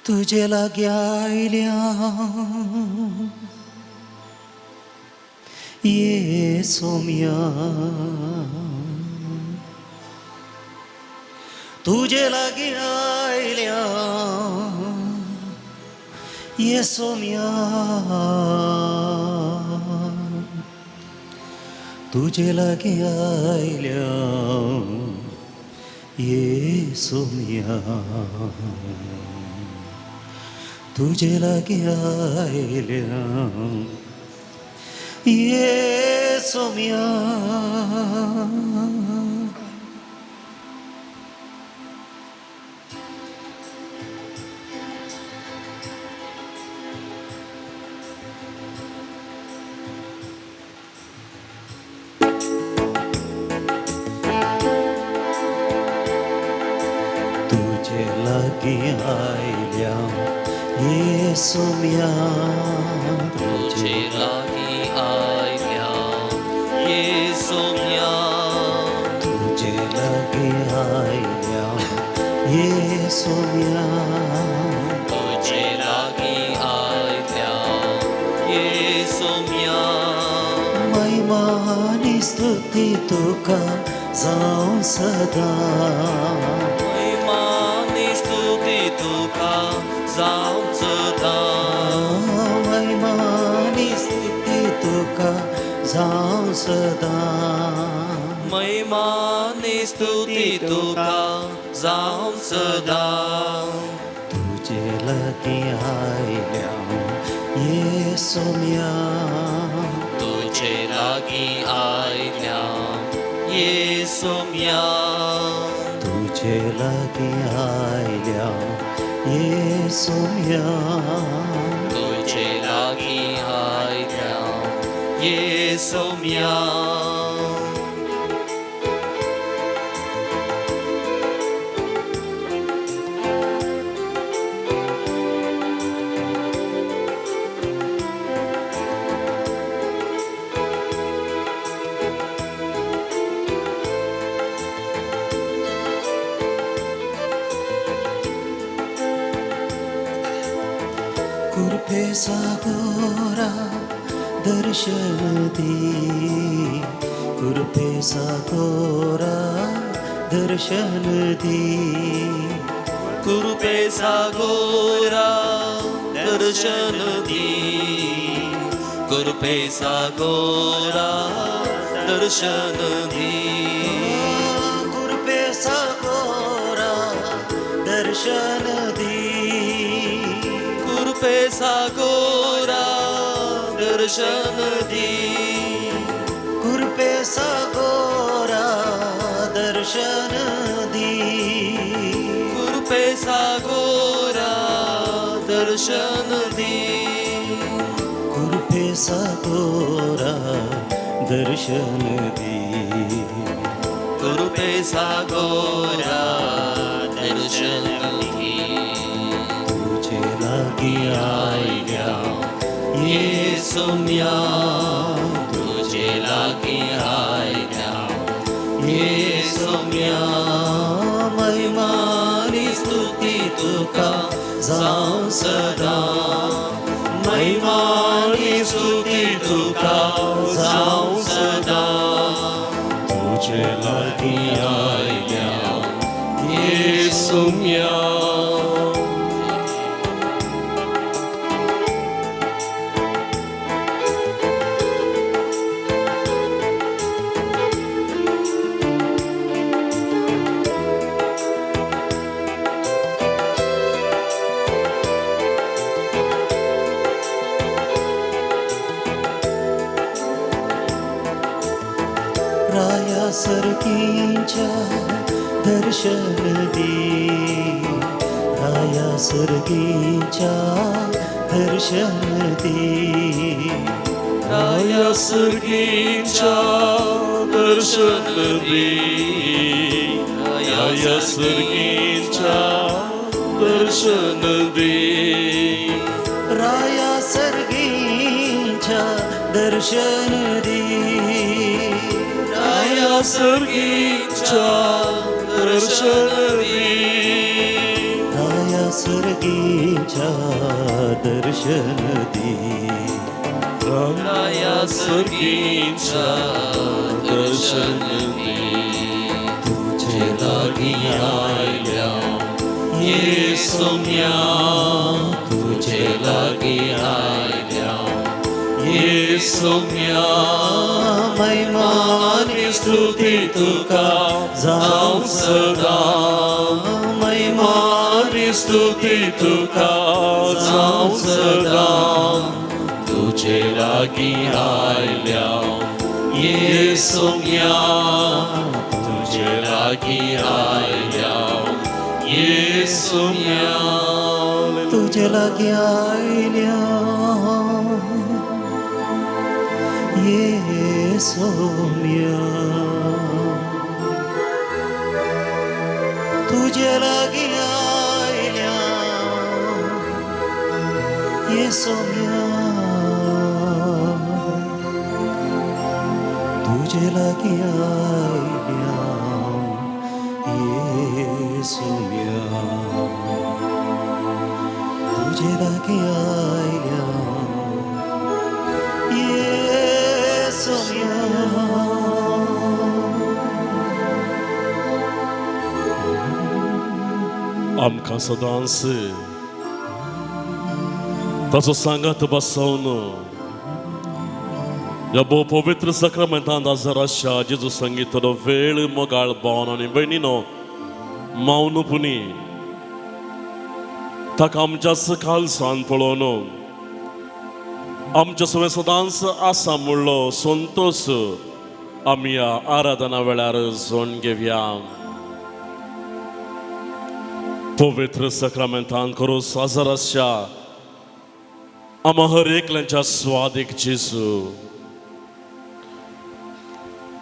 तुजे लागीं आयल्या ये सोम्या, तुजे लागीं आयल्या ये सोम्या, तुजे लागीं आयल्या ये सोम्या, तुजे लागीं आयल्या ये सोम्या. तुजे लागीं आयल्या ये सोम्या, तुझे लागीं आयल्या ये सोम्या, तुजे लागीं आयल्या ये सोम्या, तुझे लागीं आयल्या ये सोम्या. महिमा आनी स्तुती तुका जावं सदां, महिमा आनी स्तुती तुका जावं सदां, महिमा आनी स्तुती तुका जावं सदां, महिमा आनी स्तुती तुका जावं सदां. तुजे लागीं आयल्या ये सोम्या, तुझे लागीं आयल्या ये सोम्या, तुजे लागीं आयल्या ये सोम्या, तुझे लागीं आयल्या ये सोम्या. कृपे सागोरा दर्शन दी, कृपे सागोरा दर्शन दी, कृपे सागोरा दर्शन दी, कृपे सागोरा दर्शन दी, कृपे सागोरा दर्शन दी, कृपे सागोरा दर्शन दी, कृपे सागोरा दर्शन दी, कृपे सागोरा दर्शन दी, कृपे सागोरा दर्शन दी, कृपे सागोरा दर्शन दी. तुजे लागीं आयल्या ये सोम्या, तुझे लागीं आयल्या ये सोम्या, महिमा महिमानी स्तुती तुका जावं सदां, महिमानी स्तुती तुका जावं सदां. तुजे लागीं आयल्या ये सोम्या. राया सर्गींच्या दर्शन दी, राया सर्गींच्या दर्शन दी, राया सर्गींच्या दर्शन दी, राया सर्गींच्या दर्शन दी, राया सर्गींच्या दर्शन दी, राया सर्गींच्या दर्शन दी, राया सर्गींच्या सर्गीच्या दर्शन दी. राया सर्गीच्या दर्शन दी. तुझे लागी आयल्या ये सोम्या, तुझे लागी आयल्या ये सोम्या. महिमा आनी स्तुती तुका जावं सदा, महिमा आनी स्तुती तुका जावं सदा. तुझे लागी आयल्या ये सोम्या, तुझे लागी आयल्या ये सोम्या. तुझे लागी आयल्या ये सोम्या, तुझे लागी आयल्या ये सोम्या, तुझे लागी आयल्या ये सोम्या, तुझे लागी आयल्या ये सोम्या. आमकां सदांच ताचो सांगात बसोवन ह्या भोव पवित्र साक्रामेंतांत हजर आसच्या जेजू संगीत थोडो वेळ मोगाळ भावन आनी भयणीनो, मावन पुनी ताका आमच्या कालसान पळोवन आमच्या सगळें सदांच आसा म्हणलो संतोश आमी ह्या आराधना वेळार जोड घेवया. पवित्र साक्रामेंतान करूस हजर आसच्या आमा हर एकल्यांच्या स्वादीक जेजू,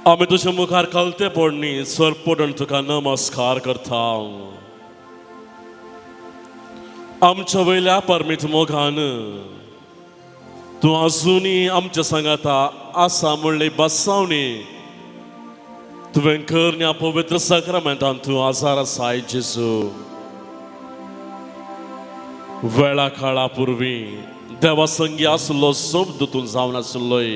आमी तुज्या मुखार खालते पडणी सर पडून तुका नमस्कार करता. आमच्या वयल्या परमीत मोगान तूं अजुनूय आमच्या सांगाता आसा म्हणली बसावणी तुवें कर ह्या पवित्र साक्रामेंतान तूं आजार आसाय जेजू. वेळा काळा पुर्वी देवा संगी आसलो शब्द तूं जावन आसलोय,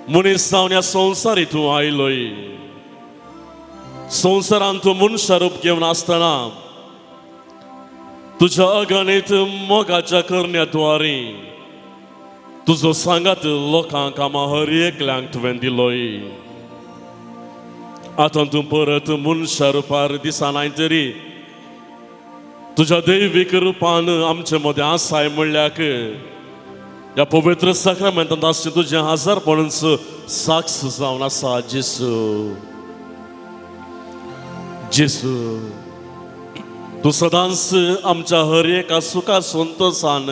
मनीस जावन ह्या संवसारी तूं आयलोय. संवसारान तूं मनशा रूप घेवन आसतना तुज्या अगणीत मोगाच्या करण्या द्वारी तुजो सांगात लोकांक आमा हर एकल्यांक तुवें दिलोय. आतां तूं परत मनशा रुपार दिसनाय तरी तुज्या दैवीक रुपान आमचे मदें आसाय म्हणल्याक ह्या पवित्र साक्रामेंतांत आसचें तुजें हजारपणच साक्ष जावन आसा जेसू. जेसू, तूं सदांच आमच्या हर एका सुखा संतोशान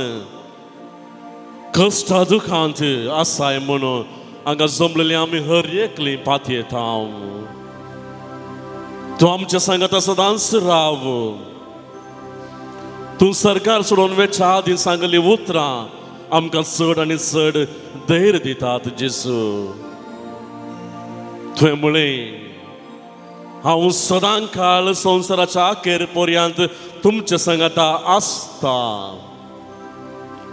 कश्टा दुखांत आसाय म्हणून हांगा जमलेली आमी हर एकली पातयेता. तूं आमच्या सांगाता सदांच राव. तूं सरकार सोडून वेच्या आदीं सांगली उतरां आमकां चड आनी चड धैर्य दितात जेसू. तुवें म्हळें, हांव सदां काळ संवसाराच्या अखेर पर्यंत तुमच्या सांगाता आसता.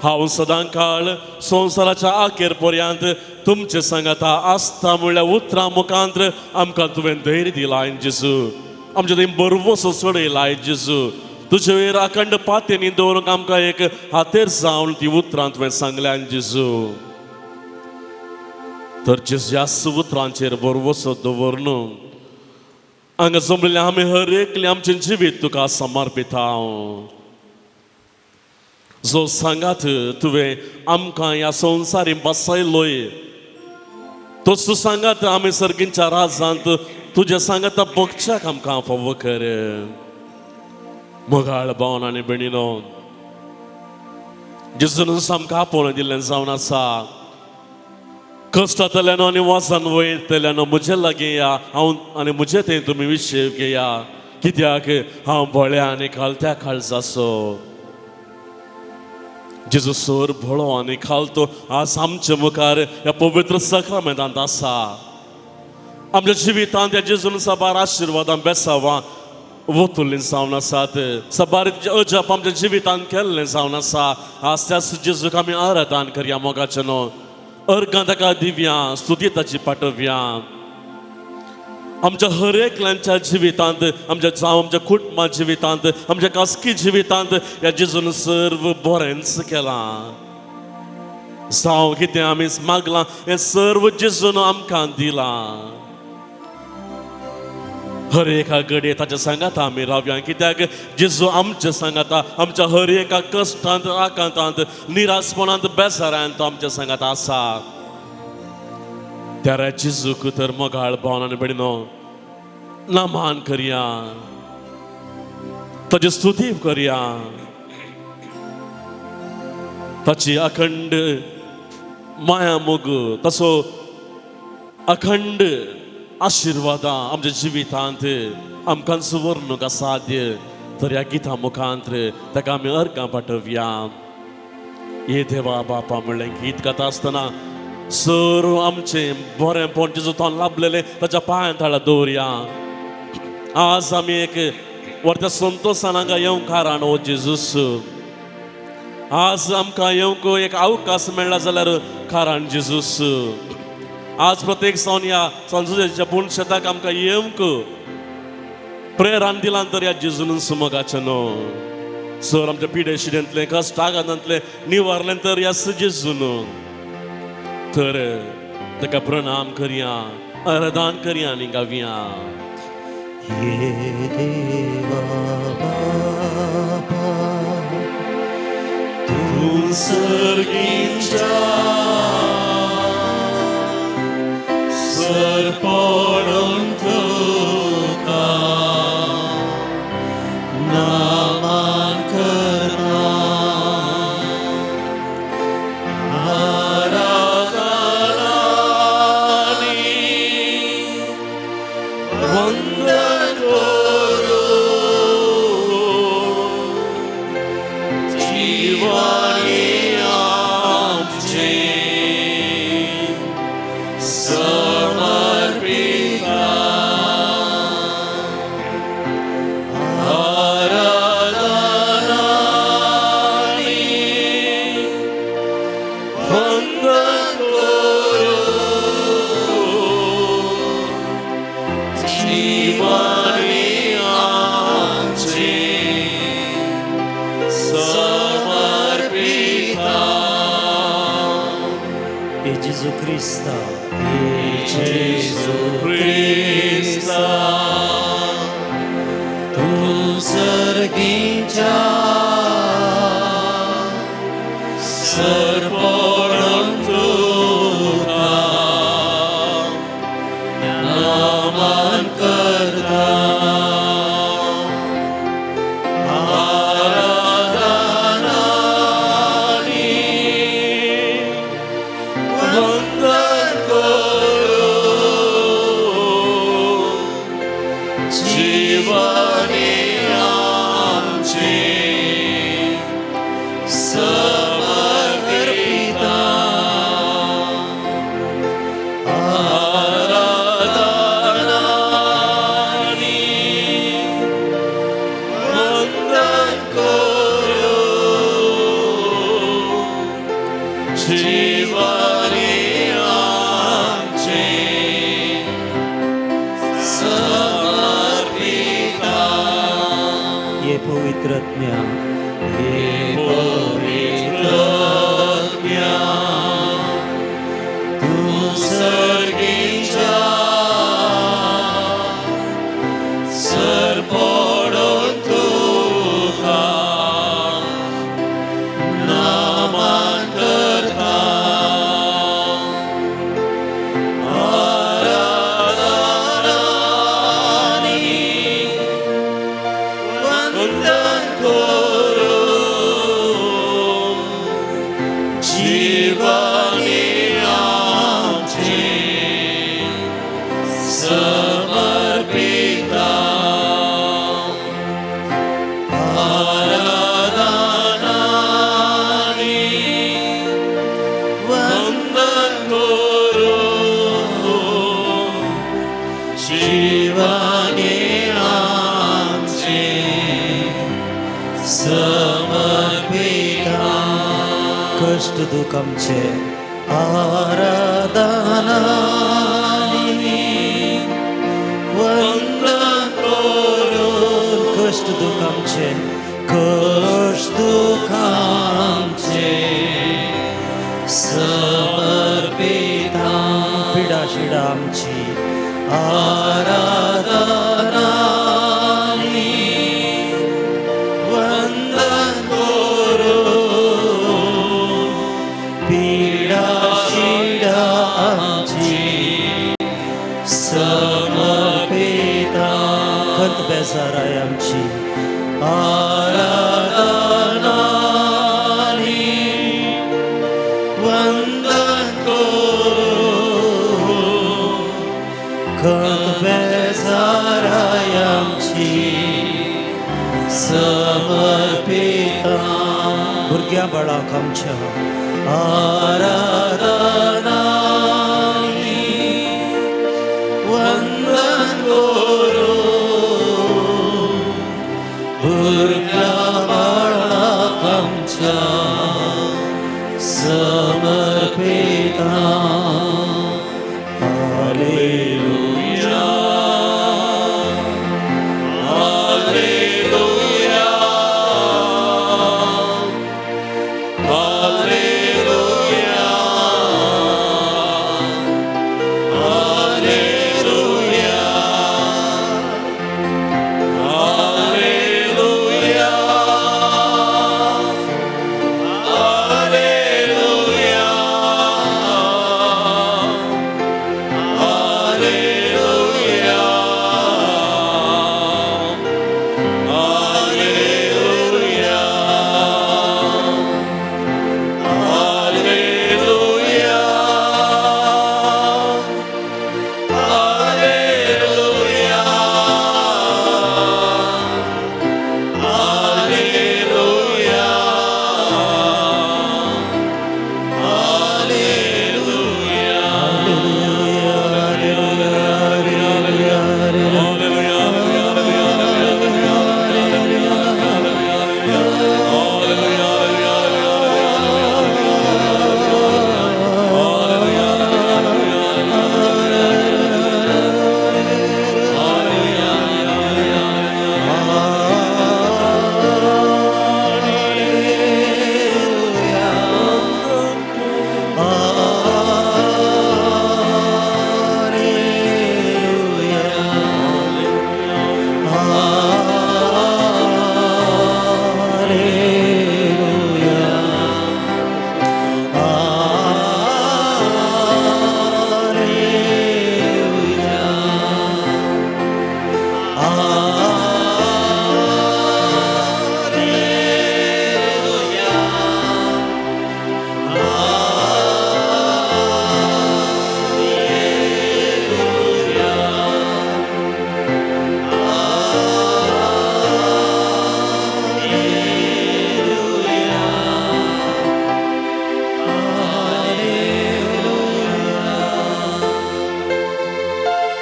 हांव सदां काळ संवसाराच्या अखेर पर्यंत तुमच्या सांगाता आसता म्हणल्यार उतरां मुखांत आमकां तुवें धैर्य दिलाय जेजू. आमच्या थंय बरवसो चडयलाय जेजू. तुजे वयर अखंड पातयेनी दवरूंक आमकां एक हातेर जावन ती उतरां तुवें सांगल्यान जेजू. तर जेजू, ह्याच उतरांचेर बरवसो दवर न्हू हांगा जमलेले आमी हर एकले आमचें जिवीत तुका समर्पिता. जो सांगात तुवें आमकां ह्या संवसारी बसयलोय तोच सांगात आमी सर्गींच्या राजांत तुज्या सांगाता बगच्याक आमकां फावो कर. मोगाळ भावन आनी भयणीनो, जेजून आमकां आपोवन दिल्लें जावन आसा, कश्टांतल्यान आनी वासान वयतल्यान म्हजे लागीं या हांव आनी म्हजे थंय तुमी विशय घेया, कित्याक हांव भोळ्या आनी खालत्या काळजाचो. जेजू सोर भोळो आनी खालतो आज आमच्या मुखार ह्या पवित्र साक्रामेंतांत आसा. आमच्या जिवितांत ह्या जेजून साबार आशिर्वादां बेसावां वतुल्लीं जावन आसात. साबार अजाप आमच्या जिवितांत केल्लें जावन आसा. आज त्याच जेजूक आमी आराधन करया मोगाचें न्हू, अर्गां ताका दिवया, स्तुती ताची पाठोवया. आमच्या हर एकल्यांच्या जिवितांत, आमच्या जावं आमच्या कुटुंबा जिवितांत, आमच्या खासगी जिवितांत ह्या जेजून सर्व बरेंच केलां. जावं कितें आमी मागलां हें सर्व जेजून आमकां दिलां. हर एका घडये ताच्या सांगाता आमी रावया, कित्याक जेजू आमच्या सांगाता. आमच्या हर एका कश्टांत, आकांतांत, निराशपणांत, बेजारांत तो आमच्या सांगाता आसा. त्या जेजूक तर मोगाळ भावन आनी भयणीनो नमान करया, ताची स्तुती करया. ताची अखंड माया मोग, तसो अखंड आशिर्वादां आमच्या जिवितांत आमकां सुवर्णूक साध्य. तर ह्या गिता मुखांत ताका आमी अर्गां पाठोवया. ये देवा बापा म्हणलें गीत गाता आसतना सर्व आमचें बरेंपण जेजू तो लाभलेलें ताच्या पांयां तळा दवरया. आज आमी एक व्हडल्या संतोशान हांगा येवंक कारण हो जेजूस. आज आमकां येवंक एक अवकाश मेळ्ळा जाल्यार कारण जेजूस. आज प्रत्येक जावन ह्या सांजुच्या पूण शेताक आमकां येवंक प्रेरण दिलां तर ह्या जेजून मोगाचें न्हू. सर आमच्या पिडे शिडेंतलें, कश्ट आघातांतलें निवारलें तर ह्या जेजून. तर ताका प्रणाम करया, आराधन करया आनी गावया. ये देवा बापा, तूं सर्गीच्या सरपणून तुका नमन करना, आराधनानी वंदन करूं, जीवनी आमचें समर्पिता. आराधनानी वंदन करूं, जीवनी आमचें समर्पिता. ए जेजू क्रिस्ता, ए जेजू क्रिस्ता, तूं सर्गीच्या सरपणून तुका नमन करता, आराधनानी वंदन करूं, जीवनी आमचें समर्पिता. आराधनानी वंदन करूं, जीवनी आमचें समर्पिता. ये पवित्र आत्म्या, ये पवित्र आत्म्या, तूं सर्गीच्या सरपणून तुका नमन करता, आराधनानी वंदन करूं, जीवनी आमचें समर्पिता. आराधनानी वंदन करूं, जीवनी आमचें समर्पिता कश्ट दुख आमचे आराधना वंदन करून कश्ट दुख आमचे कश्ट दुख आमचे समर्पिता पिडा शिडा आमची आराधना वंदन करून पिडा शिडा आमची समर्पिता खंत बेजाराय आमची आराधना वंदन करून खंत बेजाराय आमची समर्पिता भुरग्यां बाळांक आमच्या आराधना वंदन करून भुरग्यां बाळांक आमच्या समर्पिता. हालेलुया हालेलुया हालेलुया हालेलुया हालेलुया हालेलुया हालेलुया हालेलुया हालेलुया हालेलुया हालेलुया हालेलुया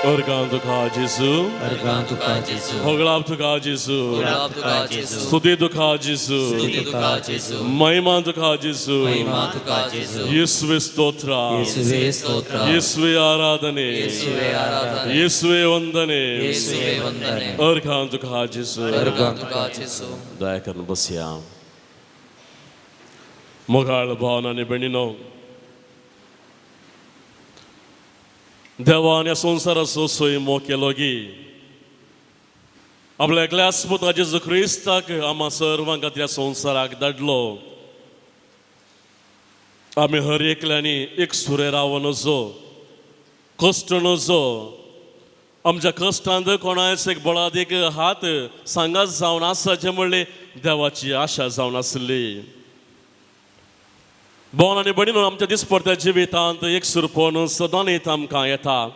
अर्गां तुका जेजू, अर्गां तुका जेजू, होगळाप तुका जेजू, गुलाब तुका जेजू, स्तुती तुका जेजू, स्तुती तुका जेजू, महिमा तुका जेजू, महिमा तुका जेजू, येसुवे स्तोत्र, येसुवे स्तोत्र, येसुवे आराधने, येसुवे आराधने, येसुवे वंदने, येसुवे वंदने, अर्गां तुका जेजू. अर्गां तुका जेजू. दया करून बसया. मोगाळ भावन आनी भयणीनो, देवान ह्या संवसाराचो सोयमो केलो गी आपल्या एकल्याच पुता जेजू क्रिस्ताक आमा सर्वांक ह्या संवसाराक धाडलो. आमी हर एकल्यांनी एक सुरे रावो नजो, कश्ट नजो. आमच्या कश्टांत कोणायच एक बळादीक हात सांगात जावन आसाचें म्हणलें देवाची आशा जावन आसली. भोवन आनी भयणीनो, आमच्या दिसपडत्या जिवितांत एक सुरपण सदांच आमकां येता.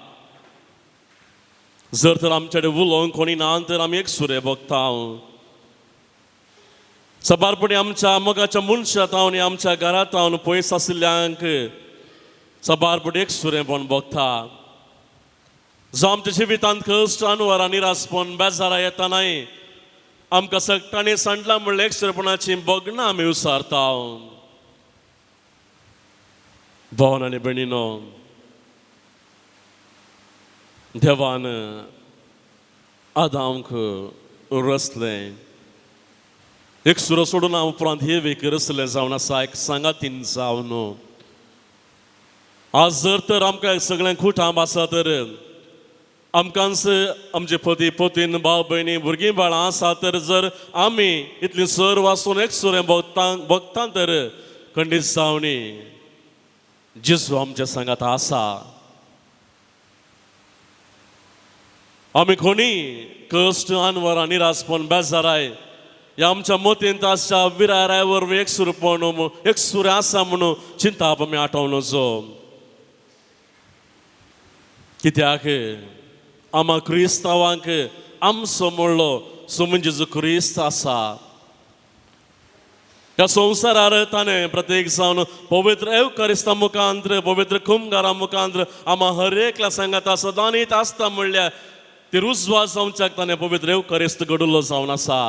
जर तर आमच्या कडेन उलोवंक कोणी ना तर आमी एक सुरे बघता. सबारपणी आमच्या मोगाच्या मनशां आनी आमच्या घरांत पयस आशिल्ल्यांक सबारपणी एक सुरेपण बघता. जो आमच्या जिवितांत कश्ट अनवरां निरासपण बेजारा येता न्हय, आमकां सगटांनी सांडला म्हणल्यार एकसुरेपणाची भोगणां आमी विसारता. भोवन आनी भयणीनो, देवान आदामक रचलें एकसुरो सोडून उपरांत हेवेक रचलें जावन आसा एक सांगातीन जावन. आज जर तर आमकां सगळें कुटांब आसा तर आमकांच आमचे पती पतीन भाव भयणी भुरगीं बाळां आसा तर जर आमी इतलीं सर्व आसून एकसुरें भोगता भोगता तर खंडीत जावनी जेजू आमच्या सांगात आसा. आमी कोणी कश्ट अनवरां निरासपण बेजाराय ह्या आमच्या मतींत आसच्या विराराय वरवीं एकसुरपण एकसुरें आसा म्हणून चिंताप आमी आठवणचो. कित्याक आमा क्रिस्तांवांक आमचो म्हणलो सोमून जेजू क्रिस्त आसा. ह्या संवसारार ताणें प्रत्येक जावन पवित्र एवकारिस्ता मुखांत्र पवित्र कुमगारा मुखांत्र आमा हर एकल्या सांगाता सदांच आसता म्हणल्यार ती रुजवास जावच्याक ताणें पवित्र एवकारिस्त घडुल्लो जावन आसा.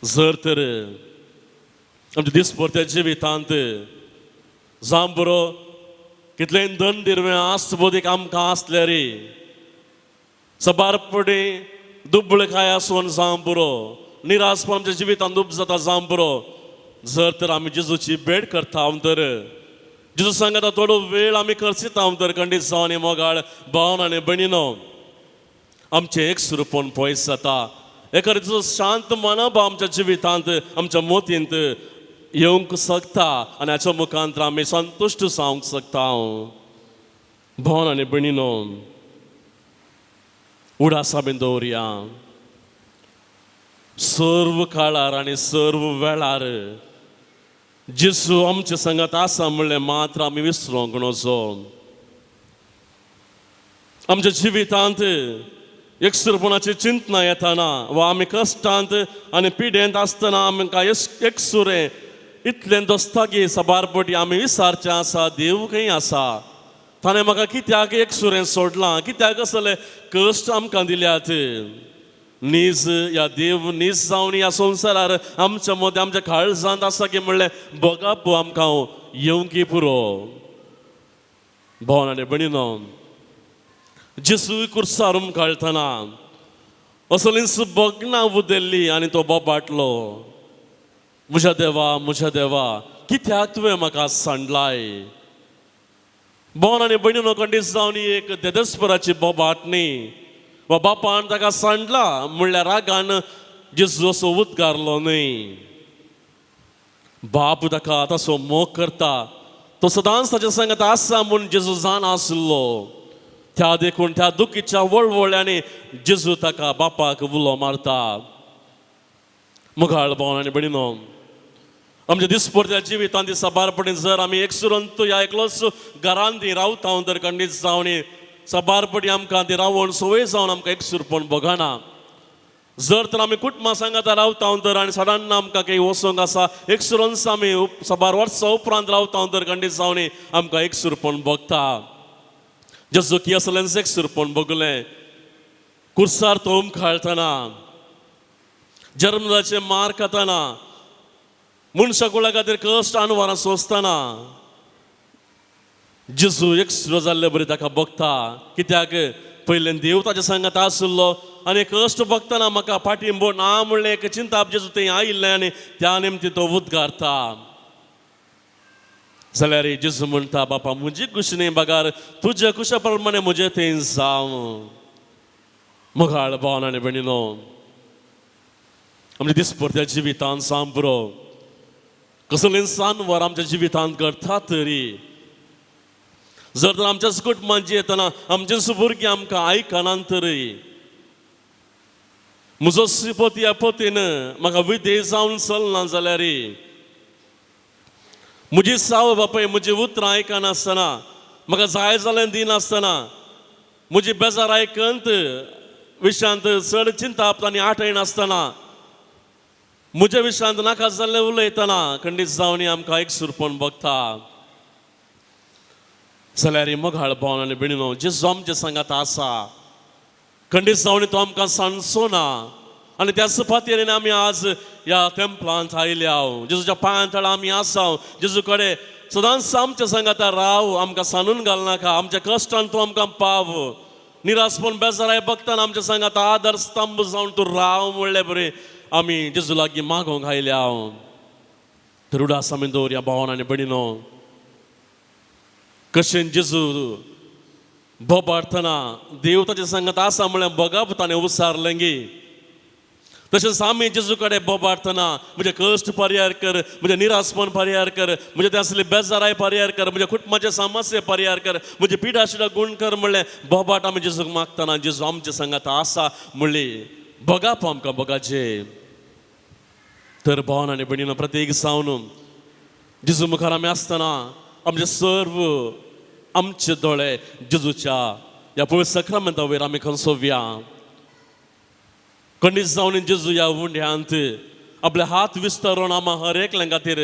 जर तर आमच्या दिसभरत्या जिवितांत जावं बरो कितलें धन दिरवें आस्त बोधीक आमकां आसल्यार सबारपणी दुबळकाय आसून जावं पुरो निरासपण आमच्या जिवितांत दूब जाता जावं पुरो जर तर आमी जेजूची भेट करता तर जेजू सांगता थोडो वेळ आमी खर्चिता तर खंडीत जावन आनी मोगाळ भावन आनी भयणीनो आमचें एकसुरपण पयस जाता. एखाद्याचो शांत मनोभाव आमच्या जिवितांत आमच्या मोतींत येवंक शकता आनी हाच्या मुखांत आमी संतुश्ट जावंक शकता. भोवन आनी भयणीनो उडासा बीन दवरया सर्व काळार आनी सर्व वेळार जेजू आमच्या संगात आसा म्हणलें मात्र आमी विसरोंक नजो. आमच्या जिवितांत एकसुरपणाची चिंतना येताना वा आमी कश्टांत आनी पिडेंत आसतना आमकां एकसुरें इतलें दोस्तागी सबारपटी आमी विसारचें आसा देव खंय आसा ताणें म्हाका कित्याक एकसुरें सोडलां कित्याक असले कश्ट आमकां दिल्यात. नीज ह्या देव नीज जावन ह्या संवसारार आमच्या मदें आमच्या काळजांत आसा की म्हणलें भोगाप आमकां येवंकी पुरो. भोवन आनी भयणीनो जेजू कुर्सार उमकाळटना असलींच भोगणां उदेल्ली आनी तो बोबाटलो म्हज्या देवा म्हज्या देवा कित्याक तुवें म्हाका सांडलाय. भोवन आनी भयणीनो खंडीत जावन एक देदेस्पराची बोबाट न्ही वा बापान ताका सांडला म्हणल्यार रागान जेजू असो उद्गारलो न्हय. बाप ताका तसो मोग करता तो सदांच ताच्या सांगात आसा म्हूण जेजू जाण आसलो. त्या देखून त्या दुखीच्या वळवळ्यांनी जेजू ताका बापाक उलो मारता. मुखाळ भोवन आनी भयणीनो आमच्या दिसपडत्या जिवितांत दिसा बारपणी जर आमी एकसुरंत ह्या एकलोच घरांत ती रावता तर खंडीत जावन सबारपटी आमकां ती रावण संवय जावन आमकां एकसुरपण भोगना. जर तर आमी कुटुंबा सांगाता रावता तर आनी सदांच आमकां काही वचोंक आसा एकसुरंच आमी साबार वर्सां उपरांत रावता तर खंडीत जावन आमकां एकसुरपण भोगता. जेजू की असलेंच एकसुरपण भोगलें कुर्सार तो उमखाळटना जर्मनाचे मार खाताना मनशा कुळा खातीर कश्ट अनवरां सोंसतना जेजू एकसुरो जाल्ले बरी ताका भोगता. कित्याक पयलें देव ताच्या सांगात आशिल्लो आनी कश्ट भोगतना म्हाका पाठिंबो ना म्हणलें एक चिंताप जेजू थंय आयिल्लें आनी त्या निमती तो उद्गारता. जाल्यार जेजू म्हणटा बापा म्हजी खुशी न्ही बगार तुज्या खुशा प्रमाणे म्हजें थंय जावं. मुखाळ भावन आनी भयणीनो आमच्या दिसपडत्या जिवितांत सांबरो कसलें सानवर आमच्या जिवितांत घडटा तरी जर तर आमच्याच कुटुंबांत येतना आमचेच भुरगीं आमकां आयकनात तरी म्हजो पती ह्या पतीन म्हाका विदेश जावन चलना जाल्यार म्हजी साव बापाय म्हजी उतरां आयकनासतना म्हाका जाय जाल्यार दिनासतना म्हजी बेजार आयकंत विशयांत चड चिंताप आनी आठयनासतना म्हज्या विशयांत नाका जाल्लें उलयतना खंडीत जावन आमकां एकसुरपण भोगता. जाल्यार मोगाळ भावन आनी भयणीनो जेजू आमच्या सांगात आसा. खंडीत जावन तो आमकां सांडचो ना. आनी त्या सुपातेन आमी आज ह्या तेंपलांत आयल्या. जेजूच्या पांयां तळा आमी आसा. जेजू कडेन सदांच आमच्या सांगाता राव, आमकां सांडून घालनाका. आमच्या कश्टान तूं आमकां पाव. निराशपण बेजाराय बघताना आमच्या सांगाता आदर स्तंभ जावन तूं राव म्हणले बरें आमी जेजू लागीं मागोंक आयल्या. तर उडास आमी दवरया भावान आनी भयणीनो, कशें जेजू बोबाडतना देव ताचे सांगात आसा म्हळ्यार बगाप ताणें उसारलें गी, तशेंच आमी जेजू कडेन बोबाडतना म्हजे कश्ट परिहार कर, म्हजें निराशपण परिहार कर, म्हजें तें आसलें बेजाराय परिहार कर, म्हज्या कुटुंबाचे समस्या परिहार कर, म्हजे पिडा गुण कर म्हणलें बोबाट आमी जेजूक मागतना जेजू आमचे सांगात आसा म्हणली बगाप आमकां बगाचे. तर भावन आनी भयणीनो, प्रत्येक जावन जेजू मुखार आमी आसतना आमचे सर्व आमचे दोळे जेजूच्या ह्या पवित्र सक्रामेंता वयर आमी खंसोवया. खंडीत जावन जेजू ह्या उंड्यांत आपले हात विस्तारून आमा हर एकल्या खातीर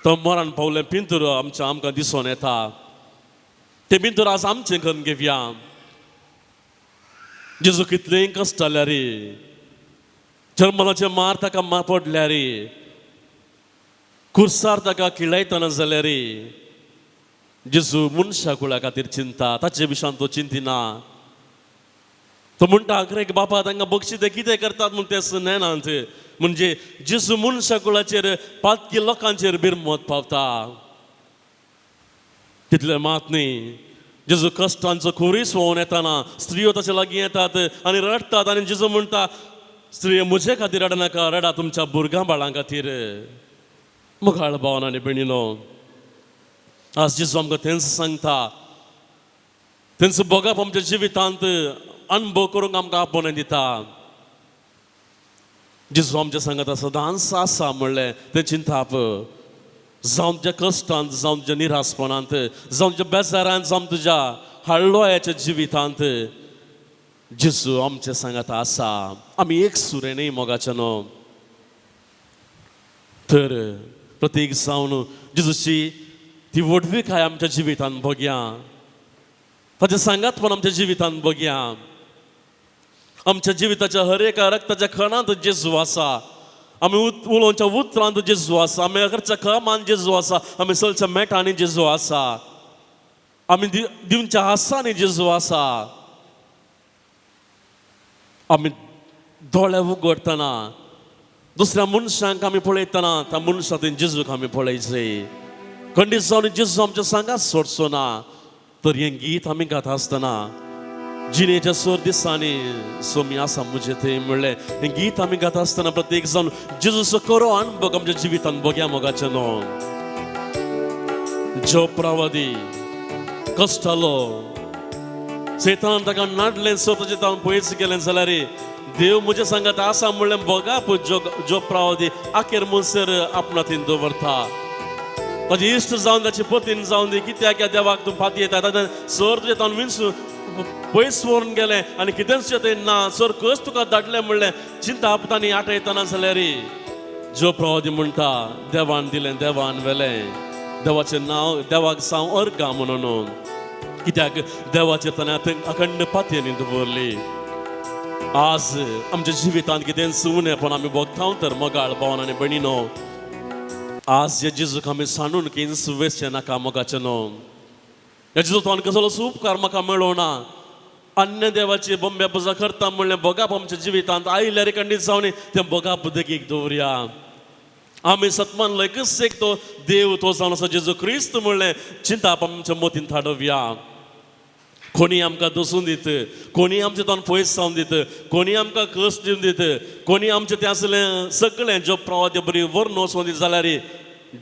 तो मरण पावलें पिंतूर आमच्या आमकां दिसून येता. तें पिंतूर आज आमचें करून घेवया. जेजू कितलेंय कश्ट जाल्यार, जर्मनाचे मार ताका मार पडल्यार, कुर्सार ताका किळायतना जाल्यार जेजू मनशा कुळा खातीर चिंता, ताचे विशयान तो चिंतिना. तो म्हणटा अग्रेक बापा तांकां बक्षी ते कितें करतात म्हूण ते नेनात. म्हणजे जेजू मनशा कुळाचेर पातकी लोकांचेर बिरमत पावता. तितलें मात न्ही, जेजू कश्टांचो खुरीस व्होवन येताना स्त्रियो ताचे लागीं येतात आनी रडटात आनी जेजू म्हणटा, स्त्रियो म्हजे खातीर रडनाका, रडा तुमच्या भुरग्यां बाळां खातीर. मुखाळ भावन आनी भयणीनो, आज जेजू आमकां तेंच सांगता. तेंचो भोगप आमच्या जिवितांत अनुभव करूंक आमकां आपोवणें दिता. जेजू आमच्या सांगाता सदांच आसा म्हणलें तें चिंताप, जावं तुज्या कश्टांत, जावं तुज्या निराशपणांत, जावं तुज्या बेजारांत, जावं तुज्या हाडलोयाच्या जिवितांत जेजू आमच्या सांगाता आसा. आमी एक सुरें न्ही मोगाचें न्हू. तर प्रत्येक जावन जेजूची ती व्हडविकाय आमच्या जिवितांत भोगया, ताचें सांगातपण आमच्या जिवितांत भोगया. आमच्या जिविताच्या हर एका रक्ताच्या खणांत जेजू आसा. आमी उलोवच्या उतरांत जेजू आसा. आमी करच्या कामांत जेजू आसा. आमी चलच्या मेटांनी जेजू आसा. आमी दिवच्या हासांनी जेजू आसा. आमी दोळे उगडटना दुसऱ्या मनशांक आमी पळयतना त्या मनशां जेजूक आमी पळयचे. खंडीत जावन जेजू आमच्या सांगात सोडचो ना. तर हें गीत आमी गाता आसतना जिणेच्या सोर दिसांनी सोमी आसा म्हजें थंय म्हणलें हें गीत आमी गाता आसतना प्रत्येक जावन जेजूचो खरो अणभव आमच्या जिवितांत भोगया मोगाचें न्हू. जो प्रवादी कश्टालो सैतान ताका नाडलें सो ताचें तावन पयस गेलें जाल्यार देव म्हजें सांगात आसा म्हणलें भोगाप जो प्रवादी आखेर म्हणसर आपणा थंय दवरता. ताजे इश्ट जावन ताची पतीन जावन दी कित्याक ह्या देवाक तूं फाती येता ताणें सर तुजें तावन विंचून पयस व्हरून गेलें आनी कितेंच थंय ना सर कस तुका धाडलें म्हणलें चिंता तांणी आठयतना जाल्यार जो प्रवादी म्हणटा देवान दिलें देवान व्हेलें, देवाचें नांव देवाक सांव अर्गां म्हणून, कित्याक देवाचेर ताणें अखंड पातयेनी दवरली. आज आमच्या जिवितांत कितेंच उणेपण आमी भोगता तर मोगाळ भावन आनी भयणीनो, आज ह्या जेजूक आमी सांडून किंच वेचें नाका मोगाचें न्हू. ह्या जेजू तुवें कसलोच उपकार म्हाका मेळोना. अन्य देवाची बोंब्या पुजा करता म्हणलें भोगाप आमच्या जिवितांत आयल्यार खंडीत जावन तें भोगाप देगीक दवरया. आमी सतमानलो एकच एक तो देव तो जावन आसा जेजू क्रिस्त म्हणलें चिंताप आमच्या मतीन थाडोवया. कोणी आमकां दसून दित, कोणी आमचें तावन पयस जावन दित, कोणी आमकां कस दिवन दित, कोणी आमचें तें आसलें सगळें जो प्रवाह बरी व्हरून वचून दित जाल्यार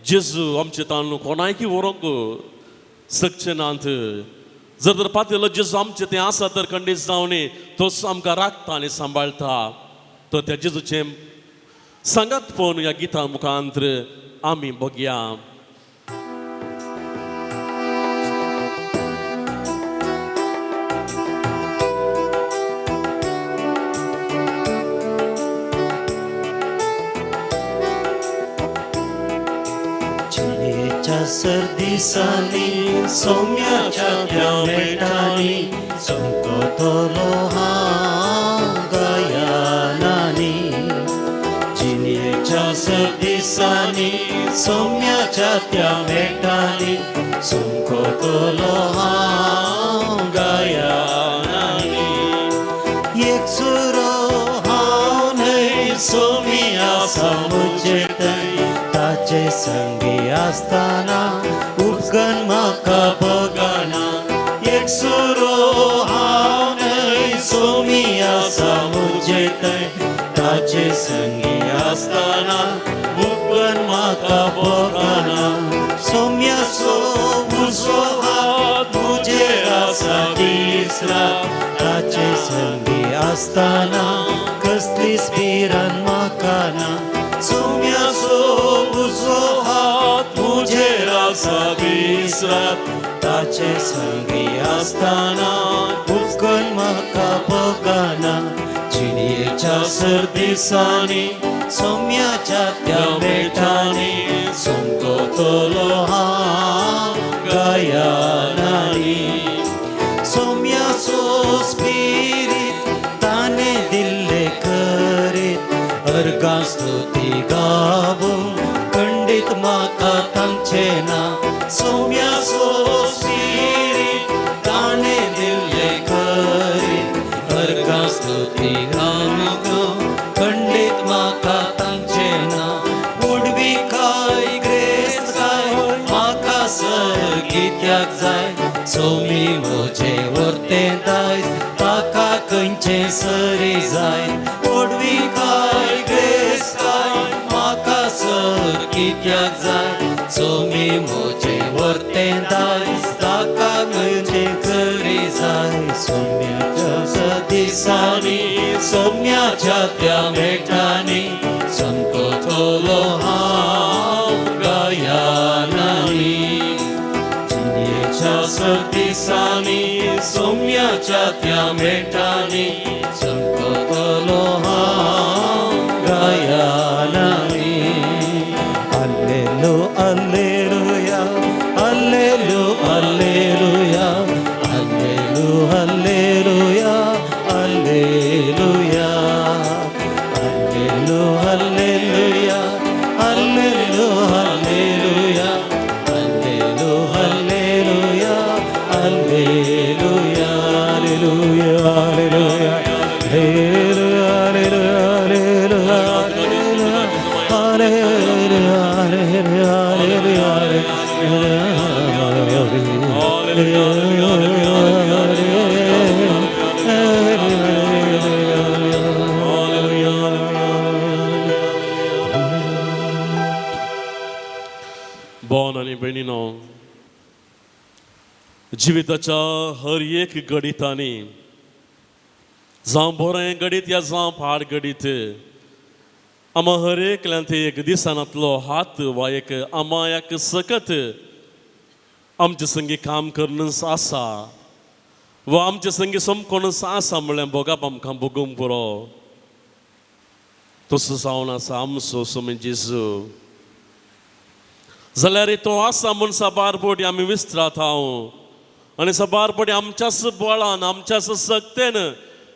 जेजू आमचें तावन कोणायकी व्हरूंक शकचे नात. जर तर पातयलो जेजू आमचें तें आसा तर खंडीत जावन तोच आमकां राखता आनी सांबाळटा. तर त्या जेजूचें सांगात पळोवन ह्या गिता मुखांत आमी बघया. जिणेच्या सरदिसांनी सोम्याच्या त्या मेटांनी समको सुमकतलो हांव गायनांनी जिणेच्या दिसांनी सोम्याच्या त्या मेटांनी सुमकतलो हांव गायनांनी एक सुरो हांव न्हय सोमी आसा म्हजे थंय ताचे संगी आसतना उपकन म्हाका बगाना एक सुरो हांव न्हय सोमी आसा म्हजे थंय ताचे संगी आसतना उपकन म्हाका बगाना सोम्याचो उजवो हात म्हजेर आसा दीस रात ताचे संगी आसतना कसलीच भिरांत म्हाका ना सोम्याचो उजवो हात म्हजेर आसा दीस रात ताचे संगी आसतना उपकन म्हाका बगाना जिणेच्या सरदिसांनी सोम्याच्या त्या मेटांनी सुमकतलो हांव गायनांनी सोम्याचो स्पिरीत ताणें दिल्ले करीत अर्गां स्तुती गावूं खंडीत म्हाका तांचें ना सोम्याचो स्पिरीत ताणें दिल्ले करीत अर्गां स्तुती गावूं खंडीत म्हाका तांचें ना व्हडविकाय ग्रेस्तकाय म्हाका सर कित्याक जाय सोमी म्हजें व्हरतें दायज ताका खंयचें सरी जाय व्हडविकाय ग्रेस्तकाय म्हाका सर कित्याक जाय सोमी म्हजें व्हरतें दायज ताका खंयचें सरी जाय सोम्याच्या दिसांनी सोम्याच्या त्या मेटांनी संकतलो हांव गायनांनी जिणेच्या दिसांनी सोम्याच्या त्या मेटांनी संकतलो हांव गायनांनी alleluia alleluia alleluia alleluia alleluia alleluia alleluia alleluia alleluia alleluia alleluia alleluia alleluia alleluia alleluia alleluia भावांनो आनी भयणीनो, जिविताच्या हर एक घडितांनी, जावं बरें घडीत या जावं पाड घडीत, आमा हर एकल्यान एक दिसानांतलो हात वा एक अमायाक सकत आमचे संगी काम करूनच आसा वा आमचे संगी समकोणच आसा म्हणल्यार भोगप आमकां भोगूंक पुरो. तसो जावन आसा आमचो सोमी जेजू. जाल्यार तो आसा म्हूण साबार पटी आमी विसरात हांव आनी साबार पटी आमच्याच बळान, आमच्याच सक्तेन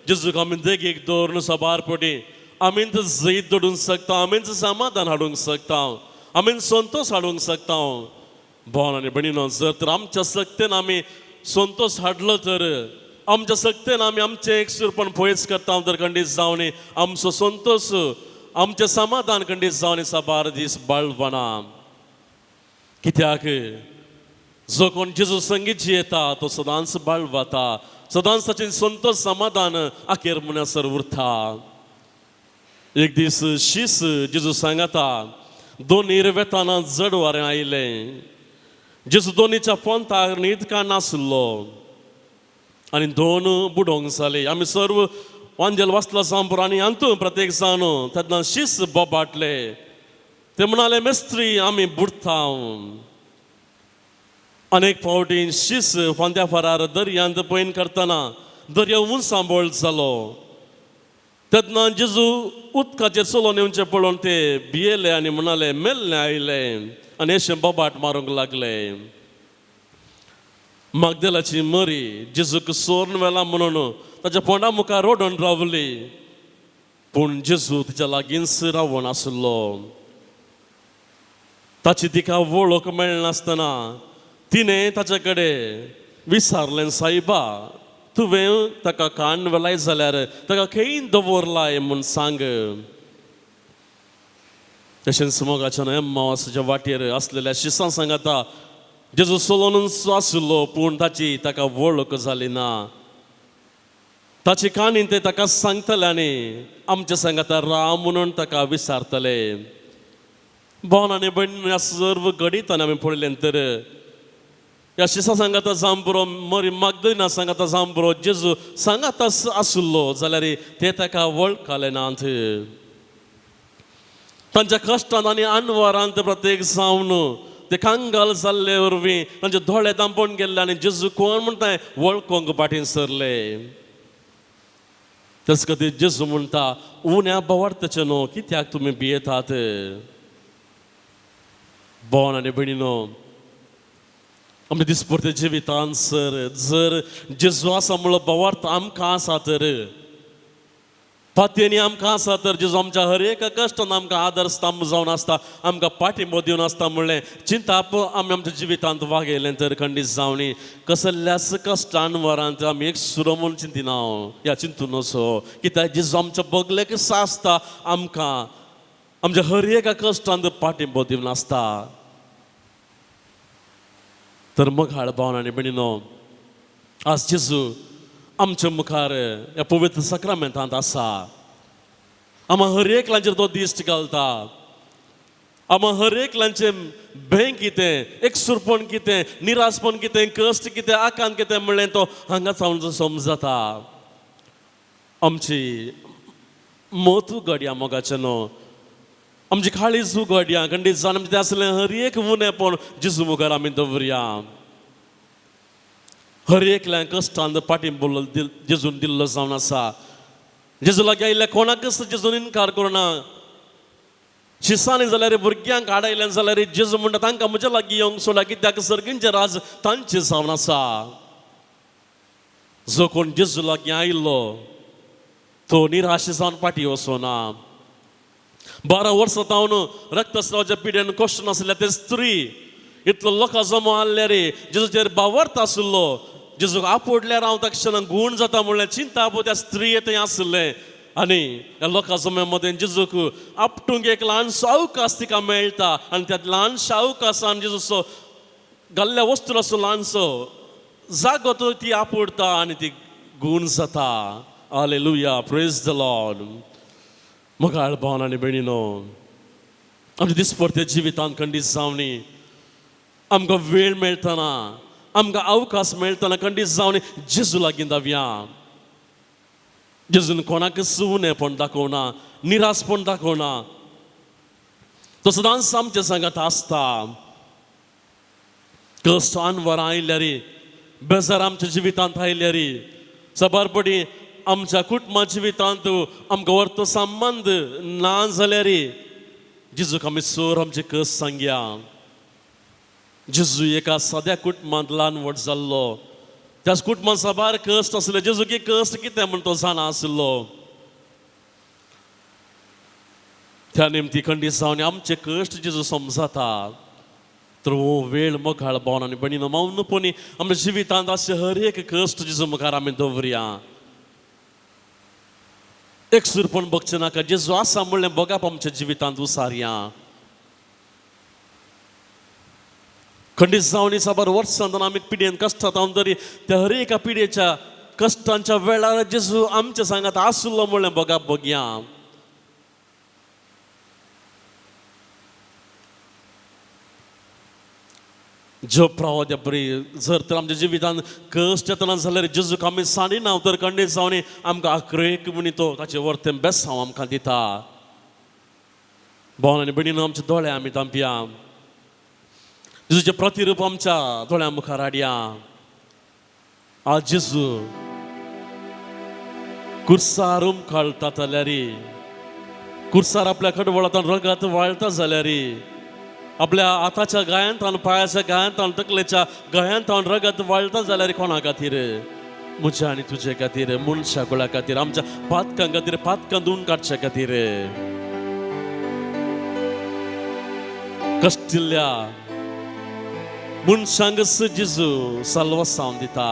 जेजूक आमी देगेक दवरून साबार पटी आमीच जैत जोडूंक शकता, आमीच समाधान हाडूंक शकता, आमीच संतोश हाडूंक शकता. भाव आनी भयणीनो, जर तर आमच्या सक्तेन आमी संतोश हाडलो तर, आमच्या सक्तेन आमी आमचें एकसुरपण पयस करता तर खंडीत जावन आमचो संतोश, आमचें समाधान खंडीत जावन साबार दीस बाळपणा. कित्याक जो कोण जेजू संगीत जियेता तो सदांच बाळवाता, सदांच ताचें संतोश समाधान अखेर म्हणसर उरता. एक दीस शीस जेजू सांगता दोनीर वेताना जड वारें आयलें. जेजू दोनीच्या पोंतार न्हीद काडनासलो आनी दोन बुडोंक जाली. आमी सर्व वांजेल वाचला जावन आनी अंतू प्रत्येक जाण. तेन्ना शीस बोबाटले, ते म्हणाले, मेस्त्री, आमी बुडता. अनेक फावटी शीस फांद्या फारार दर्यांत पयन करतना दर्या उंचाबळ जालो. तेन्ना जेजू उदकाचेर चलोवन येवचें पळोवन ते भियेले आनी म्हणाले, मेल्ले आयले, आनी अशें बोबाट मारूंक लागले. मागदेलाची मरी जेजूक सोर्न वेला म्हणून ताच्या पोंडा मुखार रोडून रावली, पूण जेजू तिच्या लागींच रावून आसलो. ताची तिका वळख मेळनासतना तिणें ताच्या कडेन विचारलें, सायबा तुवें ताका कान वेलाय जाल्यार ताका खंय दवरलाय म्हूण सांग. तशेंच मोगाच्या एम्मावासाच्या वाटेर आसलेल्या शिसां सांगाता जेजू सोलोनूच आसलो, पूण ताची ताका वळख जाली ना. ताची काणी ते ताका सांगतले आनी आमच्या सांगाता राव म्हणून ताका विचारतले. भोवन आनी भयण, ह्या सर्व घडितान आमी पळयलें तर ह्या शिसा सांगाता जांबरो, मरी मागदना सांगाता जांबरो जेजू सांगाता आसलो जाल्यार ते ताका वळखले नात. तांच्या कश्टान आनी अनवरांत प्रत्येक जावन ते कांगाल जाल्ले वरवीं तांचे दोळे दांपोवन गेल्ले आनी जेजू कोण म्हणटा वळखोंक फाटीं सरले. तेच खातीर जेजू म्हणटा, उण्या बोवार्थाचें न्हू कित्याक तुमी भियेतात? भोवन आनी भयणीनो, आमच्या दिसपडते जिवितांत सर जर जेजू आसा म्हणलो बोवार्थ आमकां आसा तर, पातयेनी आमकां आसा तर, जेजू आमच्या हर एका कश्टान आमकां आदर स्तंभ जावन आसता, आमकां पाठिंबो दिवन आसता म्हणलें चिंताप आमी आमच्या जिवितांत वागयलें तर खंडीत जावनी कसल्याच कश्टान वरांत आमी एक सुरो म्हूण चिंतिना ह्या चिंतून असो, कित्याक जेजू आमच्या बगलेक आसता, आमकां आमच्या हर एका कश्टांत पाठिंबो दिवन आसता. तर मगाळ भावन आनी भयणीनो, आज जेजू आमच्या मुखार ह्या पवित्र सक्रामेंतांत आसा. आमा हर एकल्याचेर तो दिश्ट घालता. आमा हर एकल्याचें भंय कितें, एकसुरपण कितें, निराशपण कितें, कश्ट कितें, आकांत कितें म्हणलें तो हांगा सावन समजता. आमची मत उगडया मोगाचें न्हू, आमची काळीज उगडया, खंडीत जावन आमचें आसलें हर एक उणेपण जेजू मुखार आमी दवरया. हर एकल्यान कश्टान पाठिंबो जेजून दिल्लो जावन आसा. जेजू लागीं आयिल्ल्या कोणाकच जेजून इनकार करुना. शिसांनी जाल्यार भुरग्यांक आडायल्यान जाल्यार जेजू म्हणटा तांकां म्हज्या लागीं येवंक सोडा, कित्याक सर्गींचें राज तांचें जावन आसा. जो कोण जेजू लागीं आयिल्लो तो निराश जावन फाटीं वचना. 12 वर्सां तावन रक्तस्रावाच्या पिड्यान कश्ट नासल्या ते स्त्री इतलो लोकां जमो आहले रे जेजूचेर बावर्त आसलो. जेजूक आपोडल्यार हांव त्या क्षणाक गूण जाता म्हणलें चिंता त्या स्त्री थंय आसलें आनी ह्या लोकां जम्या मदें जेजूक आपटूंक एक ल्हानसो अवकाश तिका मेळटा आनी त्या ल्हानशा अवकाशान जेजूचो घाल्ल्या वस्तूचो ल्हानसो जागो तो ती आपुडटा आनी ती गूण जाता. हालेलुया, प्रेज the Lord. मगाळ भावन आनी भयणीनो, आमच्या दिसपडते जिवितांत खंडीत जावनी आमकां वेळ मेळटना, आमकां अवकाश मेळटना खंडीत जावनी जेजू लागीं धांवया. जेजून कोणाकच उणेपण दाखोवना, निराशपण दाखोवना, तो सदांच आमच्या सांगात आसता. कश्ट अनवरां आयल्यार, बेजार आमच्या जिवितांत आयल्यार, साबारपटी आमच्या कुटुंबा जिवितांत आमकां वर्त संबंद ना जाल्यार जेजूक आमी सोर आमचे कस सांगया. जेजू एका साद्या कुटुंबांत ल्हान व्हड जाल्लो, त्याच कुटुंबांत साबार कश्ट आसले. जेजू की कश्ट कितें म्हण तो जाणा आसलो. त्या निमती खंडीत जावन आमचे कश्ट जेजू समजता. तर हो वेळ मोगाळ भावन आनी भयणीनो, मौनपणी आमच्या जिवितांत अशें हर एक कश्ट जेजू मुखार आमी दवरया. एकसूरपण बगचें नाका, जेजू आसा म्हणलें बगाप आमच्या जिवितांत उसारया. खंडीत जावन साबार वर्सां आमी पिड्येन कश्टांत हांव तरी त्या हर एका पिड्येच्या कश्टांच्या वेळार जेजू आमच्या सांगात आसलो म्हणलें बगाप बगया. जो प्रवाद्या बरी जर तर आमच्या जिवितांत कश्ट येतना जाल्यार जेजूक आमी सांडिना तर खंडीत जावन आमकां आक्रेक म्हणी तो ताचें वर्तें बेसांव आमकां दिता. भावन आनी भयणीनो, आमचे दोळे आमी धांपया, जेजूचें प्रतिरूप आमच्या दोळ्यां मुखार हाडया. आज जेजू कुर्सार उमकाळटा जाल्यार, कुर्सार आपल्या कडवळांत रगत वाळटा जाल्यार, आपल्या हाताच्या गायांत पांयाच्या गायांत तकलेच्या गळ्यांत रगत वाळटा जाल्यार कोणा खातीर? म्हज्या आनी तुजे खातीर, मनशा कुळा खातीर, आमच्या पातकां खातीर, पातकां धुवन काडच्या खातीर. कश्टिल्ल्या मनशांक जेजू साल्वासांव दिता.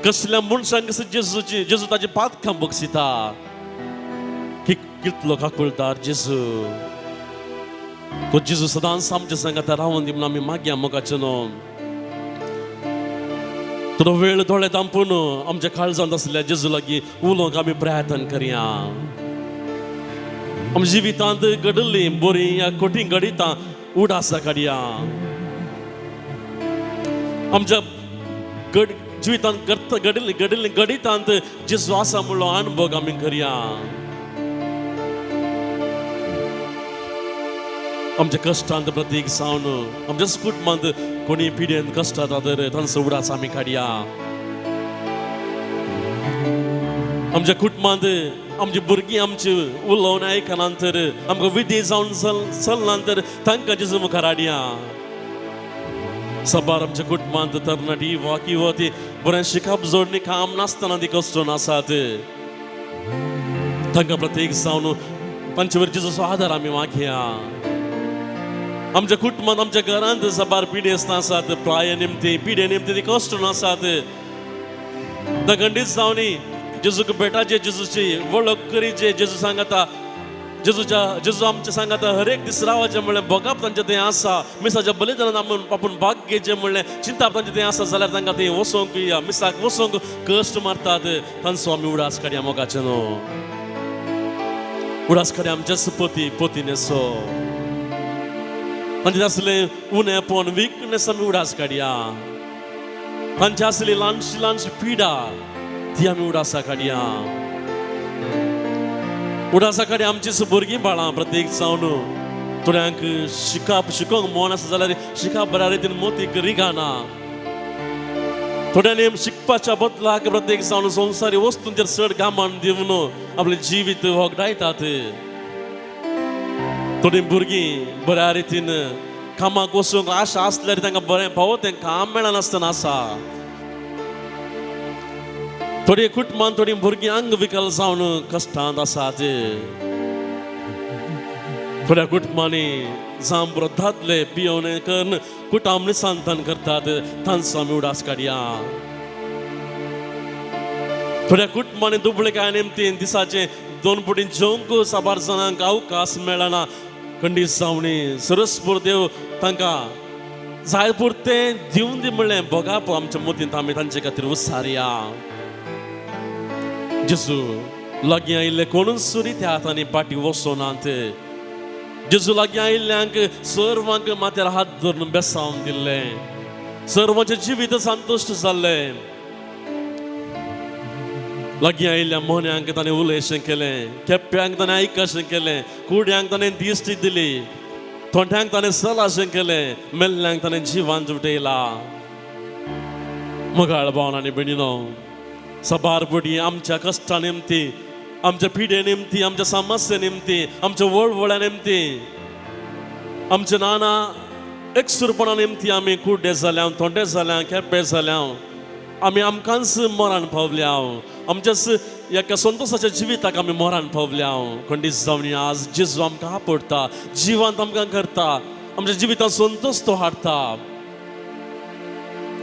कसल्या मनशांक जेजूची जेजू ताची पातकां बक्षिता. कितलो काकुळदार जेजू. तो जेजू सदांच आमच्या सांगाता रावून दी म्हणून आमी मागया मोगाचें न्हू. थोडो वेळ दोळे दांपून आमच्या काळजांत आसल्या जेजू लागीं उलोवंक आमी प्रयत्न करया. आमच्या जिवितांत घडिल्लीं बरीं या कठीण घडितां उडासा काडया. आमच्या घड जिवितांत घडिल्ली घडिल्ली घडितांत जेजू आसा म्हणलो अणभव आमी करया. आमच्या कश्टांत प्रतीक जावन आमच्या कुटुंबांत कोणी पिड्येन कश्ट जाता तर तांचो उडास आमी काडया. आमच्या कुटुंबांत आमची भुरगीं आमची उलोवन आयकना तर आमकां विधी जावन चलना तर तांकां जेजू मुखार हाडया. सबार आमच्या कुटुंबांत तरणाटी वा किंवा ती बरें शिकप जोडणी काम नासतना ती कश्टून आसात. तांकां प्रत्येक जावन तांचे वयर जेजूचो आदार आमी मागया. आमच्या कुटुंबांत आमच्या घरांत सबार पिडेस्त आसात, प्राय निमती पिडे निमती ती कश्टून आसात. खंडीत जावनी जेजूक भेटाचे, जेजूची वळख करीचे. जेजू सांगता, जेजूच्या जेजू आमच्या सांगता हर एक दीस रावाचें म्हणलें भोगप तांचें थंय आसा. मिसाच्या बलिदानान आपूण आपूण भाग घेवचें म्हणलें चिंताप तांचें थंय आसा जाल्यार तांकां थंय वचोंक या मिसाक वचोंक कश्ट मारतात. तांचो आमी उडास काडया मोगाचें न्हू. उडास काडया आमच्याच पती पतीनेचो. तांचे आसलें उणेपण विकनेस आमी उडास काडया. तांचे आसली ल्हानशी ल्हानशी पिडा ती आमी उडासा काडया. उडासा काडया आमचीच भुरगीं बाळां प्रत्येक जावन थोड्यांक शिकप शिकोवंक मन आसा जाल्यार शिकप बऱ्या रितीन मोतीक रिगाना. थोड्यांनी शिकपाच्या बदलाक प्रत्येक जावन संवसारी वस्तूंचेर चड गामान दिवन आपलें जिवीत वगडायतात. थोडीं भुरगीं बऱ्या रितीन कामाक वचूंक आशा आसल्यार तांकां बरें फावो तें काम मेळनासतना आसा. थोडी कुटुंबान थोडीं भुरगीं अंगविकल जावन कश्टांत आसात. थोड्या कुटुंबांनी जावं बरो दादले पियोवणे करून कुटुंब निसंतान करतात. तांचो आमी उडास काडया. थोड्या कुटुंबांनी दुबळे काय निमतीन दिसाचे दोन पुटी जेवंक साबार जाणांक अवकाश मेळना. खंडीत जावणी सरस्पूर देव तांकां जाय पुरतें दिवन दी म्हणलें भोगाप आमच्या मतींत आमी तांचे खातीर उसारया. जेजू लागीं आयिल्ले कोणूच सुरी त्या हातांनी पाटी वचोनात. जेजू लागीं आयिल्ल्यांक सर्वांक माथ्यार हात धरून बेसावन दिल्लें. सर्वांचें जिवीत संतुश्ट जाल्लें. लागीं आयिल्ल्या मोन्यांक ताणें उलयशें केलें, केप्प्यांक ताणें आयकशें केलें, कुड्यांक ताणें दिश्टी दिली, थोंट्यांक ताणें सलाशें केलें, मेल्ल्यांक ताणें जिवान उठयला. मोगाळ भावन आनी भयणीनो, सबार पटी आमच्या कश्टा निमती, आमच्या पिडे निमती, आमच्या समस्ये निमती, आमच्या वळवळ्या निमती, आमच्या नाना एकसुरपणा निमती आमी कुड्डे जाल्या, थोंडे जाल्या, केप्पे जाल्या. आमी आमकांच मरण पावल्या. आमच्याच एका संतोशाच्या जिविताक आमी मरण पावल्या. खंडीत जावन आज जेजू आमकां आपडटा, जिवांत आमकां करता, आमच्या जिवितांत संतोश तो हाडटा.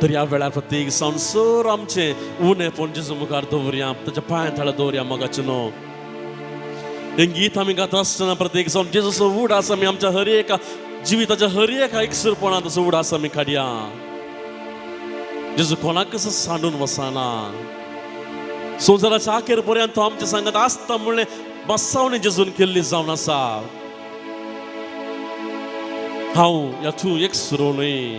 तर ह्या वेळार प्रत्येक जावन सर आमचें उणेपण जेजू मुखार दवरया, ताच्या पांया थाळा दवरया मोगाचें न्हू. हें गीत आमी गाता आसतना प्रत्येक जावन जेजूचो उडास आमी आमच्या हर एका जिविताच्या हर एका एकसुरपणांत तसो उडास आमी काडया. जेजू कोणाकच सांडून वचना. संवसाराच्या अखेर पर्यंत तो आमच्या सांगात आसता म्हणलें बसावणी जेजून केल्ली जावन आसा. हांव या तूं एकसुरो न्हय.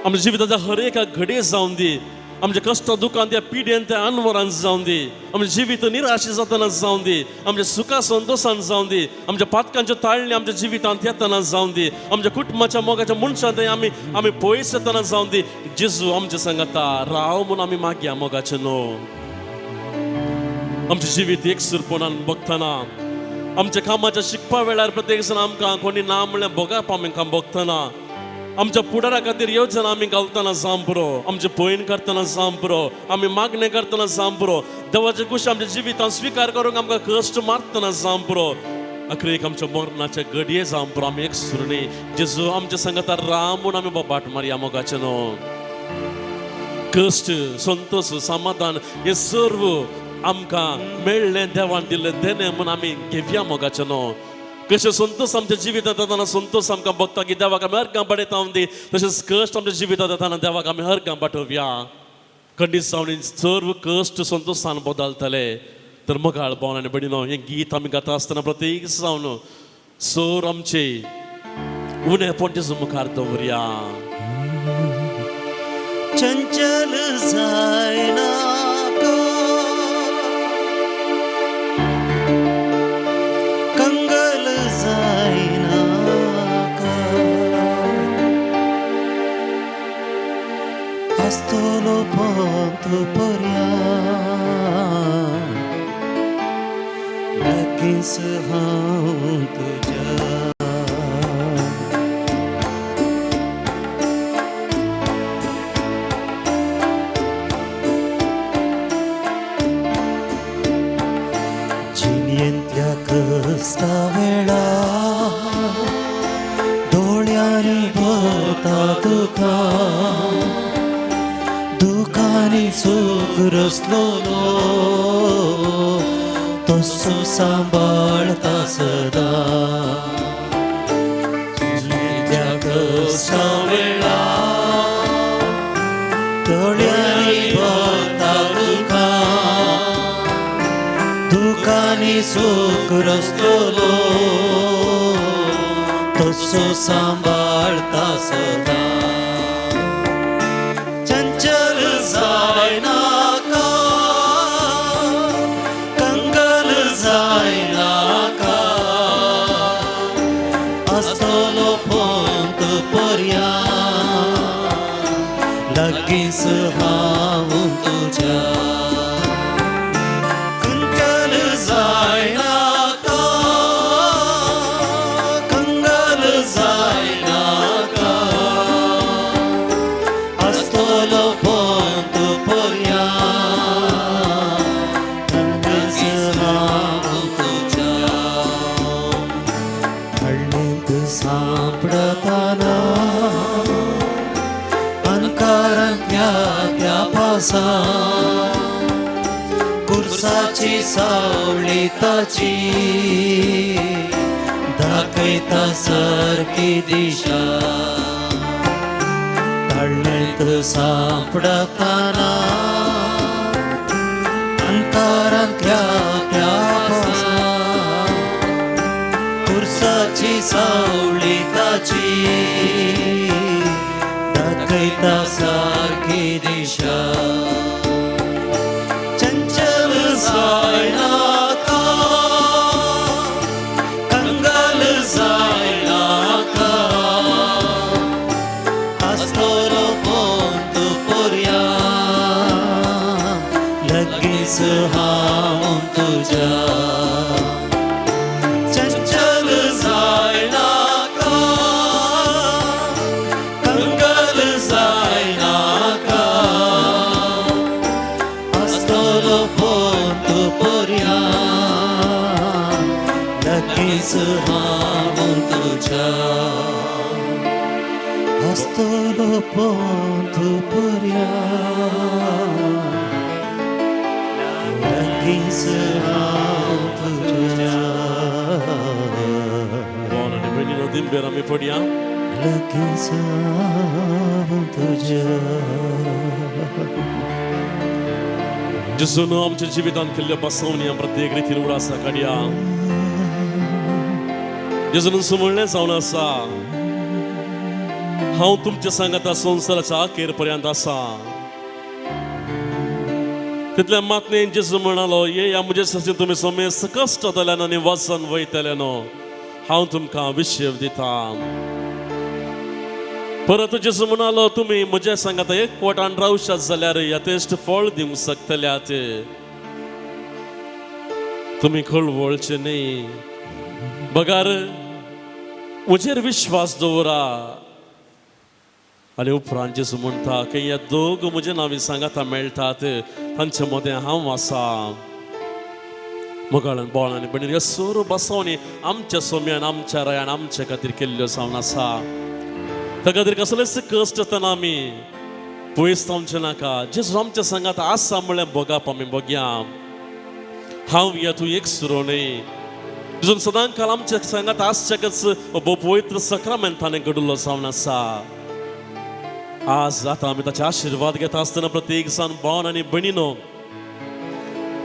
आमच्या जिविताच्या हर एका घडये जावन दी, आमच्या कश्ट दुखान त्या पिड्येन त्या अनवरान जावन दी, आमचें जिवीत निराशे जातना जावन दी, आमच्या सुखा संतोशान जावन दी, आमच्या पातकांच्यो ताळणी आमच्या जिवितांत येतना जावन दी, आमच्या कुटुंबाच्या मोगाच्या मनशां थंय आमी आमी पयस येतना जावन दी. जेजू आमच्या सांगाता राव म्हूण आमी मागया मोगाचें न्हू. आमचें जिवीत एकसुरपणान बघतना आमच्या कामाच्या शिकपा वेळार प्रत्येक जाण आमकां कोणी ना म्हणल्यार भोगप आमकां भोगतना, आमच्या फुडारा खातीर येवजण आमी घालतना जावं पुरो, आमचें पयण करतना जावं पुरो, आमी मागणें करतना जावं पुरो, देवाचे कुशी आमच्या जिवितांत स्विकार करूंक आमकां कश्ट मारतना जावं पुरो, अखेरेक आमच्या मरणाचे घडये जावं पुरो, आमी एक सुरणी जेजू आमच्या संगता राम म्हूण आमी बोबाट मारया मोगाचें न्हू. कश्ट, संतोश, समाधान हे सर्व आमकां मेळ्ळें देवान दिल्लें देणें म्हूण आमी घेवया मोगाचें न्हू. कशें संतोश आमच्या जिवितांत येताना संतोश आमकां भोगता की देवाक आमी हर बडयता दी, तशेंच कश्ट आमच्या जिवितांत येताना देवाक आमी हर पाठोवया. खंडीत जावन सर्व कश्ट संतोशान बदलतले. तर मोगाळ भाव आनी भयणीनो, हें गीत आमी गाता आसतना प्रत्येक जावन सोर आमचे उणेपण जेजू मुखार दवरया. चंचल जायनाका, कंगल जायनाका, आसतलो पंथ पर्यान लागींच हांव तुज्या. जिणेंतल्या कश्टा वेळा दोळ्यांनी भरता दुकां, दुकांनी सूख रसलोलो तसो सांबाळता सदां. जिणेंतल्या कश्टा वेळा दोळ्यांनी भरता दुकां, दुकानी सुख रसतलो तसो सांबाळता सदां. चंचल जायनाका, कंगल जायनाका, आसतलो पंत पर्यान लागींच हांव तुज्या. कंगल जायनाका, कंगल जायनाका, आसतलो पंत पर्यान लागींच हांव तुज्या. हळ्ळेंत सांपडताना अंकारांतल्या त्या पासां कुर्साची सावळी ताची दाखयता सारकी दिशा. ताळ्ळेंत सांपडताना अंकारांतल्या त्या पासां कुर्साची सावळी ताची दाखयता सारकी दिशा. चंचल जायनाका, कंगल जायनाका, आसतलो पंत पर्यान लागींच हांव तुज्या. चंचल जायनाका, कंगल जायनाका, आसतलो पंत पर्यान लागींच हांव तुज्या. आसतलो पंत पर्यान लागींच हांव तुज्या. भाव आनी भयणीनो, दिंबेर आमी पडया. लागींच हांव तुज्या. जेजून आमच्या जिवितांत केल्ल्यो बसवणी प्रत्येक रितीन उडासा काडया. जेजून म्हणलें जावन आसा, हांव तुमच्या सांगाता संवसाराच्या अखेर पर्यंत आसा. तितल्या मात न्ही, जेजू म्हणालो, येया म्हजे सशीं तुमी समेस्त कश्ट जाल्यान आनी वजन वयतले न्हू, हांव तुमकां विशेव दिता. परत जेजू म्हणालो, तुमी म्हज्या सांगाता एक कोटान रावशात जाल्यार यथेश्ट फळ दिवंक शकतल्यात, तुमी कळवळचे न्ही. बगार म्हजेर विश्वास दवरा. आनी उपरांत जेजू म्हणटा की ह्या दोग म्हजे नांवी सांगाता मेळटात तांचे मदें हांव आसा. मोगाळान बोळान आनी भयणीन ह्यो सर्व बसवणी आमच्या सोम्यान आमच्या रायान आमचे खातीर केल्ल्यो जावन आसा. त्या खातीर कसलेच कश्ट आसतना आमी पयस जावचें नाका. जेजू आमच्या सांगात आसा म्हणल्यार भोगाप आमी भोगया. हांव या तूं एक सुरो न्हय. जेजून सदां काल आमच्या सांगात आसच्याकच भोव पवित्र सक्रामेंताने घडिल्लो जावन आसा. आज आतां आमी ताचे आशिर्वाद घेता आसतना प्रत्येक जाण भावन आनी भयणीनो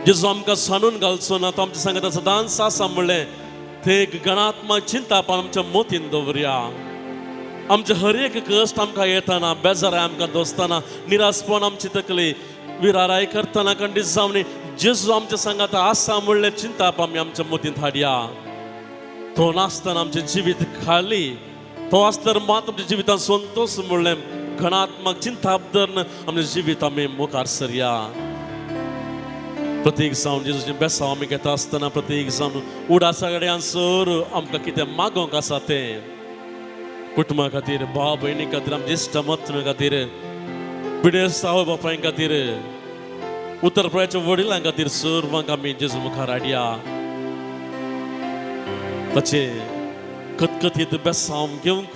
जेजू आमकां सांडून घालचो ना, तो आमच्या सांगात सदांच आसा म्हणलें ते गणात्मक चिंताप आमच्या मोतीन दवरया. आमचे हर एक कश्ट आमकां येताना, बेजाराय आमकां दोसतना, निराशपण आमची तकली विराराय करतना खंडीत जावन जेजू आमच्या सांगात आसा म्हणलें चिंताप आमी आमच्या मोतींत हाडया. तो नासतना आमचें जिवीत खाली, तो आसल्यार मात आमच्या जिवितांत संतोश म्हणलें गणात्मक चिंताप धरून आमचें जिवीत आमी मुखार सरया. प्रत्येक जावन जेजूचें बेसांव आमी घेता आसतना प्रत्येक जावन उडासा कडेन सर आमकां कितें मागोवंक आसा तें कुटुंबा खातीर, भाव भयणी खातीर, आमच्या इश्ट मत्र खातीर, पिडेस्त आवय बापाय खातीर, उत्तर प्रदेशाच्या वडिलां खातीर सर्वांक आमी जेजू मुखार हाडया. ताचे कतकतीत बेसांव घेवंक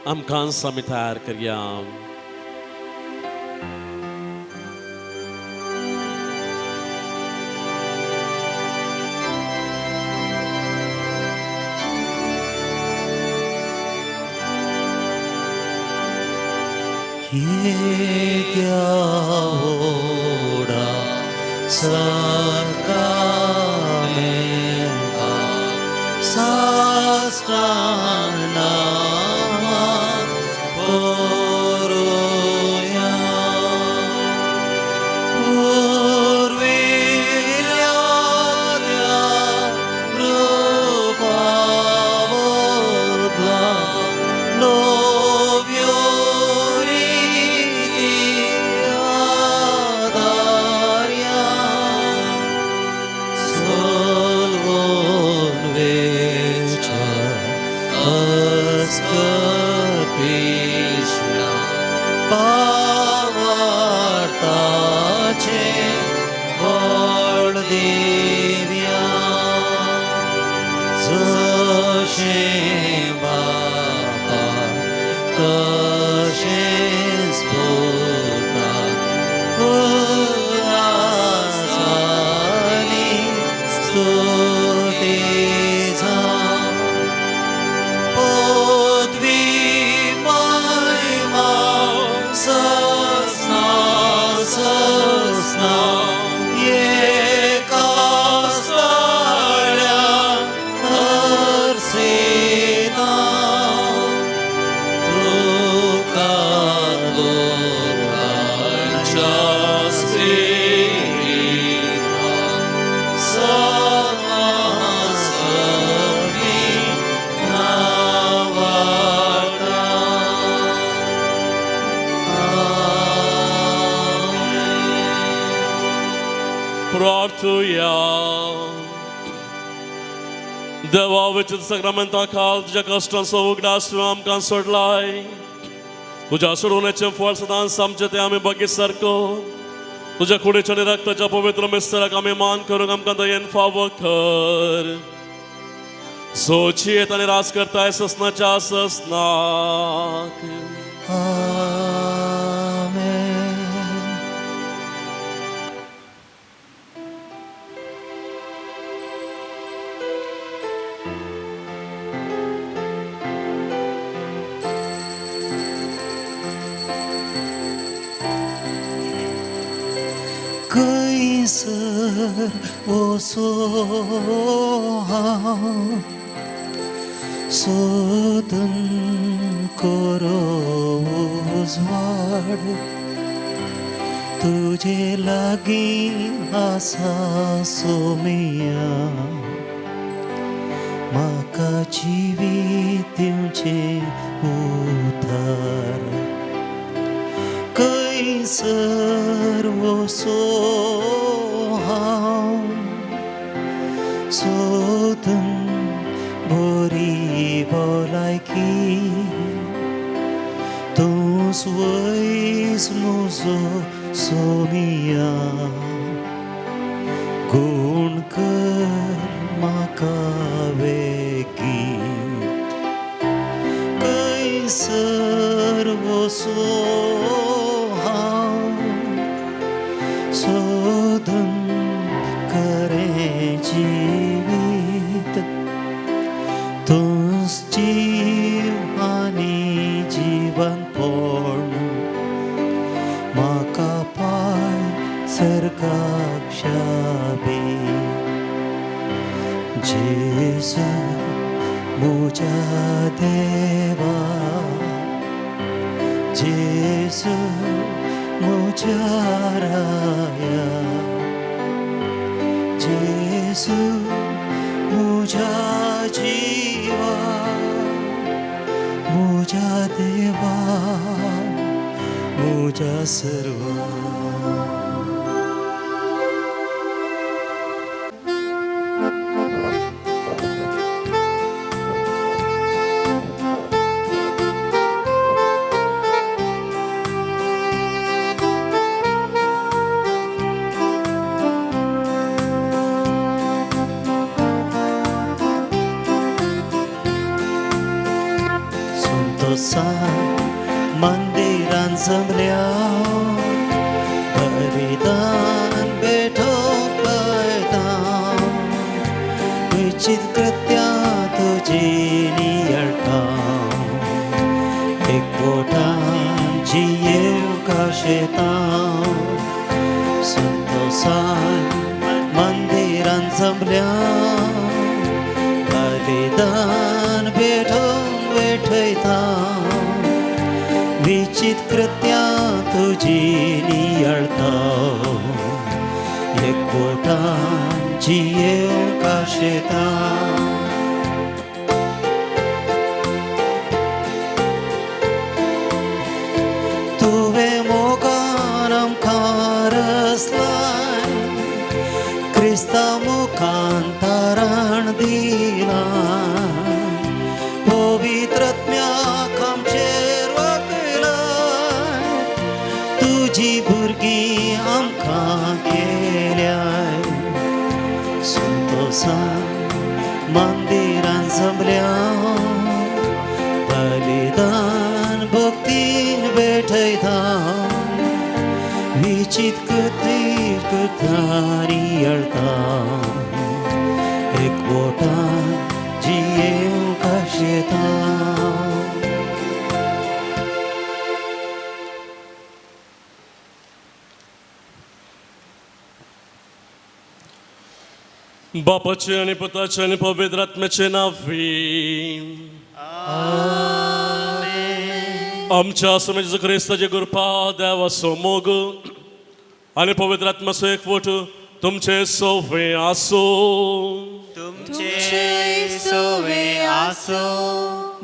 आमकां आमी तयार करया. येद्या व्हडा साक्रामेंता साश्टांग नमन करुया. पुर्विल्ल्या त्या रुपा बदला नव्यो रिती आदारया. सोलवून वेच्या अस्कपिश्या भावार्थाचें बळ दिवया. जशें बापा तशेंच पुता उल्हासानी स्तुती जावं. पदवी महिमा सस्ना सस्ना एका स्थळ्या हर्षिता. तुका लोकांच्या स्पिरितान समासमी नावार्ता. प्रार्थुया. देवा वचन सक्रामेंता खाल तुज्या कश्टांचो उगडास तुवें आमकां सोडलाय. तुज्या सोडवण्याचें फळ सदांच आमचें तें आमी बगीत सारको तुज्या कुडीच्या आनी रक्ताच्या पवित्र मिस्तराक आमी मान करूंक आमकां दयेन फावो कर. सोची येत आनी राज करताय ससनाच्या ससनाक. आमेन. खंयसर वचो हांव सोदून करो उजवाड तुजे लागीं आसा सोमिया म्हाका जिवीत दिवचें उतार. खंयसर वचो हांव सोदून भलायकी तूं वयस म्हजो सोमिया गुण कर म्हाका वेगीं खंयसर वचूं हांव सोदून खरें जिवीत तूंच जीव आनी जिवनपण म्हाका पाय सर्गाक शाबी जेजू म्हज्या देवा जेजू म्हज्या राया जेजू म्हज्या जिवा म्हज्या देवा म्हज्या सर्वा. संतोषान मंदिरान जमल्या बलिदान भेटोवंक लायता विचित कृत्यां तुजी नियळटा एकवटान जियेवंक आशेता संतोषान मंदिरान जमल्या बलिदान भेटोवंक भेटयता विचित कृत्यां तुजी नियळटा एकवटान जियेवंक आशेता. तुवें मोगान आमकां रचलाय क्रिस्ता मुखान तारण दिलां पवित्रत्म्याक आमचेर वाकयलाय तुजी भुरगीं आमकां केल्याय संतोषान मंदिरान जमल्या बलिदान भक्तीन भेटयता विचित कृत्यां नियळटा एकवटान जियेवंक आशेता. बापाचे आणि पुताचे आणि पवित्र आत्म्याचे नावी. आमच्या स्वामी जेजू क्रिस्ताचे कृपा, देवाचो मोग आणि पवित्र आत्म्याचो एकवट तुमचे सोवे आसूं. तुमचे सोवे आसो.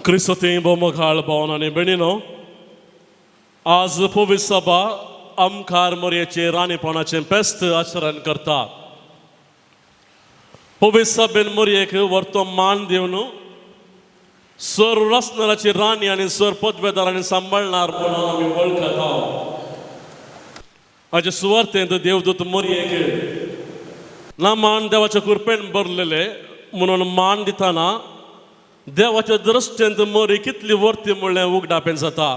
क्रिस्ती भोवमोगाळ भावन आनी भयणीनो, आज पवित्र सभा आमखार मोरयेचे राणीपणाचें फेस्त आचरण करता. पवित्र सभेन मोरयेक व्हरतो मान दिवन सर रसनराची राणी आनी सर पदवेदार आनी सांबाळणार म्हणून आमी वळखता. हाचे सुवार्थेंत देवदूत मोरयेक ना मान देवाच्या कृपेन भरलेले म्हणून मान दितना देवाच्या दृश्टेंत मोरी कितली वर्ती म्हणलें उगडापें जाता.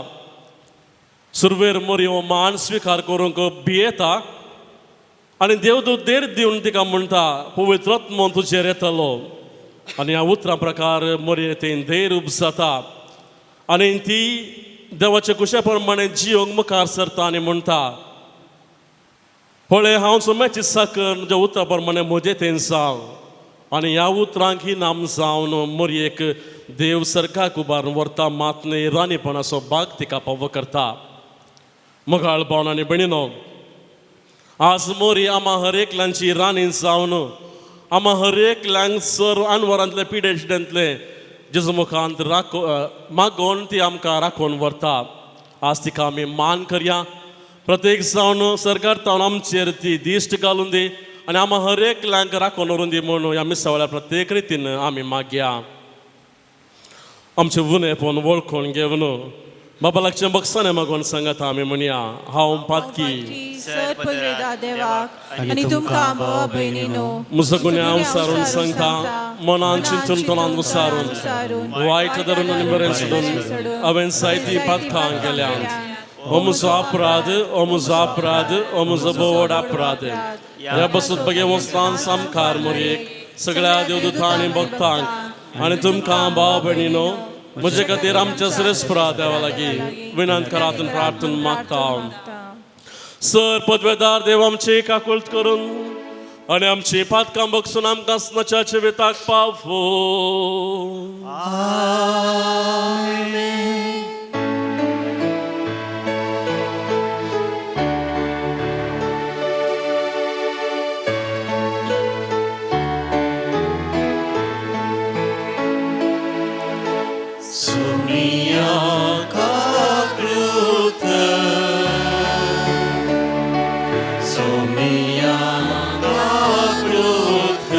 सुरवेर मोरी हो मान स्विकार करूंक भियेता आनी देवदूत देर दिवन तिका म्हणटा, पवित्र आत्मो तुजेर येतलो. आनी ह्या उतरां प्रकार मोरये तें धैर्य जाता आनी ती देवाच्या कुशा प्रमाणे जियोंक मुखार सरता आनी म्हणटा, पळय हांव सोम्याची साकर, म्हज्या उतरां प्रमाणे म्हजें तें जावं. आनी ह्या उतरांक ही नाम जावन मोरयेक देव सरकाक उबारून व्हरता, मात न्हय राणीपणाचो भाग तिका पावो करता. मोगाळ भावन आनी भयणीनो, आज मोरी आमा हर एकल्यांची राणी जावन आमा हर एकल्यांक सर अनवरांतले पिडेस्टेंतले जेजू मुखांत राखो मागोवन ती आमकां राखोवन व्हरता. आज तिका आमी मान करया. प्रत्येक जावन सरकार तावन आमचेर ती दिश्ट घालून दी आनी आमा हर एकल्यांक राखोवन व्हरून दी म्हणून ह्या मिसावळ्या प्रत्येक रितीन आमी मागया. आमचें उणेपण वळखून घेवन बाबा लागचें बक्षाने मागून सांगता आमी म्हणया, हांव पातकी. सर पदवेदार देवाक आनी तुमकां भावा भयणीनो, म्हजो गुन्यांव विचारून सांगता, मनान चिंतून तोंडान विचारून, वायट धरून आनी बरें सोडून हांवें जायतीं पातकां केल्यांत. हो म्हजो अपराध, हो म्हजो अपराध, हो म्हजो भोव अपराध. ह्या बसूत बगे वचतान सामकार मोरयेक, सगळ्या देवदूतां आनी भक्तांक आनी तुमकां भाव भयणीनो, म्हजे खातीर आमच्या श्रेष्ठ देवा लागीं विनंत करात प्रार्थना मागता. सर पदवेदार देव आमची काकुळट करून आनी आमची पातकां बगसून आमकां सनाच्या जिविताक पावो. सोमिया काकलूत, सोमिया काकलूत,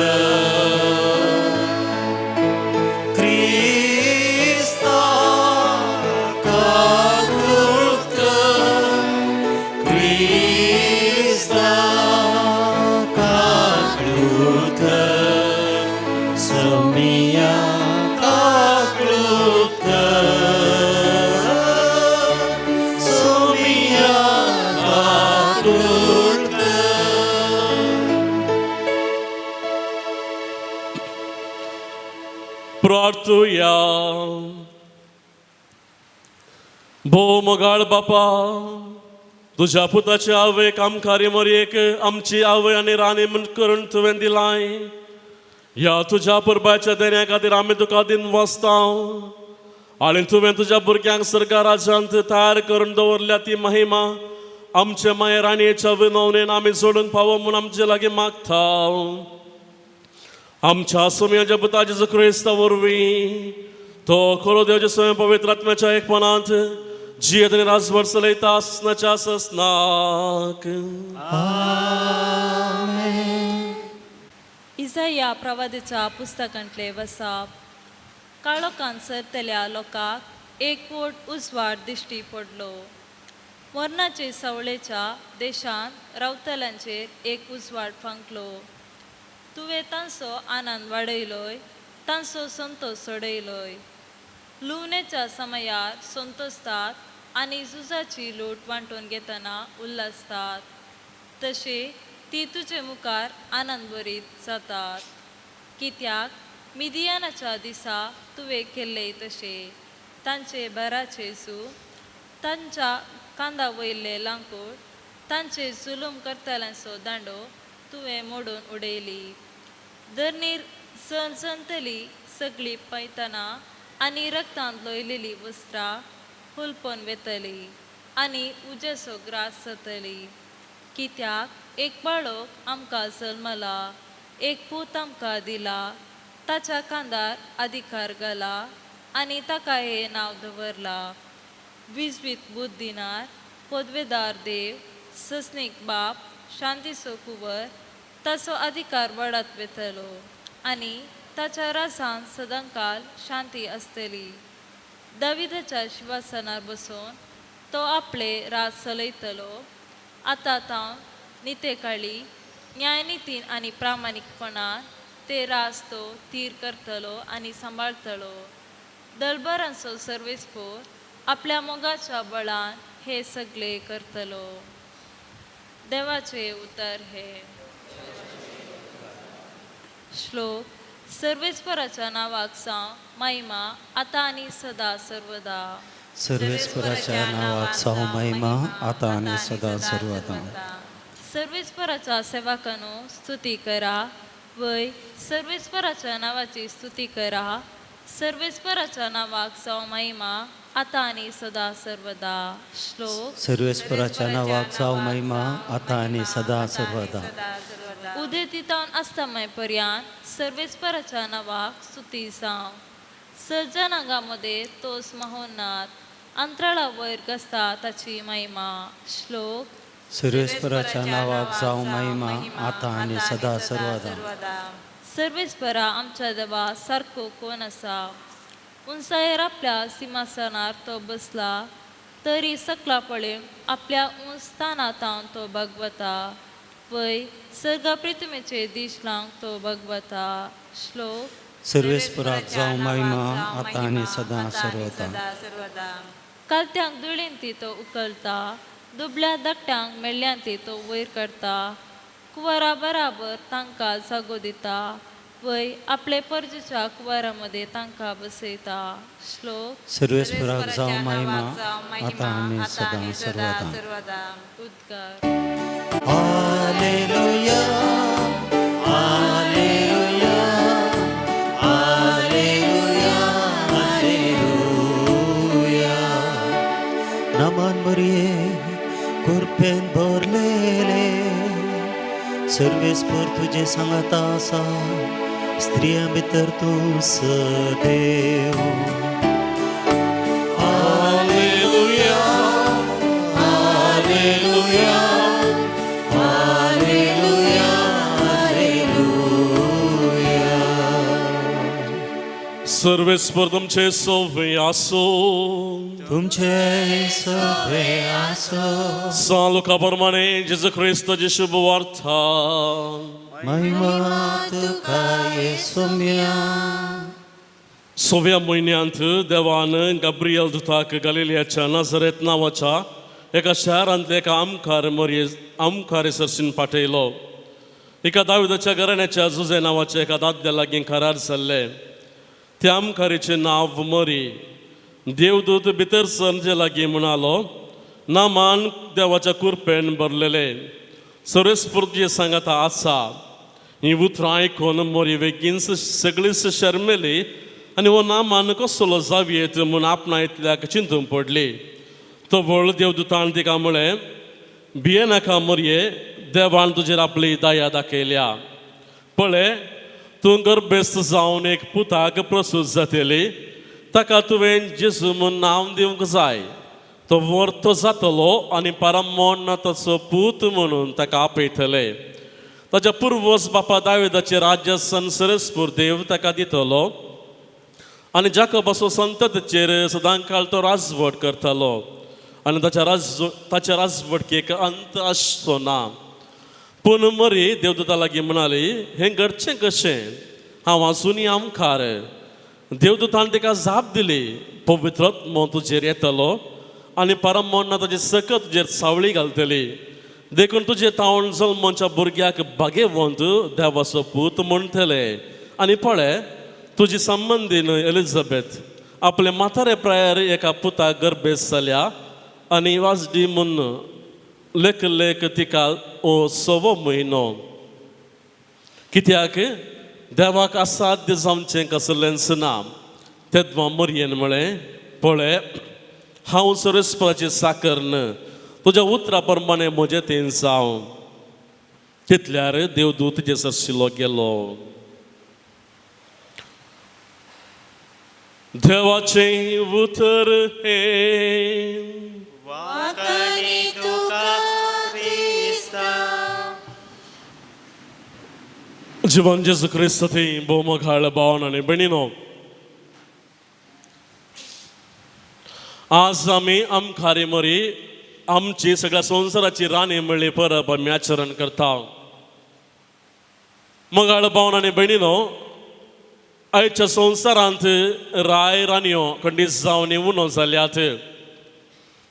क्रिस्ता काकलूत, क्रिस्ता काकलूत, सोमिया काकलूत, सोमिया काकलूत. प्रार्थुया. भोव मोगाळ बापा, तुज्या पुताची आवयक आमकां मोरयेक आमची आवय आनी राणी म्हूण करून तुवें दिलाय. ह्या तुज्या पुरबाच्या देण्या खातीर आमी तुका दिन वाचता आनी तुवें तुज्या भुरग्यांक सरकार राज्यांत तयार करून दवरल्या ती महिमा आमचे माय राणयेच्या विनवणेन आमी जोडूंक पावो म्हूण आमचे लागीं मागता. आमच्या सोम्याच्या पुता जेजू क्रिस्ता वरवीं, तो खरो देवाच्या स्वयं पवित्र आत्म्याच्या एकपणांत जियेत आनी राजभर चलयता आसनाच्या ससनाक. इजाया प्रवादीच्या पुस्तकांतले वसाप. काळोखान सरतल्या लोकांक एक पोट उजवाड दिश्टी पडलो. मरणाचे सवळेच्या देशांत रावतल्यांचेर एक उजवाड फांकलो. तुवें तांचो आनंद वाडयलोय, तांचो संतोश सोडयलोय. लुवणेच्या समयार संतोसतात आनी झुजाची लूट वांटून घेतना उल्हासतात, तशें ती तुजे मुखार आनंद भरीत जातात. कित्याक मिदियानाच्या दिसा तुवें केल्लें तशें तांचे बराचे सू, तांच्या कांदा वयले लांकूड, तांचे जुलूम करतल्यांचो दांडो तुवें मोडून उडयली. धरणीर सणसणतली सगळीं पैतानां आनी रक्तांत लोयलेलीं वस्त्रां हुलपोन वेतली आनी उज्याचो ग्रास जातली. कित्याक एक बाळक आमकां जल्मला, एक पूत आमकां दिला, ताच्या कांदार अधिकार घाला आनी ताका हें नांव दवरलां, विजवीत बुद्दिनार, पदवेदार देव, सस्नीक बाप, शांतीचो कुंवर. ताचो अधिकार वाडत वेतलो आनी ताच्या रासान सदांकाल शांती आसतली. दाविदाच्या शिवासनार बसून तो आपले राज चलयतलो, आतां तावन नितेकाळी न्यायनितीन आनी प्रामाणीकपणान ते राज तो थीर करतलो आनी सांबाळतलो. दलबरांचो सर्वेस्पोर आपल्या मोगाच्या बळान हे सगळे करतलो. देवाचे उतर हे. श्लोक. सर्वेस्पराच्या नावाक जावं महिमा, आतां आनी सदा सर्वदा. सर्वेस्पराच्या नावाक जावं महिमा, आतां आनी सदा सर्वदा. सर्वेस्पराच्या सेवकांनो स्तुती करा, वय सर्वेस्पराच्या नावाची स्तुती करा. सर्वेस्पराच्या नावाक जावं महिमा, आतां आनी सदा सर्वदा. श्लोक. सर्वेस्पराच्या नावाक जावं महिमा, आतां आनी सदा सर्वदा. उदेतीतावन अस्तमय पर्यंत सर्वेस्पराच्या नावाक स्तुती जावं. सज्जनांगा मदें तोच महोन्नाथ, अंतराळा वयर गाजता ताची महिमा. श्लोक. सर्वेस्पराच्या नावाक जावं महिमा, आतां आनी सदा सर्वदा. सर्वेस्परा आमच्या देवा सारको कोण आसा? उंचायेर आपल्या सिंहासनार तो बसला तरी सकला पळेवन आपल्या उंच स्थानांत तो भगवता वय सर्गा प्रितमेचे दीश लावंक तो भगवता. श्लोक. सर्वेस्पराक जावं महिमा आतां आनी सदां सर्वता. सर्वदा. कालत्यांक दुळींती तो उकलता, दुबल्या धाकट्यांक मेल्ल्यांती तो वयर करता, कुंवरा बराबर तांकां जागो दिता, वय आपले परजेच्या कुंवरा मदें तांकां बसयता. श्लोक. सर्वेस्पराक जावं महिमा आतां आनी सदां सर्वदा. सर्वदा. उद्गार. हालेलुया, हालेलुया, हालेलुया, हालेलुया. नमन मरिये, कृपेन भरलेले, सर्वेस्पर तुजे सांगाता आसा, स्त्रियां भितर तूं सदैव. हालेलुया, हालेलुया, हालेलुया, हालेलुया. सर्वेस्पर तुमचे सोवे आसो. तुमचे सगळे आसो. सान लुका प्रमाणे जेजू क्रिस्ताची शुभ वार्ता. महिमा तुका येसुम्या. सव्या म्हयन्यांत देवान गाब्रियल दुताक गलिलियाच्या नाजरेत नांवाच्या एका शहरांतल्या एका आमकार मरये आमकारे सरशीन पाठयलो. एका दाविदाच्या घराण्याच्या जुजे नांवाच्या एका दादल्या लागीं करार जाल्ले. त्या आमकारीचें नांव मरी. देवदूत भितर सरचे लागीं म्हणालो, नामान देवाच्या कुरपेन भरलेले, सर्वेस्पर तुजे सांगाता आसा. ही उतरां आयकून मोरी बेगीनच सगळीच शर्मेली आनी हो नामान कसलो जावयेत म्हूण आपणा इतल्याक चिंतूंक पडली. तो व्हड देवदूतान तिका म्हळें, भियेनाका मरये, देवान तुजेर आपली दया दाखयल्या. पळय, तूं गर्भेस्त जावन एक पुताक प्रसूत जातली, ताका तुवें जेजू म्हूण नांव दिवंक जाय. तो वर्तो जातलो आनी परमोण ताचो पूत म्हणून ताका आपयतले. ताच्या पुर्वज बापा दाविदाचे राज्य संसरस्पूर देव ताका दितलो आनी जाकबाचो संततीचेर सदांकाळ तो राजवट करतलो आनी ताच्या राजवटकेक अंत आसचो ना. पूण मरी देवदूता लागीं म्हणाली, हें घडचें कशें? हांव आजुनूय आमखार. देवदूतान तिका जाप दिली, पवित्र आत्मो तुजेर येतलो आनी परमोन्ना ताजी सकत तुजेर सावळी घालतली, देखून तुजे तावन जल्मच्या भुरग्याक भागेवंत देवाचो पूत म्हणटले. आनी पळय, तुजी संबंदीन एलिझाबेथ आपले म्हातारे प्रायर एका पुताक गर्भेस्त जाल्या आनी वाजडी म्हूण लेख लेख तिका ओ सवो म्हयनो, कित्याक देवाक असाध्य जावचें कसलेंच ना. तेदवा मरयेन म्हळें, पळय, हांव सरस्पराची साकर न्हय, तुज्या उतरा प्रमाणे म्हजें तें जावं. तितल्यार देवदूत तुजे सरशिलो गेलो. देवाचें उतर हें. वाखाणी तुका क्रिस्ता. जिवन जेजू क्रिस्त थंय भोवमोगाळ भावन आनी भयणीनो, आज आमी आमखारी मरी आमची सगळ्या संवसाराची राणी म्हणली परब आमी आचरण करता. मोगाळ भावन आनी भयणीनो, आयच्या संवसारांत राय राणयो खंडीत जावन उणो जाल्यात.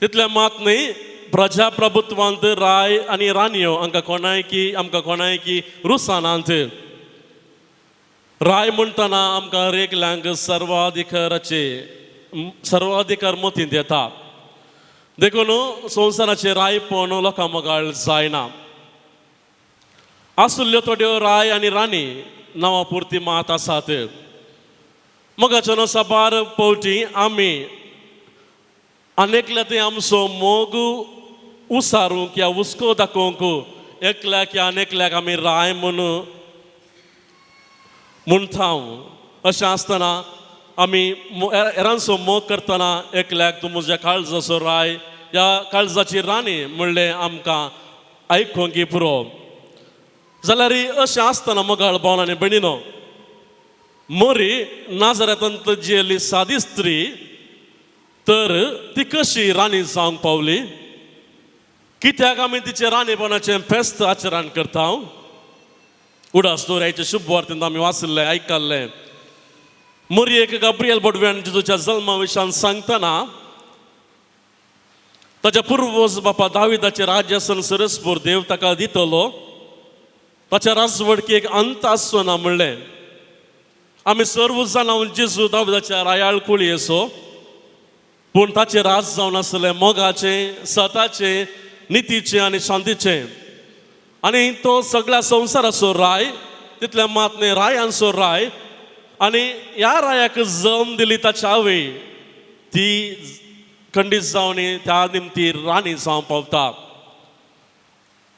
तितलें मात न्हय, प्रजाप्रभुत्वांत राय आनी राणयो हांकां कोणायकी आमकां कोणायकी रुसानात. राय म्हणटना आमकां हर एकल्यांक सर्वाधिकाराचे सर्वाधिकार मतींत येता. देखून संवसाराचें रायपण लोकां मोगाळ जायना. आसुल्ल्यो थोड्यो राय आनी राणी नांवा पुरती मात आसात. मोगाच्यान साबार पवटी आमी आनी एकल्या थंय आमचो मोग उसारूंक या हुस्को दाखोवंक एकल्याक या आनी एकल्याक आमी राय म्हूण म्हणटा. अशें आसतना आमी हेरांचो मोग करतना एकल्याक तूं म्हज्या काळजाचो राय या काळजाची राणी म्हणलें आमकां आयकूंक पुरो. जाल्यार अशें आसतना मोगाळ भावन आनी भयणीनो, मोरी नाजरेतांत जियेल्ली सादी स्त्री तर ती कशी राणी जावंक पावली? कित्याक आमी तिचें राणीपणाचें फेस्त आचरण करता? उडास दवरायचे शुभ वार्तेंत आमी वाचिल्लें, आयकल्लें. मोरयेक गाब्रियल बोडव्यान जेजूच्या जल्मा विशयान सांगतना ताच्या पुर्वज बापा दाविदाचें राज्यासन सरसपूर देव ताका दितलो, ताच्या राजवडकेक अंत आसचो ना म्हणलें. आमी सर्व जाणां जेजू दाविदाच्या रायाळ कुळयेचो, पूण ताचें राज जावन आसलें मोगाचें, सताचें, नितीचें आनी शांतीचें. आनी तो सगळ्या संवसाराचो राय, तितल्या मात न्हय रायांचो राय. आनी ह्या रायाक जल्म दिली ताची आवय, ती खंडीत जावन त्या निमती राणी जावंक पावता.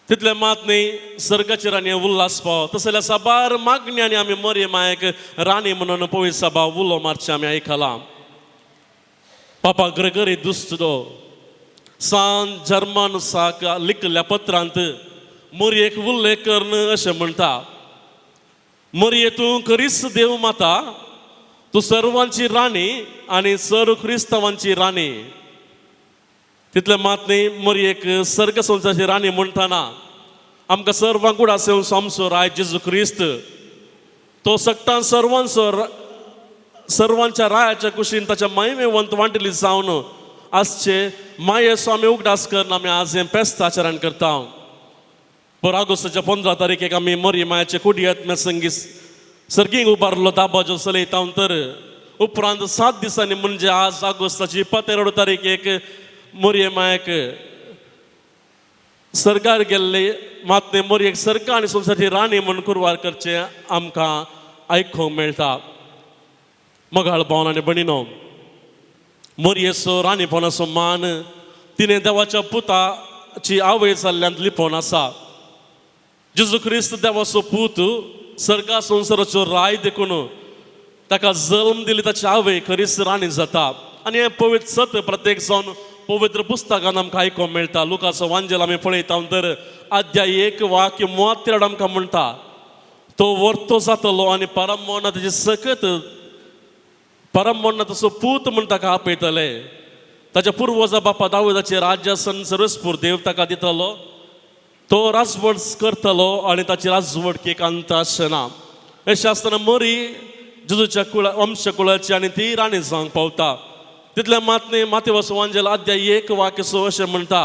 तितलें मात न्हय, सर्गाची राणी उल्हास पाव. तशें जाल्यार साबार मागण्यांनी आमी मरये मायक राणी म्हणून पवित्र सभा उलो मारचें आमी आयकलां. पापा ग्रेगरी दुसरो सान जर्मानुसाक लिखिल्ल्या पत्रांत मोरयेक उल्लेख करून अशें म्हणटा, मोरये तूं खरीच देव माता, तूं सर्वांची राणी आनी सर्व क्रिस्तांवांची राणी. तितलें मात न्हय, मोरयेक सर्ग संवसाराची राणी म्हणटना आमकां सर्वांक उडास येवन आमचो राय जेजू क्रिस्त तो सगटान सर्वांचो सर्वांच्या रायाच्या कुशीन ताच्या महिमेवंत वांटली जावन आसचे मायेचो आमी उगडास करून आमी आज हें फेस्त आचरण करता. पर ऑगस्टाच्या 15 तारखेक आमी मरी मायाचे कुडियत संगीत सर्गींक उबारलो दाबाजो चलयता. तर उपरांत 7 दिसांनी म्हणजे आज ऑगस्टाची 22 तारखेक मोरये मायक सरकार गेल्ले मात मोरयेक सरकार आनी संवसाराची राणी म्हूण कुरवार करचें आमकां आयकूंक मेळटा. मगाळ भावन आनी भणिनो, मोरयेचो राणीपणाचो मान तिणें देवाच्या पुताची आवय जाल्ल्यान लिपोवन आसा. जेजू क्रिस्त देवाचो पूत, सर्गा संवसाराचो राय देखून ताका जल्म दिली ताची आवय खरीच राणी जाता. आनी हें पवित्र सत प्रत्येक जावन पवित्र पुस्तकान आमकां आयकूंक मेळटा. लुकाचो वांजेल आमी पळयता तर अध्याय 1 वाक्य 33 आमकां म्हणटा, तो वर्तो जातलो आनी परमोना ताची सकत परमोना तसो पूत म्हूण ताका आपयतले. ताच्या पुर्वजा बापा दाविदाचे राज्यासन सर्वस्पूर देव ताका दितलो, तो राजवट करतलो आनी ताची राजवटकेक अंत आसना. अशें आसतना मोरी जेजूच्या कुळा वंश कुळाची आनी ती राणी जावंक पावता. तितलें मात न्हय, मातेवस वांजेल अध्याय 1 वाक्य 6 अशें म्हणटा,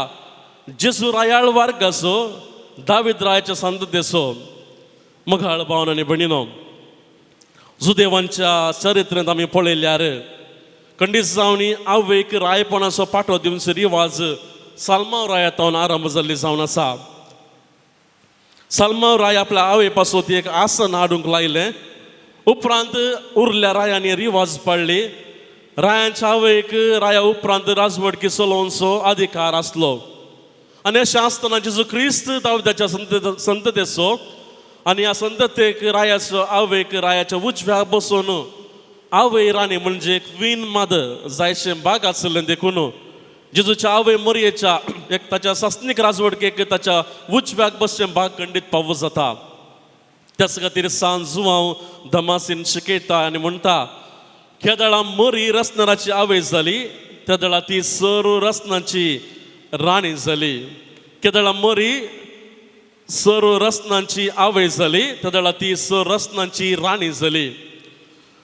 जेजू रायाळ वार्गाचो दावीद रायाच्या संततेचो. मगाळ भावन आनी भणिनो, जुदेवांच्या चरित्रेंत आमी पळयल्यार खंडीत जावन आवयक रायपणाचो पाटो दिवचो रिवाज साल्माव रायातावन आरंभ जाल्ली जावन आसा. साल्माव राय आपल्या आवय पासत एक आसन हाडूंक लायलें. उपरांत उरल्या रायांनी रिवाज पाळ्ळी. रायांच्या आवयक राया उपरांत राजवटकी चलोवचो अधिकार आसलो. आनी अशें आसतना जेजू क्रिस्त दाविदाच्या संततेचो आनी ह्या संततेक रायाचो आवयक रायाच्या उजव्या बसून आवय राणी म्हणजे क्वीन मदर जायशें भाग आसलें देखून जेजूच्या आवय मोरयेच्या एक ताच्या सासनीक राजवटकेक ताच्या उजव्याक बसचें भाग खंडीत पावो जाता. त्याच खातीर सान जुवांव दमासीन शिकयता आनी म्हणटा, केदळा मोरी रसनराची आवय जाली तेदळा ती सर्व रसनाची राणी जाली. केदळा मोरी सर्व रसनांची आवय जाली तेदळा ती सर्व रसनांची राणी जाली.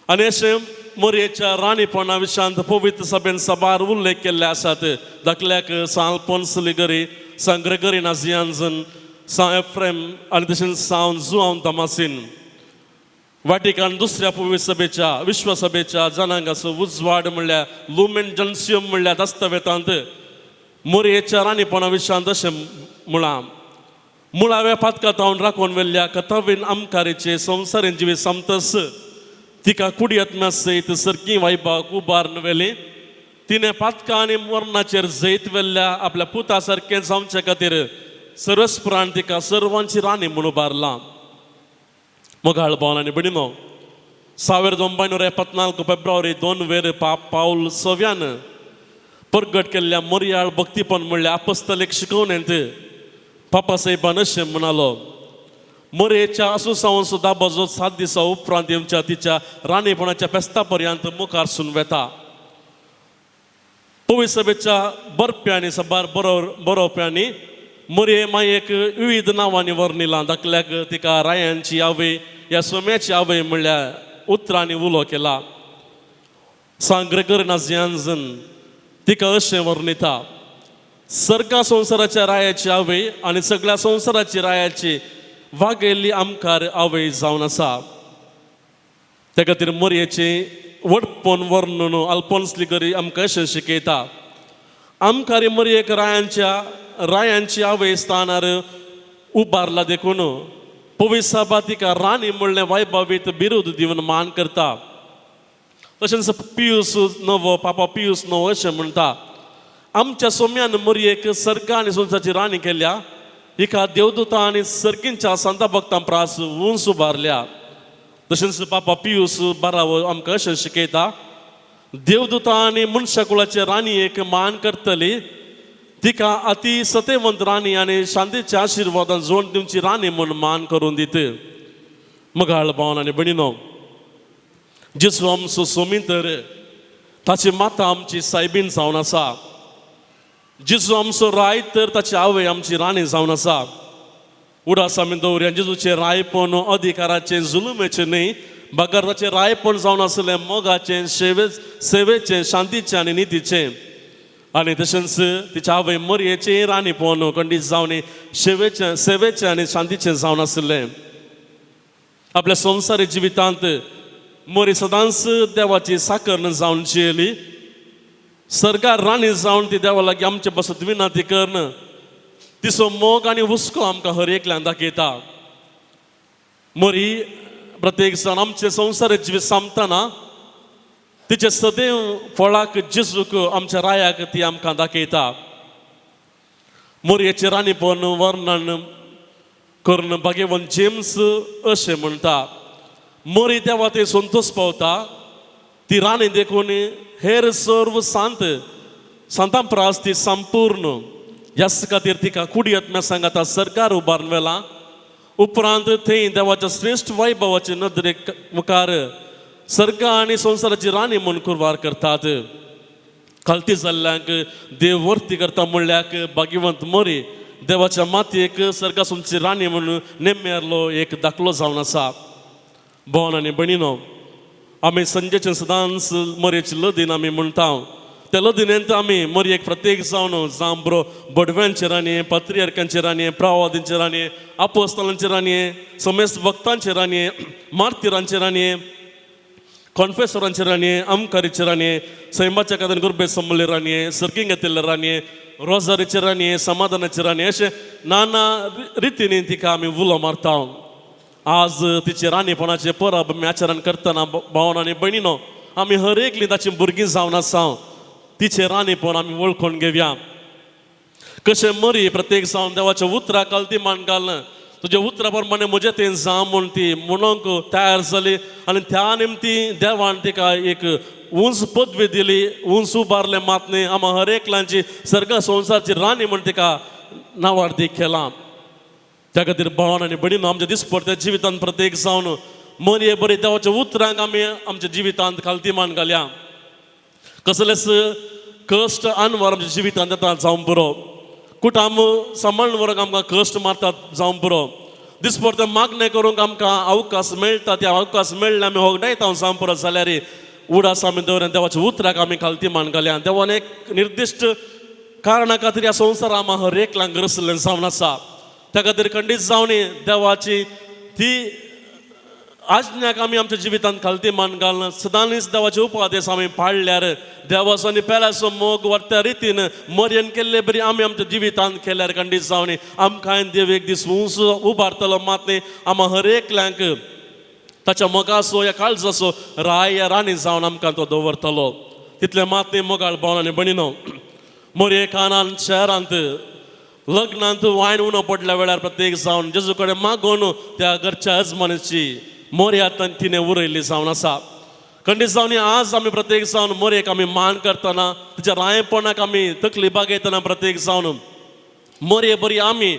आनी अशें मोरयेच्या राणीपणा विशयांत पवित्र सभेन साबार उल्लेख केल्ले आसात. धाकल्याक सान अल्फोन्स लिगरी, सान ग्रेगरी नाझियांजन, सान एफ्रेम आनी तशेंच सान जुआंव दमासीन. वाटिकान दुसऱ्या पवित्र सभेच्या विश्वसभेच्या जनांगाचो उजवाड म्हणल्यार लुमेन जनसियम म्हणल्यार दस्तावेतांत मोरयेच्या राणीपणा विशयांत अशें म्हळां, मुळाव्या पातकातावन राखून व्हेल्ल्या कथावीन आमकारेचे संवसारीन जिवीत समतस तिका कुडियत्म्या सयत सरकी वायबाक उबारून व्हेली. तिणें पातकां आनी मरणाचेर जैत व्हेल्ल्या आपल्या पुता सारकें जावचे खातीर सर्वस्प्राण तिका सर्वांची राणी म्हूण उबारलां. मोगाळ भावन आनी भयणीनो, 1974 फेब्रुवारी 2 वेर पाप पावल सव्यान परगट केल्ल्या मोरयाळ भक्तीपण म्हणल्यार आपस्तलीक शिकवणेंत पापा साहेबान अशें म्हणालो, मोरयेच्या आसुसांव दाबाजो 7 दिसां उपरांत येवच्या तिच्या राणीपणाच्या फेस्ता पर्यंत मुखार सून वेता. पवित्र सभेच्या बरप्यांनी सबार बरोवप्यांनी मोरये मायेक विविध नांवांनी वर्णिलां. दाखल्याक तिका रायांची आवय या सोम्याची आवय म्हणल्यार उतरांनी उलो केला. सांत ग्रेगरी नाझियांजन तिका अशें वर्णिता, सर्गा संवसाराच्या रायाची आवय आनी सगळ्या संवसाराची रायाची वागयल्ली आमकार आवय जावन आसा. त्या खातीर मोरयेचें व्हडपण वर्णन अल्फोन्स लिगोरी आमकां अशें शिकयता, आमकार मोरयेक रायांची आवय स्थानार उबारला देखून पवित्र सभा तिका राणी म्हणलें वैभवीत बिरूद दिवन मान करता. तशेंच पियूस नवो पापा पियूस नवो अशें म्हणटा, आमच्या सोम्यान मोरयेक सर्ग आनी संवसाराची राणी केल्या, हिका देवदूता आनी सर्गींच्या संता भक्तां प्रास उंच उबारल्या. तशेंच पापा पियूस बारावो आमकां अशें शिकयता, देवदूता आनी मनशा कुळाचे राणी एक मान करतली, तिका अति सतेवंत राणी आनी शांतीच्या आशिर्वादान जोड दिवची राणी म्हूण मान करून दित. मगाळ भावन आनी भयणीनो, जेजू आमचो सोमी तर ताची माता आमची सायबीन जावन आसा. जेजू आमचो राय तर ताची आवय आमची राणी जावन आसा. उडास आमी दवरया जेजूचें रायपण अधिकाराचें जुलुमेचें न्हय, बगर ताचें रायपण जावन आसलें मोगाचें, सेवेचें, शांतीचें आनी नितीचें. आनी तशेंच तिच्या आवय मोरयेचें राणीपण खंडीत जावन सेवेचें सेवेचें आनी शांतीचें जावन आसलें. आपल्या संवसारी जिवितांत मोरी सदांच देवाची साकर जावन जियेली. सरकार राणी जावन ती देवा लागीं आमचे बसत विनंती करून तिचो मोग आनी हुस्को आमकां हर एकल्यान दाखयता. मोरी प्रत्येक जाण आमचे संवसारी जिवीत सांगतना तिचे सदैव फळाक जेजूक आमच्या रायाक ती आमकां दाखयता. मोरयेचें राणीपण वर्णन करून भाग्यवंत जेम्स अशें म्हणटा, मोरी देवा ते संतोश पावता, ती राणी देखून हेर सर्व सांत सांतां प्रास ती संपूर्ण. ह्याच खातीर तिका कुडियत्म्या सांगाता सरकार उबारून व्हेलां. उपरांत थंय देवाच्या श्रेश्ठ वैभवाचे नदरेक मुखार सर्ग आनी संवसाराची राणी म्हूण कुरवार करतात. खालती जाल्ल्यांक देव वर्ती करता म्हणल्याक भाग्यवंत मोरी देवाच्या मातयेक सर्गासूनची राणी म्हूण नेमेरलो एक दाखलो जावन आसा. भोवन आनी भयणीनो, आमी संजेचे सदांच मोरयेची लदीन आमी म्हणटा. त्या लदीनेंत आमी मोरयेक प्रत्येक जावन जांब्रो बडव्यांचे राणये, पत्रियार्कांचे राणये, प्रवादींचे राणये, आपोस्तालांचे राणये, समेस्त भक्तांचे राणये, मार्तिरांचे राणये, कॉन्फेसरांचे राणये, आमकारीचे राणये, सैमाच्या कादान गुरबे संबले राणये, सर्किंग घेतिल्ले राणये, रोजारीचे राणये, समाधानाचे राणये, अशें नाना रितीनी तिका आमी उलो मारता. आज तिचे राणीपणाचे परब आमी आचरण करतना भावन आनी भयणीनो, आमी हर एकली ताची भुरगीं जावन आसा. तिचें राणीपण आमी वळखून घेवया. कशें मरी प्रत्येक जावन देवाच्या उतराक ती मान घालना, तुज्या उतरा प्रमाणे म्हजें तें जावं म्हूण ती म्हणूंक तयार जाली आनी त्या निमती देवान तिका एक उंच पदवी दिली, उंच उबारलें मात न्ही, आमा हर एकल्यांची सर्ग संवसारची राणी म्हूण तिका नांवार्दी केलां. त्या खातीर भावन आनी भयणीनो, आमच्या दिसपडत्या जिवितांत प्रत्येक जावन मोरये बरी देवाच्या उतरांक आमी आमच्या जिवितांत खालती मान घालया. कसलेच कश्ट अनवर आमच्या जिवितांत येता जावं पुरो, कुटाम सांबाळून व्हरूंक आमकां कश्ट मारतात जावं पुरो, दिसपडते मागणें करूंक आमकां अवकाश मेळटा, त्या अवकाश मेळ्ळें आमी होगडायता जावं पुरो. जाल्यार उडास आमी दवरून देवाच्या उतराक आमी खालती मान घालया. देवान एक निर्दिश्ट कारणा खातीर ह्या संवसार आमकां हर एकल्यांक रसलें जावन आसा. त्या खातीर खंडीत जावन देवाची ती आज्ञाक आमी आमच्या जिवितांत खालती मान घालना, सदांच देवाचे उपदेश आमी पाळल्यार देवाचो आनी पेल्याचो मोग वर्त्या रितीन मर्यन केल्ले बरी आमी आमच्या जिवितांत केल्यार खंडीत जावन आमकां देव एक दीस उंच उबारतलो मात न्ही, आमकां हर एकल्यांक ताच्या मोगाचो या काळजाचो राय या राणी जावन आमकां तो दवरतलो. तितलें मात न्ही मोगाळ भावन आनी भयणीनो, मोरये कानान शहरांत लग्नांत वायन उणो पडल्या वेळार प्रत्येक जावन जेजू कडेन मागून त्या घरच्या अजमानाची मोरया तिणें उरयल्ली जावन आसा. खंडीत जावन आज आमी प्रत्येक जावन मोरयेक आमी मान करतना तिच्या रायपणाक आमी तकली बागयतना प्रत्येक जावन मोरये बरी आमी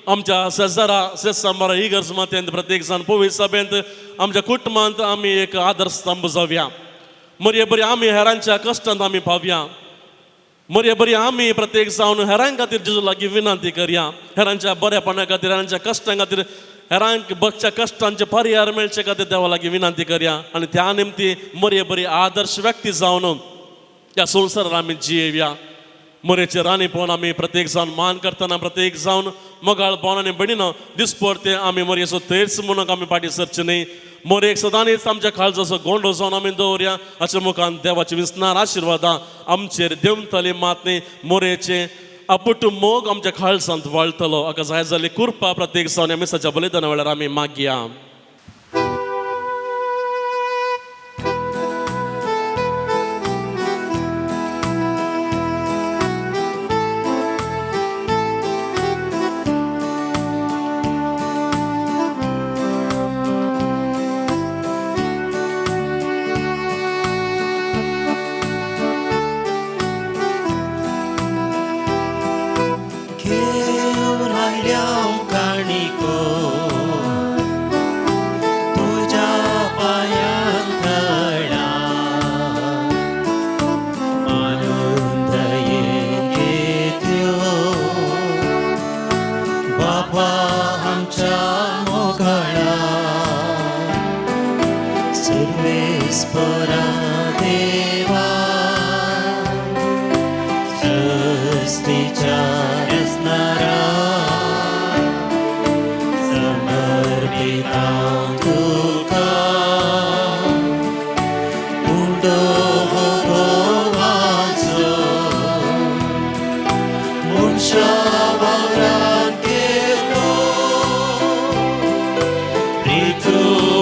आमच्या शेजारा शेजांबारा इगर्ज मातेंत प्रत्येक जाण पवित्र सभेंत आमच्या कुटुंबांत आमी एक आदर्श स्तंभ जावया. मरये बरी आमी हेरांच्या कश्टांत आमी पावया. मरये बरी आमी प्रत्येक जावन हेरां खातीर जेजू लागीं विनंती करया. हेरांच्या बऱ्यापणा खातीर, हेरांच्या कश्टां खातीर, हेरांक बगच्या कश्टांचे परिहार मेळचे खातीर देवा लागीं विनंती करया आनी त्या निमती मरये बरी आदर्श व्यक्ती जावन ह्या संवसारार आमी जियेवया. मरेचे राणीपण आमी प्रत्येक जावन मान करतना, प्रत्येक जावन मोगाळ भोवन आनी भयणीनो दिसपडते आमी मरयेचो थंयच म्हणून आमी फाटीं सरचे न्ही. मरेक सदांच आमच्या काळजाचो गोंडो जावन आमी दवरया. हाच्या मुखान देवाची विसनार आशिर्वादां आमचेर देंवतली मात न्ही. मोरेचें आपुट मोग आमच्या काळजांत वाळटलो. हाका जाय जाल्ली कृपा प्रत्येक जावन ह्या मिसाच्या बलिदाना वेळार आमी मागया. घेऊन आयल्या काणिको तुज्या पांयां थळा मानून दयेन घेत्यो बापा आमच्या मोगाळा. सर्वेस्परा देवा सृष्टीच्या रचणारा समर्पिता तुका उंडो हो भोवाचो मनशा वावरान केलो प्रीतू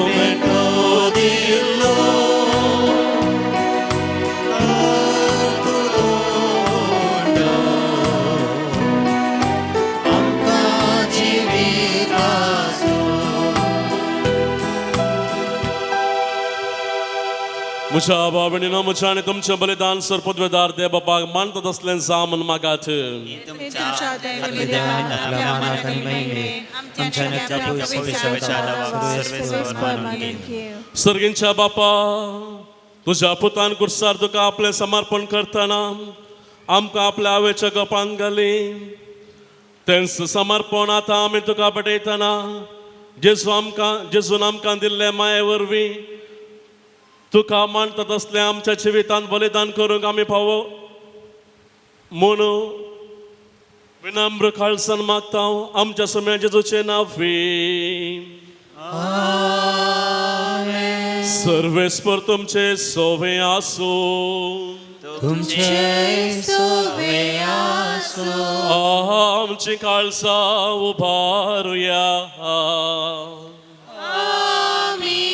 मेटो दिल्लो कर्तुलो उंडो आमकां जिविताचो. म्हज्या भाव भयणीनो, म्हज्या आनी तुमचें बलिदान सरपदवेदार देव बापाक मानतात असलें जावं म्हूण मागात. तुमच्या देवान आपल्या मानाक आनी महिमेक आमच्या आनी आपल्या पवित्र नांवाक सर्वेस्पर मानून घेवं. सर्गींच्या बापा, तुज्या पुतान कुर्सार तुका आपलें समर्पण करतना आमकां आपल्या आवयच्या गोपान घाली. तेंच समर्पण आतां आमी तुका भेटयतना जेजू आमकां जेजून आमकां दिल्ले माये वरवीं तुका मानतात असलें आमच्या जिवितांत बलिदान करूंक आमी फावो म्हूण विनम्र काळसान मागता आमच्या समय जेजूचें नांव. सर्वेस्पर तुमचे सोवे आसूं. तुमचे सोवे आसूं. आमची काळसा उबारुया. आमी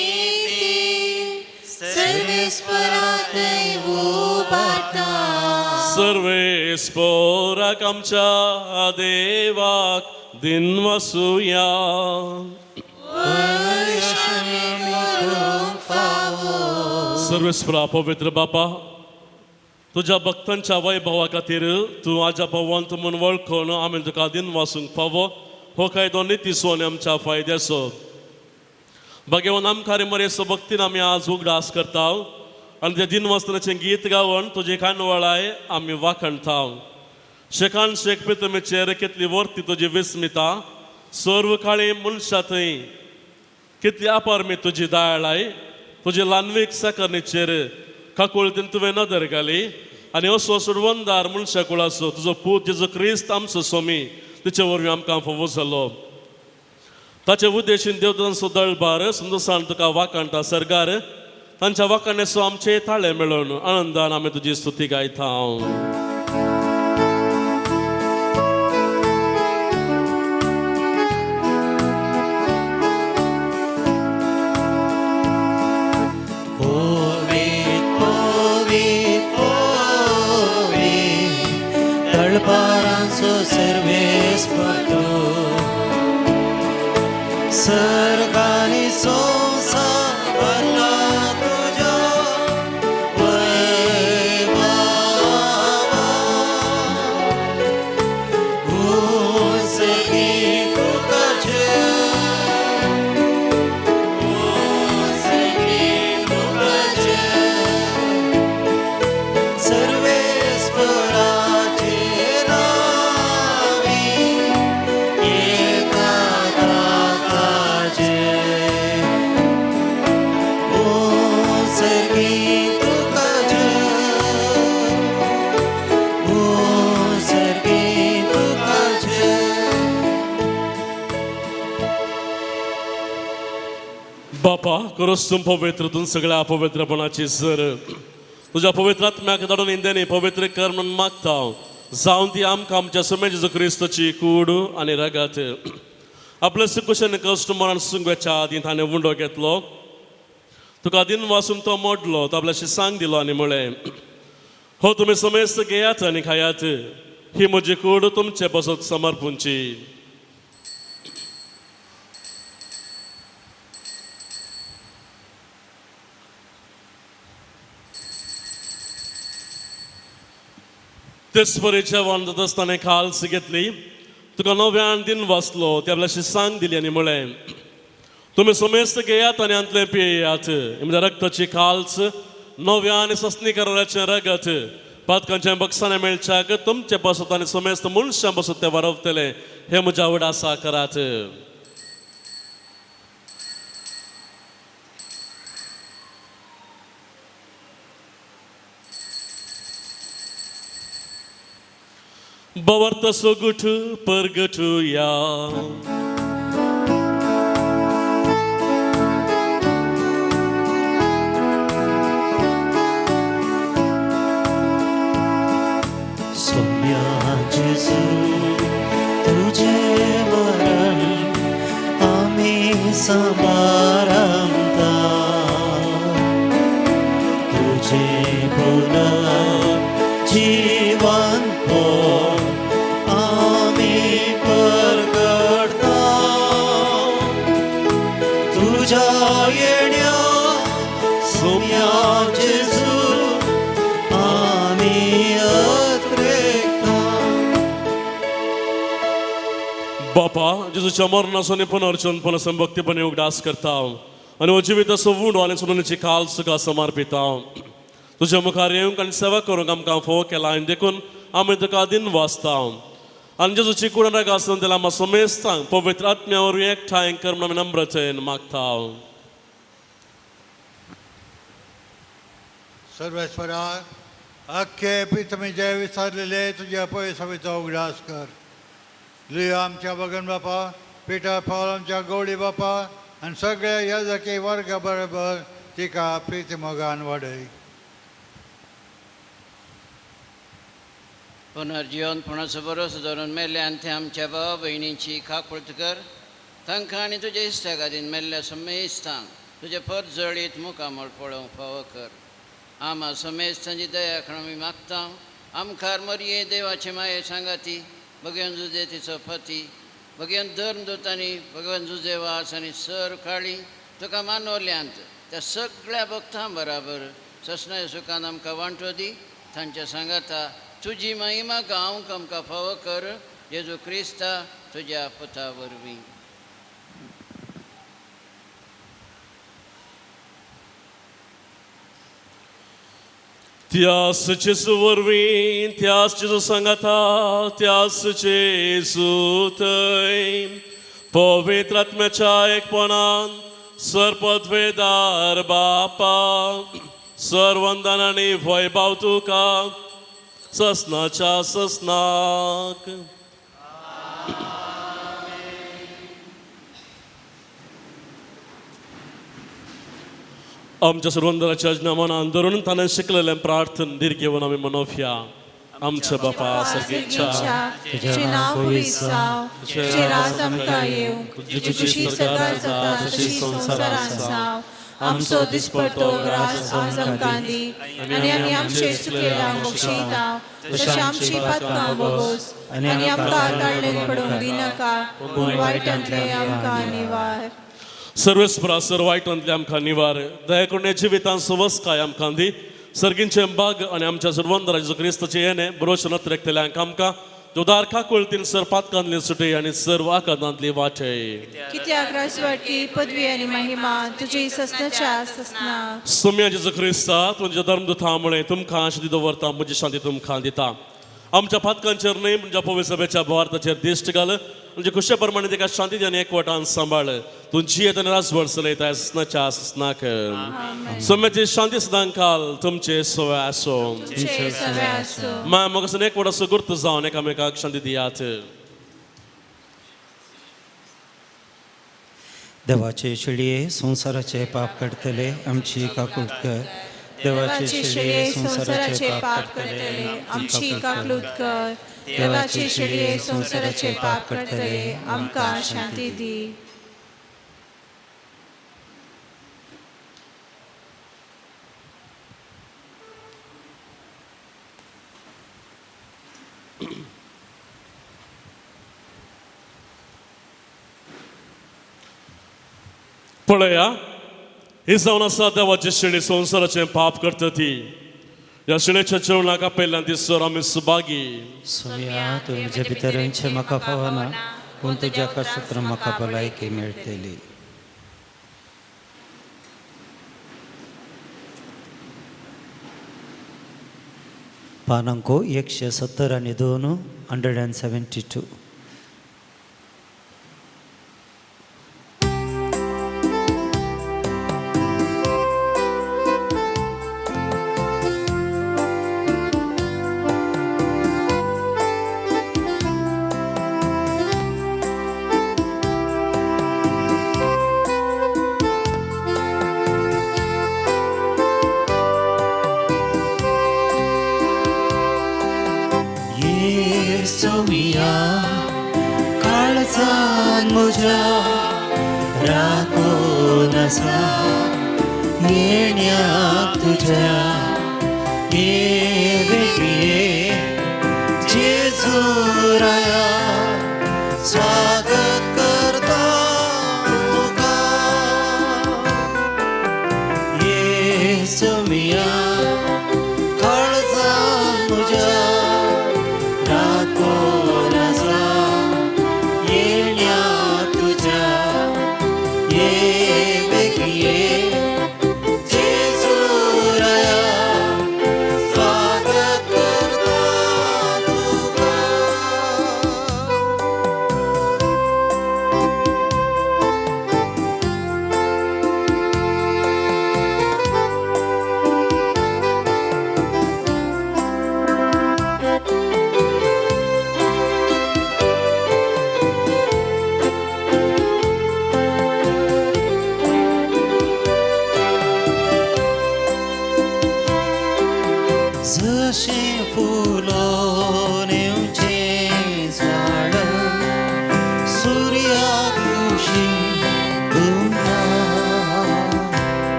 ती सर्वेस्परा थंय उबारता. सर्वेस्पराक आमच्या देवाक दिनवासुया. करूंक फावो. सर्वेस्परा पवित्र बापा, तुज्या भक्तांच्या वैभवा खातीर तूं आजा भवंत म्हूण वळखून आमी तुका दिनवासूंक फावो. हो कायदो नितीचो आनी आमच्या फायद्याचो. भगवान आमकां मरेचो भक्तीन आमी आज उगडास करता आनी त्या दिनवासनाचें गीत गावन तुजी कानवळाय आमी वाखणता. शेकान शेक पितमेचेर कितली वर्ती तुजी विस्मिता, सर्व काळी मनशा थंय कितली अपारमी तुजी दयाळाय. तुजी ल्हानवीक साकरणीचेर काकुळतीन तुवें नदर घाली आनी असो सोडवंदार मनशा कुळाचो तुजो पूत जेजू क्रिस्त आमचो स्वामी तिचे वरवीं आमकां फावो जालो. ताचे उद्देशीन देवतांचो दळबार सुंदरसान तुका वाखाणटा. सरकार तांच्या वाखाणेचो आमचे ताळे मेळोवन आनंदान आमी तुजी स्तुती गायता. पवीत पवीत पवीत तळपारांचो सर्वेस्पर सर्गानी संवसार भरला तुज्या वैभवान. उंचकी बापा खरोच तूं पवित्र, तूं सगळ्या अपवित्रपणाची सर तुज्या पवित्र आत्म्याक धाडून इंद्यानी पवित्र कर म्हणून मागता जावन ती आमकां आमच्या सुमे जेजू क्रिस्तची कूड आनी रगत. आपल्या सुकुशन कश्ट मरण सुंगच्या आदीं ताणें उंडो घेतलो, तुका दिन वासून तो मोडलो, तो आपल्या शिसांक दिलो आनी म्हळें, हो तुमी समेस्त घेयात आनी खायात, ही म्हजी कूड तुमचे बसत समर्पूंची. तेच परी जेवण जाता आसतना खाल्स घेतली, तुका नव्यान दिन वाचलो, ती आपल्या शिसांक दिली आनी म्हळें, तुमी समेस्त घेयात आनी हांतलें पियेयात, म्हज्या रक्ताची खाल्स नव्या आनी सस्नी कराराचें रगत पातकांच्या बक्षाने मेळच्याक तुमचे बसत आनी समेस्त मनशां बसत ते वारवतले, हे म्हज्या उडासा करात. बवर्त सोगुठ परगटुया. सोम्या जेजू तुझे मरण आमी समारंभता, तुझे पुनर्जीवन आमी परगटता, तुझ्या येण्या सोम्या जेजू आमी अत्रेकता. बापा जेजूच्या मरणाचो आनी पुनर्जन्मपण भक्तीपणे उगडास करता आनी हो जिविताचो उंडो आनी सोडून काल सुखा समर्पिता. तुज्या मुखार येवंक आनी सेवा करूंक आमकां फोव केला आनी देखून आमी तुका दिन वाचता आनी जेजूची कुडण आसून त्याला आमकां समेस्तांक पवित्र आत्म्या वरवीं एकठांय कर म्हणून आमी नम्रतेन मागता. सर्वेश्वरा, अख्खे पितमी जे विसरलेले तुझ्या पयसवेचो उगडास कर. लियो आमच्या बगन बापा, पिटर पावल आमच्या गौडी बापा आनी सगळ्या याजकी वर्गा बरोबर तिका प्रिती मोगान वाडय. पुनर्जीवनपणाचो भरोसो धरून मेल्ल्यान ते आमच्या भाव भयणींची काकूळत कर, तांकां आनी तुज्या इश्टा खातीर मेल्ल्या समेस्तांक तुजें परत जळीत मुखामळ पळोवंक फावो कर. आमा समेस्तांची दया करून आमी मागता. आमखार मरये देवाचे माये सांगाती भगवान जुजे तिचो पती भगवान धर्म दोतांनी भगवान जुजे वास आनी सर काळी तुका मानवल्यांत त्या सगळ्या भक्तां बराबर ससनाय सुखान आमकां वांटो दी. तांच्या सांगाता तुजी महिमा गावंक आमकां फावो कर, जेजू क्रिस्ता तुज्या पुता वरवीं. त्यास जेजू वरवीं, त्यास जेजू सांगाता, त्यास जेजू थंय पवित्र आत्म्याच्या एकपणान सर्पद्वेदार बापा सर्वंदन आनी वैभव तुका ससनाच्या ससनाक. आमच्या सर्वंदराच्या नामान धरून ताणें शिकलेलें प्रार्थन धीर घेवन आमी मनोवया. आमच्या बापा सर्गेच्या, तुझें नांव पुरीत जावं, तुजें राज आमकां येवं, तुजी खुशी सरकार जाता तशी संवसारांत जावं. आमचो दिसपडतो ग्रास आज आमकां दी आनी आमी आमचे चुकेल्यांक बक्षयता तशें आमची पातकां बोगोस आनी आमकां ताळ्ळेन पडूंक दिनाका, पूण वायटांतलें आमकां निवार. सर्वेस्परा सर वायटांतलें आमकां निवार, दया करून जिवितान सुवस्काय आमकां दी. सर्गींचे बाग आनी आमच्या सर्वंदरा जेजू क्रिस्ताचें येणें बरोवचें नत्रेकतल्यांक आमकां जोदार काकुळतीन सर पातकांतली सुटय आनी सर्व आकांतांतली वाटय. कित्याक राजवाटकी पदवी आनी महिमा तुजी ससनाच्या ससना. सोम्या जेजू क्रिस्ता, तुमच्या धर्मदुता मुळे तुमकां शांती दवरता, म्हजी शांती तुमकां दिता. आमच्या पातकांचेर न्हय म्हणजे पवित्र सभेच्या भारताचेर दिश्ट घाल, म्हणजे खुशे प्रमाणे तिका शांती आनी एकवटान सांबाळ. तूं जियेत आनी राजवट चलयता ससनाच्या ससनाक. सोम्याची शांती सदां काल तुमचे सवय आसो. तुमचे सगळे आसूं. माय म्हाका एकवटाचो गुर्त जावन एकामेकाक शांती दियात. देवाचे शेळये संवसाराचे पाप काडटले आमची काकूट कर. देवाचे शेळये संवसाराचे पाप करतले आमची काकलूत कर. देवाचे शेळये संवसाराचे पाप करतले आमकां शांती दी. पळया, ही जावन आसा देवाची शेळी संवसाराचें पाप करता ती. ह्या शेळेच्या जेवणाक आपयल्ल्यान ती सर आमी सुभागी. सोम्या, तूं म्हजे भितर येवचें म्हाका फावना, पूण तुज्या कासूत्र म्हाका भलायकी मेळटली. पानांको 172, 172.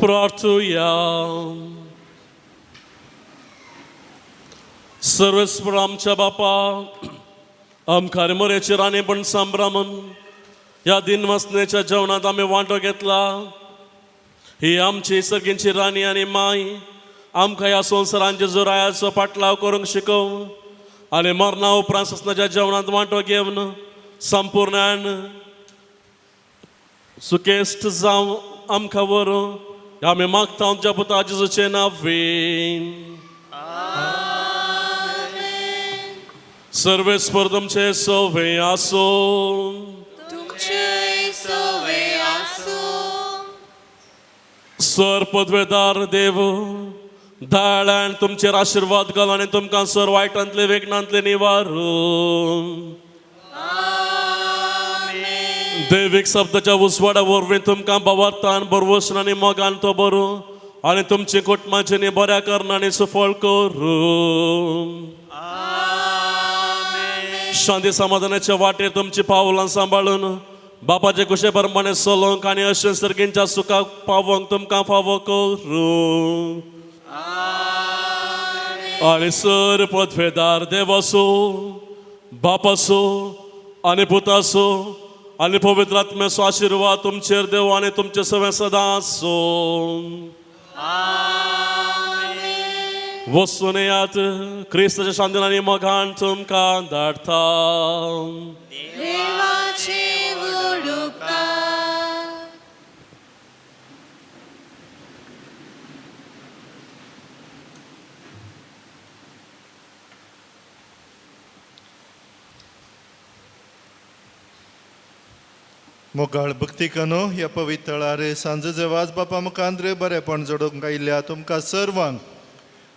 प्रार्थुया. सर्वेस्पर आमच्या बापा, आमकां मोरेचे राणेपण संभ्रमण ह्या दिनवासनेच्या जेवणांत आमी वांटो घेतला. ही आमची सर्गींची राणी आनी माय आमकां ह्या संवसारांच्या जोरायाचो पाटलाव करूंक शिकोव आनी मरणा उपरांत ससनाच्या जेवणांत वांटो घेवन संपूर्णान सुकेस्ट जावं आमकां व्हरूं. आमी मागता तुज्या पुता जेजूचें नांवें. सर्वेस्पर तुमचे सोवे आसूं. तुमचे सोवे आसूं. सर पदवेदार देव दयाळान तुमचेर आशिर्वाद घाल आनी तुमकां सर वायटांतले वेगनांतले निवारून. दैवीक शब्दाच्या उजवाडा वरवीं तुमकां भावार्थान बरवसन आनी मोगान तो बरो आनी तुमची कुटुंबाचें बऱ्या करणांनी सुफळ करूं. शांती समाधानाच्या वाटेर तुमची पावलां सांबाळून बापाचे कुशे प्रमाणे चलोवंक आनी अशें सर्गींच्या सुखाक पावोवंक तुमकां फावो करूं. आनी सर पदवेदार देवासो, बापासो आनी पुतासो आनी पवित्र आत्म्याचो आशिर्वाद तुमचेर देव आनी तुमचे सगळें सदां आसूं. वचून येयात. क्रिस्ताच्या शांतीन आनी मोगान तुमकां धाडटा. देवाचे व्हड उपकार. मोगाळ भक्तिकानो, ह्या पवित्र थळार सांजेचे वाज बापा मुखांद्र बरेपण जोडूंक आयिल्ल्या तुमकां सर्वांक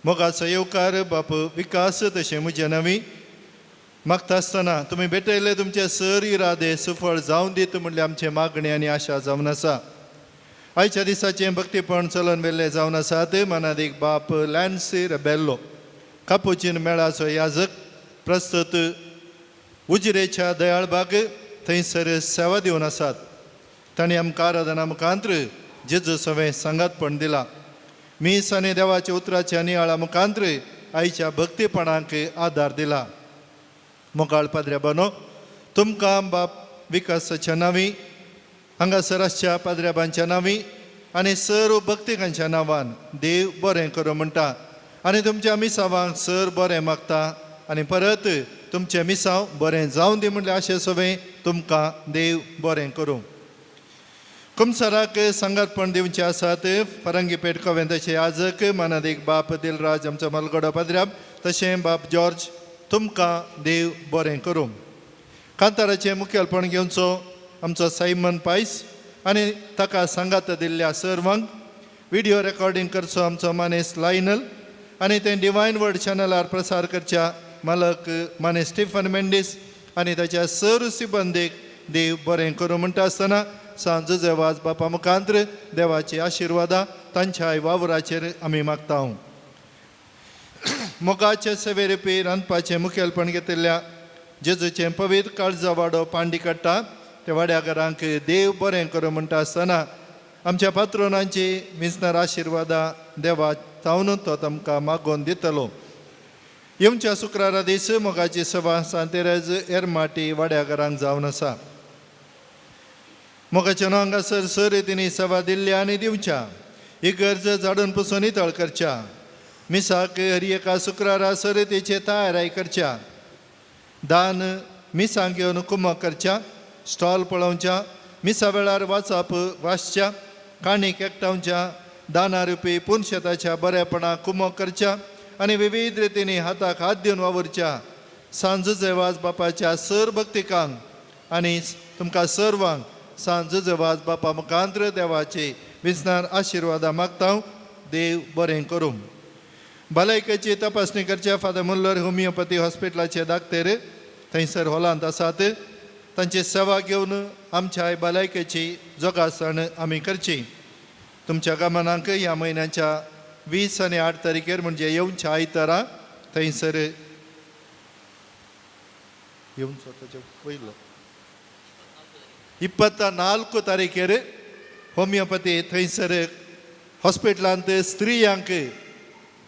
मोगाचो येवकार बाप विकास तशें म्हज्या नवी मागता आसतना तुमी भेटयल्ले तुमचे सर इरादे सुफळ जावं दीत म्हणले आमचे मागणी आनी आशा जावन आसा. आयच्या दिसाचें भक्तीपण चलन वेल्ले जावन आसात मनादीक बाप लॅन्सी रेबेल्लो, कापुचीन मेळाचो याजक, प्रस्तुत उजिरेच्या दयाळबाग थंयसर सेवा दिवन आसात. तांणी आमकां आराधना मुखांत्र जेजू सवें सांगातपण दिला. मीस आनी देवाच्या उतराच्या नियाळा मुखांत्र आयच्या भक्तीपणाक आदार दिला. मोगाळ पाद्र्या बानो, तुमकां बाप विकासाच्या नांवी, हांगासर आसच्या पाद्र्याबांच्या नांवी आनी सर्व भक्तिकांच्या नांवान देव बरें करूं म्हणटा आनी तुमच्या मिसावांक सर बरें मागता आनी परत तुमचें मिसांव बरें जावं दी म्हणल्यार आशे सवें तुमकां देव बरें करूं. कुमसाराक सांगातपण दिवचें आसात फरंगीपेठ कोवेंताचे याजक मानादीक बाप दिलराज आमचो मलगडो पाद्र्याब तशें बाप जॉर्ज, तुमकां देव बरें करूं. कांताराचें मुखेलपण घेवचो आमचो सायमन पायस आनी ताका सांगात दिल्ल्या सर्वांक, विडियो रेकॉर्डिंग करचो आमचो मानेस लायनल आनी तें डिवायन वर्ड चॅनलार प्रसार करच्या मालक मानेस स्टिफन मेंडीस आनी ताच्या सर सिबंदीक देव बरें करूं म्हणटा आसतना सांज वाज बापा मुखांत्र देवाची आशिर्वादां तांच्या वावराचेर आमी मागता. मोगाचे सेवेरुपी रांदपाचें मुखेलपण घेतिल्ल्या जेजूचें पवित्र काळजा वाडो पांडी काडटा त्या वाड्या घरांक देव बरें करूं म्हणटा आसतना आमच्या पात्रोनांची विंचणार आशिर्वादां देवा तावन तो तांकां मागोवन दितलो. येवच्या शुक्रारा दीस मोगाची सभा सांतेरज एरमाटी वाड्या घरांक जावन आसा. मोगाच्या नांव हांगासर सर तिणी सभा दिल्ली आनी दिवच्या इगर्ज झाडून पुसून नितळ करच्या, मिसाक हर एका शुक्रारा सरतेचे तयाराय करच्या, दान मिसांक घेवन कुमक करच्या, स्टॉल पळोवच्या, मिसा वेळार वाचप वाचच्या, काणीक एकठांवच्या, दाना रुपी पुनशेताच्या बरेपणाक कुमक करच्या आनी विविध रितींनी हाताक हात दिवन वावुरच्या. सांजुजे वाज बापाच्या सर भक्तिकांक आनी तुमकां सर्वांक सांजुजे वाज बापा मुखांत्र देवाची विजनार आशिर्वादां मागता. देव बरें करूं. भलायकेची तपासणी करच्या फादर मुल्लर होमिओपॅथी हॉस्पिटलाचे दाक्तेर थंयसर हॉलांत आसात. तांची सेवा घेवन आमच्या भलायकेची जोगासण आमी करची. तुमच्या गमनाक ह्या म्हयन्याच्या 20 आनी 8 तारखेर म्हणजे येवच्या आयतारा थंयसर येवचो ताचे पयलो 24 तारखेर होमिओपॅथी थंयसर हॉस्पिटलांत स्त्रियांक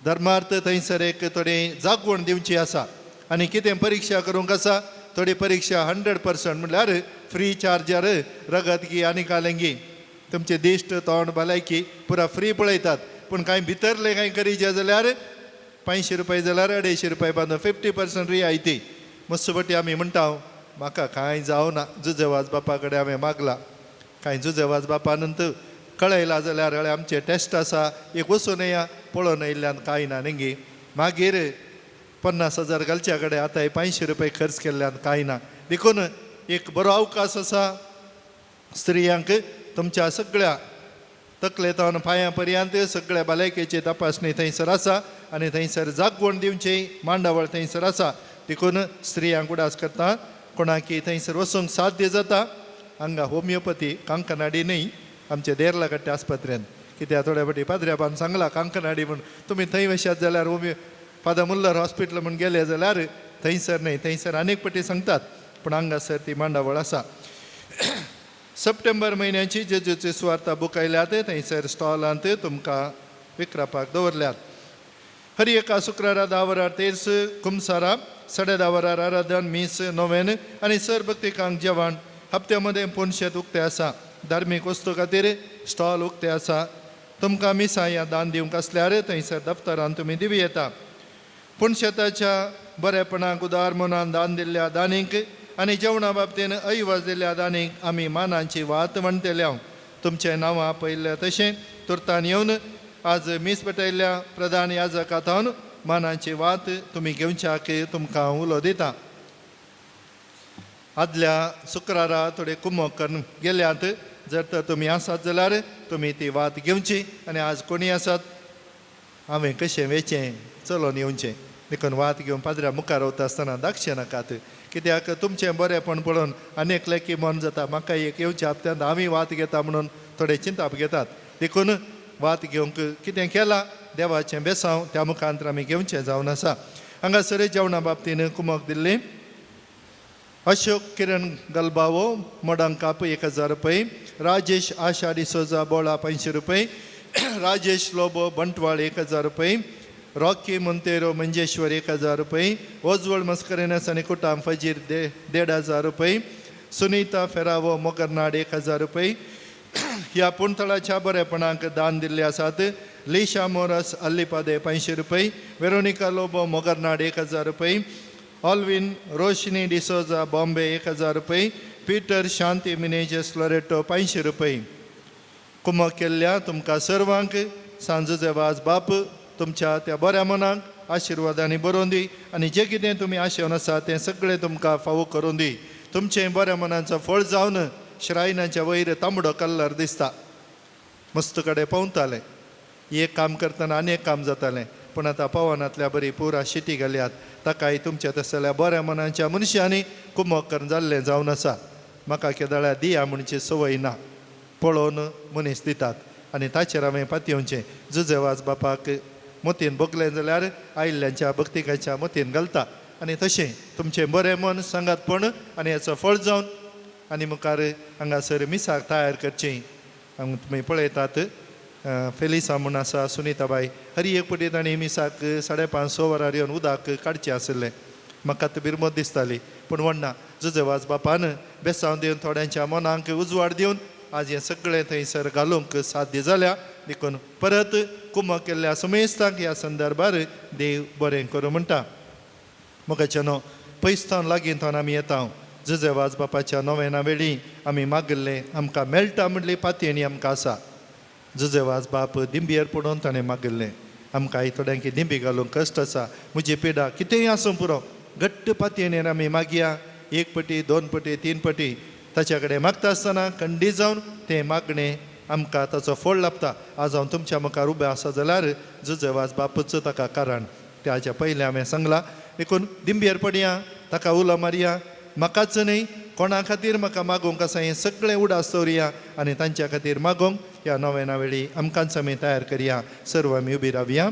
धर्मार्थ थंयसर एक थोडी जागवण दिवची आसा आनी कितें परिक्षा करूंक आसा थोडी परिक्षा 100% म्हणल्यार फ्री चार्जर रगत गी आनी कालेंगी तुमचे दिश्ट तोंड भलायकी पुरा फ्री पळयतात, पूण कांय भितरलें कांय करीचें जाल्यार 500 रुपया जाल्यार 250 रुपया बांदून 50% रियायती. मस्त पटी आमी म्हणटा म्हाका कांय जावना, जुजेवाज बापा कडेन हांवें मागला, कांय जुजेवाज बापान कळयला जाल्यार हय आमचे टेस्ट आसा, एक वचून येया पळोवन येयल्ल्यान कांय ना न्ही. मागीर 50,000 घालच्या कडेन आतां 500 रुपया खर्च केल्ल्यान कांय ना. देखून एक बरो अवकाश आसा स्त्रियांक तुमच्या सगळ्या तकलेतावन पांयां पर्यंत सगळ्या भलायकेची तपासणी थंयसर आसा आनी थंयसर जागवण दिवची मांडावळ थंयसर आसा. देखून स्त्रियांक उडास करता कोणाकी थंयसर वचूंक साध्य जाता. हांगा होमियोपथी कांकनाडी न्ही, आमचे देरलाकट्टे आस्पत्रेंत कित्याक थोड्या फावटी पाद्र्याबान सांगला कांकनाडी म्हूण, तुमी थंय वशात जाल्यार होमियो फादर मुल्लर हॉस्पिटल म्हूण गेले जाल्यार थंयसर न्ही, थंयसर अनेक पटी सांगतात, पूण हांगासर ती मांडावळ आसा. सप्टेंबर म्हयन्याची जेजूची सुवार्ता बूक आयल्यात थंयसर स्टॉलांत तुमकां विक्रापाक दवरल्यात. हर एका शुक्रारा 10 वरार तेर्स कुमसारा, 10:30 वरार आराधन मीस नोवेन आनी सर भक्तिकांक जेवण. हप्त्या मदें पुनशेत उक्तें आसा. धार्मीक वस्तू खातीर स्टॉल उक्तें आसा. तुमकां मिसां या दान दिवंक आसल्यार थंयसर दफ्तरान तुमी दिवं येता. पुनशेताच्या बरेपणाक उदार मनान दान दिल्ल्या दानीक आनी जेवणा बाबतीन ऐवज दिल्ल्या दानीक आमी मानांची वात म्हणटल्या. तुमचें नांवां पयल्या तशें तुर्तान येवन आज मीस पेटयल्ल्या प्रधान याजका थावन मानाची वात तुमी घेवच्याक तुमकां उलो दिता. आदल्या शुक्रारा थोडे कुमक करून गेल्यात, जर तर तुमी आसात जाल्यार तुमी ती वात घेवची. आनी आज कोणी आसात हांवें कशें वेचें चलोन येवचें देखून वात घेवन पाद्र्या मुखार वता आसतना दाखशें नाकात, कित्याक तुमचें बरेंपण पळोवन आनी एकलें मन जाता म्हाका एक येवच्या हप्त्यांत आमी वात घेता म्हणून थोडे चिंताप घेतात. देखून वात घेवंक कितें केलां देवाचें बेसांव त्या मुखांतर आमी घेवचें जावन आसा. हांगासर जेवणा बाबतीन कुमक दिल्ली अशोक किरण गलबावो मोडांकाप 1000 रुपये, राजेश आशा डिसोजा बोळा 500 रुपये, राजेश लोबो बंटवाळ 1000 रुपये, रॉकी मोंतेरो मंजेश्वर 1000 रुपये, ओजवळ मस्करेनस आनी कुटाम फजीर 1500 रुपये, सुनीता फेरावो मोगरनाड 1000 रुपये. ह्या पुणथळाच्या बरेपणाक दान दिल्ले आसात लिशा मोरस अल्लिपादे 500 रुपये, वेरोनिका लोबो मोगरनाड 1000 रुपये, ऑल्विन रोशनी डिसोजा बॉम्बे 1000 रुपये, पीटर शांती मिनेजस लोरेटो 500 रुपये. कुमक केल्ल्या तुमकां सर्वांक सांजूचे वाज बाप तुमच्या त्या बऱ्या मनाक आशिर्वादांनी बरोवन दी आनी जें कितें तुमी आशेवन आसा तें सगळें तुमकां फावो करून दी. तुमचें बऱ्या मनाचो फळ जावन श्रायनाच्या वयर तांबडो कलर दिसता. मस्त कडेन पोंवतालें, एक काम करतना आनी एक काम जातालें, पूण आतां पवनांतल्या बरी पुरा शिटी घाल्यात. ताकाय तुमच्या तसल्या बऱ्या मनाच्या मनशांनी कुमक करून जाल्लें जावन आसा. म्हाका केदळ्या दिया म्हणची संवय ना, पळोवन मनीस दितात आनी ताचेर हांवें पातयेवचें. जुजेवाज बापाक मोतीन भोगलें जाल्यार आयिल्ल्यांच्या भक्तिकाच्या मोतीन घालता आनी तशें तुमचें बरें मन सांगातपण आनी हाचो फळ जावन आनी मुखार हांगासर मिसाक तयार करचें. हांगा तुमी पळयतात फेलिसा म्हूण आसा सुनिताबाय, हर एक पटी तांणी मिसाक 5:30 6 वरार येवन उदक काडचें आशिल्लें. म्हाका तर बिरमत दिसताली, पूण व्हडना जुजेवाज बापान बेसांव दिवन थोड्यांच्या मनांक उजवाड दिवन आज हें सगळें थंयसर घालूंक साध्य जाल्या. देखून परत कुमक केल्ल्या समेस्तांक ह्या संदर्भार देव बरें करूं म्हणटा. मोगाच्या न्हू पयस थावन लागीं थावन आमी येता. जुजेवाज बापाच्या नोवेना वेळी आमी मागिल्लें आमकां मेळटा म्हणली पातयेणी आमकां आसा. जुजेवाज बाप दिंबयेर पडून ताणें मागिल्लें आमकां थोड्यांक दिंबी घालूंक कश्ट आसा, म्हजी पिडा कितेंय आसूं पुरो घट्ट पातयेणेर आमी मागया. 1 पटी 2 पटी 3 पटी ताच्या कडेन मागता आसतना खंडी जावन तें मागणें आमकां ताचो फळ लाबता. आज हांव तुमच्या मुखार उबें आसा जाल्यार जुजेवाज बापूच ताका कारण त्याच्या पयलें हांवें सांगलां. देखून दिंबयेर पडया, ताका उलो मारया, म्हाकाच न्हय कोणा खातीर म्हाका मागूंक आसा हें सगळें उडास दवरया आनी तांच्या खातीर मागूंक ह्या नोवेना वेळी आमकांच आमी तयार करया. सर्व आमी उबी रावया.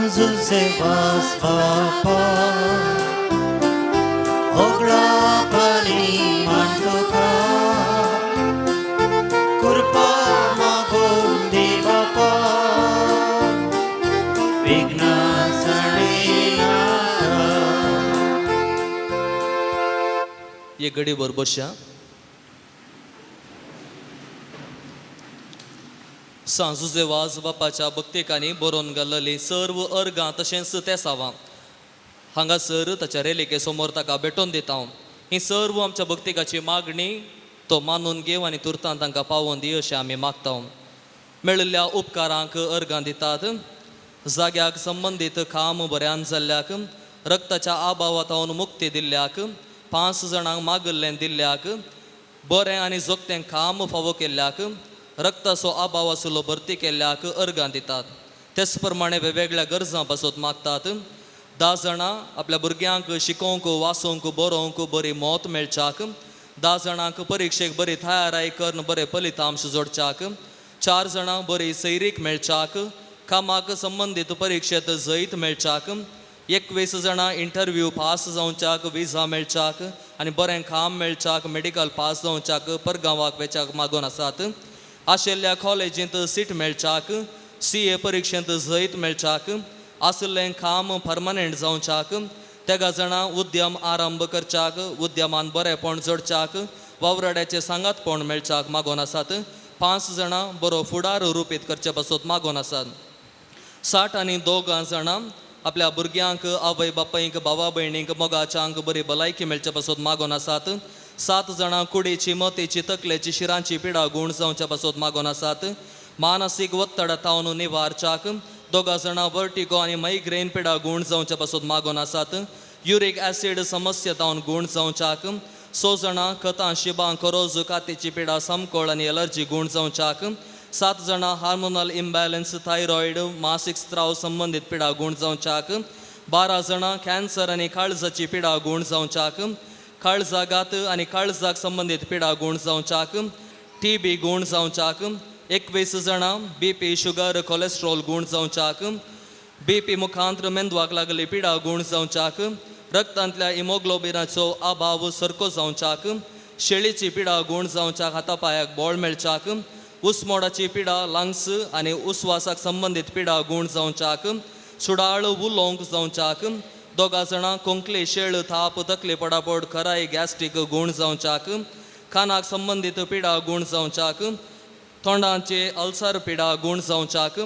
जुजेवाज बापा होगडापणी मान तुका, कृपा मागून दी बापा, विघ्नां सणयनाका. एक घडीभर बसया. सांत जुजे वाज बापाच्या भक्तिकांनी बरोवन घाल्लेली सर्व अर्गां तशेंच तेसावां हांगासर ताच्या रेलिके समोर ताका भेटोवन दिता. ही सर्व आमच्या भक्तिकाची मागणी तो मानून घेव आनी तुर्तान तांकां पावोवन दी अशें आमी मागता. मेळिल्ल्या उपकारांक अर्गां दितात. जाग्याक संबंदीत काम बऱ्यान जाल्ल्याक, रक्ताच्या आभावांत मुक्ती दिल्ल्याक, 5 जाणांक मागिल्लें दिल्ल्याक, बरें आनी जोगतें काम फावो केल्ल्याक, रक्ताचो आभाव आशिल्लो भरती केल्ल्याक अर्गां दितात. तेच प्रमाणे वेगवेगळ्या गरजां पासत मागतात. 10 जाणां आपल्या भुरग्यांक शिकोवंक, वाचोवंक, बरोवंक बरी मौत मेळच्याक, 10 जाणांक परिक्षेक बरी तयाराय करून बरे फलितांश जोडच्याक, 4 जाणां बरी सैरीक मेळच्याक, कामाक संबंदीत परिक्षेत जैत मेळच्याक, 21 जाणां इंटरव्यू पास जावच्याक, विजा मेळच्याक आनी बरें काम मेळच्याक, मेडिकल पास जावच्याक, परगांवाक वेच्याक मागून आसात. आशिल्ल्या कॉलेजींत सीट मेळच्याक, CA परिक्षेंत जैत मेळच्याक, आशिल्लें काम परमनंट जावच्याक, 3 जाणां उद्यम आरंभ करच्याक, उद्यमान बरेंपण जोडच्याक, वावराड्याचें सांगातपण मेळच्याक मागून आसात. 5 जाणां बरो फुडार रुपीत करचे पासत मागून आसात. 60 आनी 2 जाणां आपल्या भुरग्यांक, आवय बापायक, भावा भयणींक, मोगाच्यांक बरी भलायकी मेळचे पासत मागून आसात. 7 जाणां कुडीची, मतीची, तकलेची, शिरांची पिडा गूण जावच्या पासत मागून आसात. मानसीक ಒತ್ತಡ तावन निवारच्याक, 2 जाणां वर्टिगो आनी मायग्रेन पिडा गूण जावच्या पासत मागून आसात. युरीक ॲसिड समस्या तावन गूण जावच्याक, 6 जाणां खतां, शिबां, करोज, कातीची पिडा, समकोळ आनी एलर्जी गूण जावच्याक, 7 जाणां हार्मोनल इम्बॅलन्स, थायरॉयड, मासीक स्त्राव संबंदीत पिडा गूण जावच्याक, 12 जाणां कॅन्सर आनी काळजाची पिडा गूण जावच्याक, काळजाघात आनी काळजाक संबंदीत पिडा गूण जावच्याक, TB गूण जावच्याक, 21 जाणां BP, sugar, cholesterol गूण जावच्याक, BP मुखांत्र मेंदवाक लागली पिडा गूण जावच्याक, रक्तांतल्या हिमोग्लोबिनाचो अभाव सरको जावच्याक, शेळीची पिडा गूण जावच्याक, हातापायाक बोळ मेळच्याक, उस्मोडाची पिडा, लंग्स आनी उस्वासाक संबंदीत पिडा गूण जावच्याक, सुडाळ उलोवंक जावच्याक, 2 जाणां खोंकली, शेळ, थाप, तकली पडापड, खराय, गॅस्ट्रीक गूण जावच्याक, कानाक संबंदीत पिडा गूण जावच्याक, तोंडाचे अल्सर पिडा गूण जावच्याक,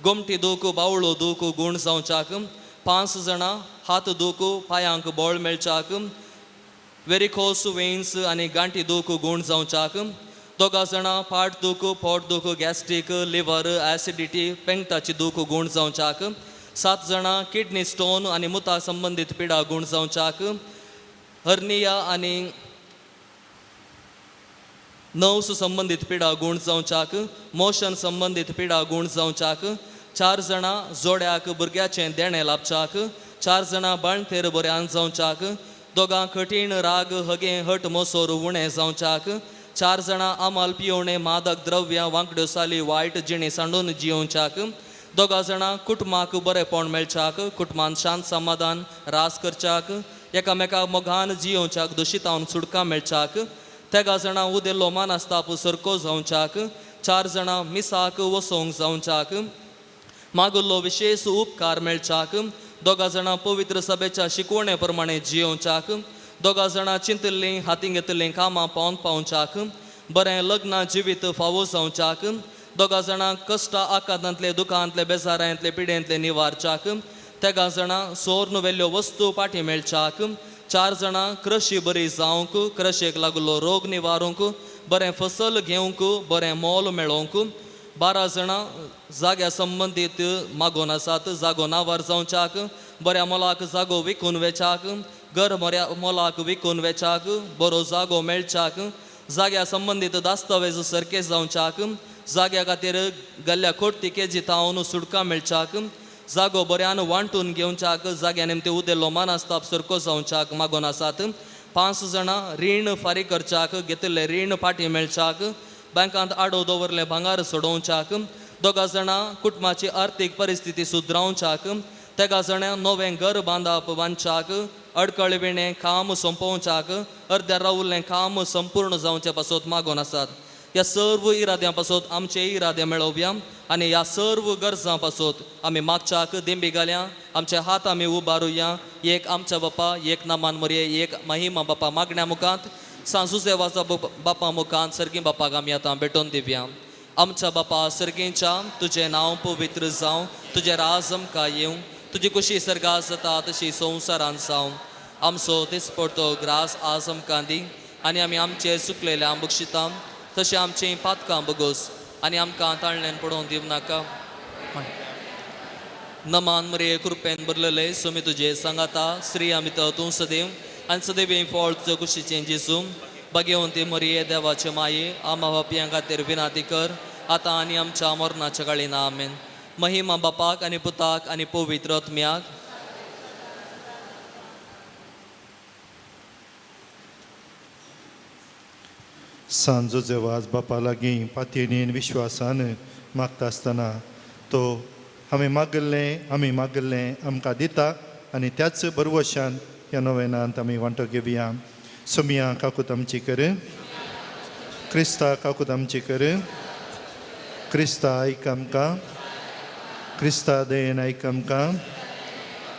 गोमटी दूख, बावळो दूख गूण जावच्याक, 5 जाणां हात दूख, पायांक बोळ मेळच्याक, वेरिकोस वेन्स आनी गांठी दूख गूण जावच्याक, 2 जाणां पाट दूख, पोट दूख, गॅस्ट्रीक, लिवर, ॲसिडिटी, पेंगटाची दूख गूण जावच्याक, 7 जाणां किडनी स्टोन आनी मुता संबंदीत पिडा गूण जावच्याक, हर्निया आनी नर्व्स संबंदीत पिडा गूण जावच्याक, मोशन संबंदीत पिडा गूण जावच्याक, 4 जाणां जोड्याक भुरग्याचें देणें लाभच्याक, 4 जाणां बाळंतेर बऱ्यान जावच्याक, 2 कठीण राग, हगें, हट, मोसोर उणें जावच्याक, 4 जाणां आमाल पियोणे, मादक द्रव्यां, वांकड्यो साली, वायट जिणे सांडून जियोवच्याक, 2 जाणां कुटुंबाक बरेंपण मेळच्याक, कुटुंबान शांत समाधान रास करच्याक, एकामेका मोगान जियोवच्याक, दुशितावन सुटका मेळच्याक, 3 जाणां उदेल्लो मानस्ताप सरको जावच्याक, 4 जाणां मिसाक वसोवंक जावच्याक, मागुल्लो विशेश उपकार मेळच्याक, 2 जाणां पवित्र सभेच्या शिकवणे प्रमाणे जियोवच्याक, 2 जाणां चिंतिल्लीं, हातीं घेतिल्लीं कामां पावन पावच्याक, बरें लग्न जिवीत फावो जावच्याक, 2 जाणां कश्टा आकांतांतले, दुखांतले, बेजारांतले, पिडेंतले निवारच्याक, 3 जाणां सोर्न वेल्ल्यो वस्तू पाटी मेळच्याक, 4 जाणां कृशी बरी जावंक, कृशेक लागलो रोग निवारूंक, बरें फसल घेवंक, बरें मोल मेळोवंक, 12 जाणां जाग्या संबंदीत मागोन आसात, जागो नावार जावच्याक, बऱ्या मोलाक जागो विकून वेच्याक, घर बऱ्या मोलाक विकून वेच्याक, बरो जागो मेळच्याक, जाग्या संबंदीत दस्तावेज सारके जावच्याक, जाग्या खातीर गल्ल्या खोटी केजी तावन सुटका मेळच्याक, जागो बऱ्यान वांटून घेवच्याक, जाग्या निमते उदेल्लो मानस्ताप सारको जावच्याक मागोन आसात. 5 जाणां रीण फारीक करच्याक, घेतिल्लें रीण फाटीं मेळच्याक, बँकांत आडो दवरलें भांगार सोडोवच्याक, 2 जाणां कुटुंबाची आर्थीक परिस्थिती सुदरावच्याक, 3 जाणां नवें घर बांदप बांदच्याक, अडकळ विणें काम सोंपोवच्याक, अर्द्या रावल्लें काम संपूर्ण जावचे पासत मागोन आसात. ह्या सर्व इराद्यां पासत आमचे इरादे मेळोवया आनी ह्या सर्व गरजां पासत आमी मागच्याक दिंबी घाल्या आमचे हात आमी उबारुया. एक आमच्या बापा, एक नामान मोरये, एक महिमा बापा मागण्या मुखांत सांजुजेवाचा बापा मुखांत सर्गी बापाक आमी आतां भेटोवन दिवया. आमच्या बापा सर्गींच्या, तुजें नांव पवित्र जावं, तुजें राज आमकां येवं, तुजी कुशी सर्गां जाता तशी संवसारान जावं. आमचो दिसपडतो ग्रास आज आमकां दी आनी आमी आमचे चुकलेल्या बक्षिता तशें आमचीं पातकां बगोस आनी आमकां ताळल्यान पडोवन दिवं नाका. नमान मरे कृपेन भरलेले सुमी तुजे सांगाता, स्त्री आमी तूं सदैव आनी सदैव फळ तुजे कुशीचें जेजू. भाग्यवंती मरिये देवाचे माये, आमा बापयां खातीर विनाती कर आतां आनी आमच्या मरणाच्या काळीन. आमेन. महिमा बापाक आनी पुताक आनी पवित्र आत्म्याक. सांजो जेवाज बापा लागीं पातयेन विश्वासान मागता आसतना तो आमी मागिल्लें आमी मागिल्लें आमकां दिता आनी त्याच बरवशान ह्या नोवेनांत आमी वांटो घेवया. सोमिया काकूत आमची कर, क्रिस्ता काकूत आमची कर, क्रिस्ता आयक आमकां, क्रिस्ता दयेन आयक आमकां.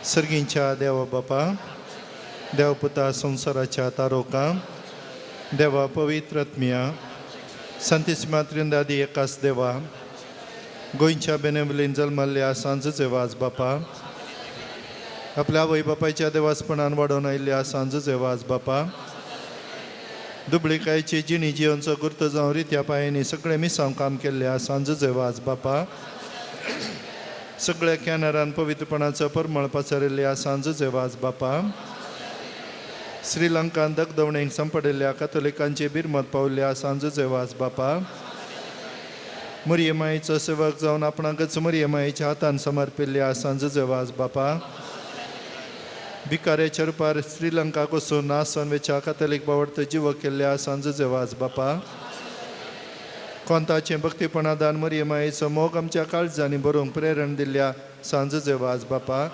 सर्गींच्या देवा बापा, देवपुता संवसाराच्या तारोका, देवा पवित्र आत्म्या, संतीस्मा त्रिंदादी एकास देवा, गोंयच्या बेनेवलीन जल्मल्ल्या सांजचे वाज बापा, आपल्या आवय बापायच्या देवासपणान वाडोवन आयिल्ल्या सांजचे वाज बापा, दुबळिकायची जिणी जिवनचो गुर्त जावन रित्या पायांनी सगळे मिसांव काम केल्ल्या सांजचे वाज बापा, सगळ्या कॅनरान पवित्रपणाचो परमळ पसरिल्ल्या सांजचे वाज बापा, श्रीलंकान दगदवणेक संपडिल्ल्या कथोलिकांची बिरमत पावल्ल्या सांजचे वाज बापा, मुरयमायेचो सेवक जावन आपणाकच मुरयमायेच्या हातान समर्पिल्ल्या सांजचे वाज बापा, भिकाऱ्याच्या रुपार श्रीलंकाक वचून नासोन वेच्या कथोलीक बावडत जीव केल्ल्या सांजचे वाज बापा, कोंताचें भक्तीपणादान मुरयमायेचो मोग आमच्या काळजांनी बरोवंक प्रेरण दिल्ल्या सांजचे वाज बापा,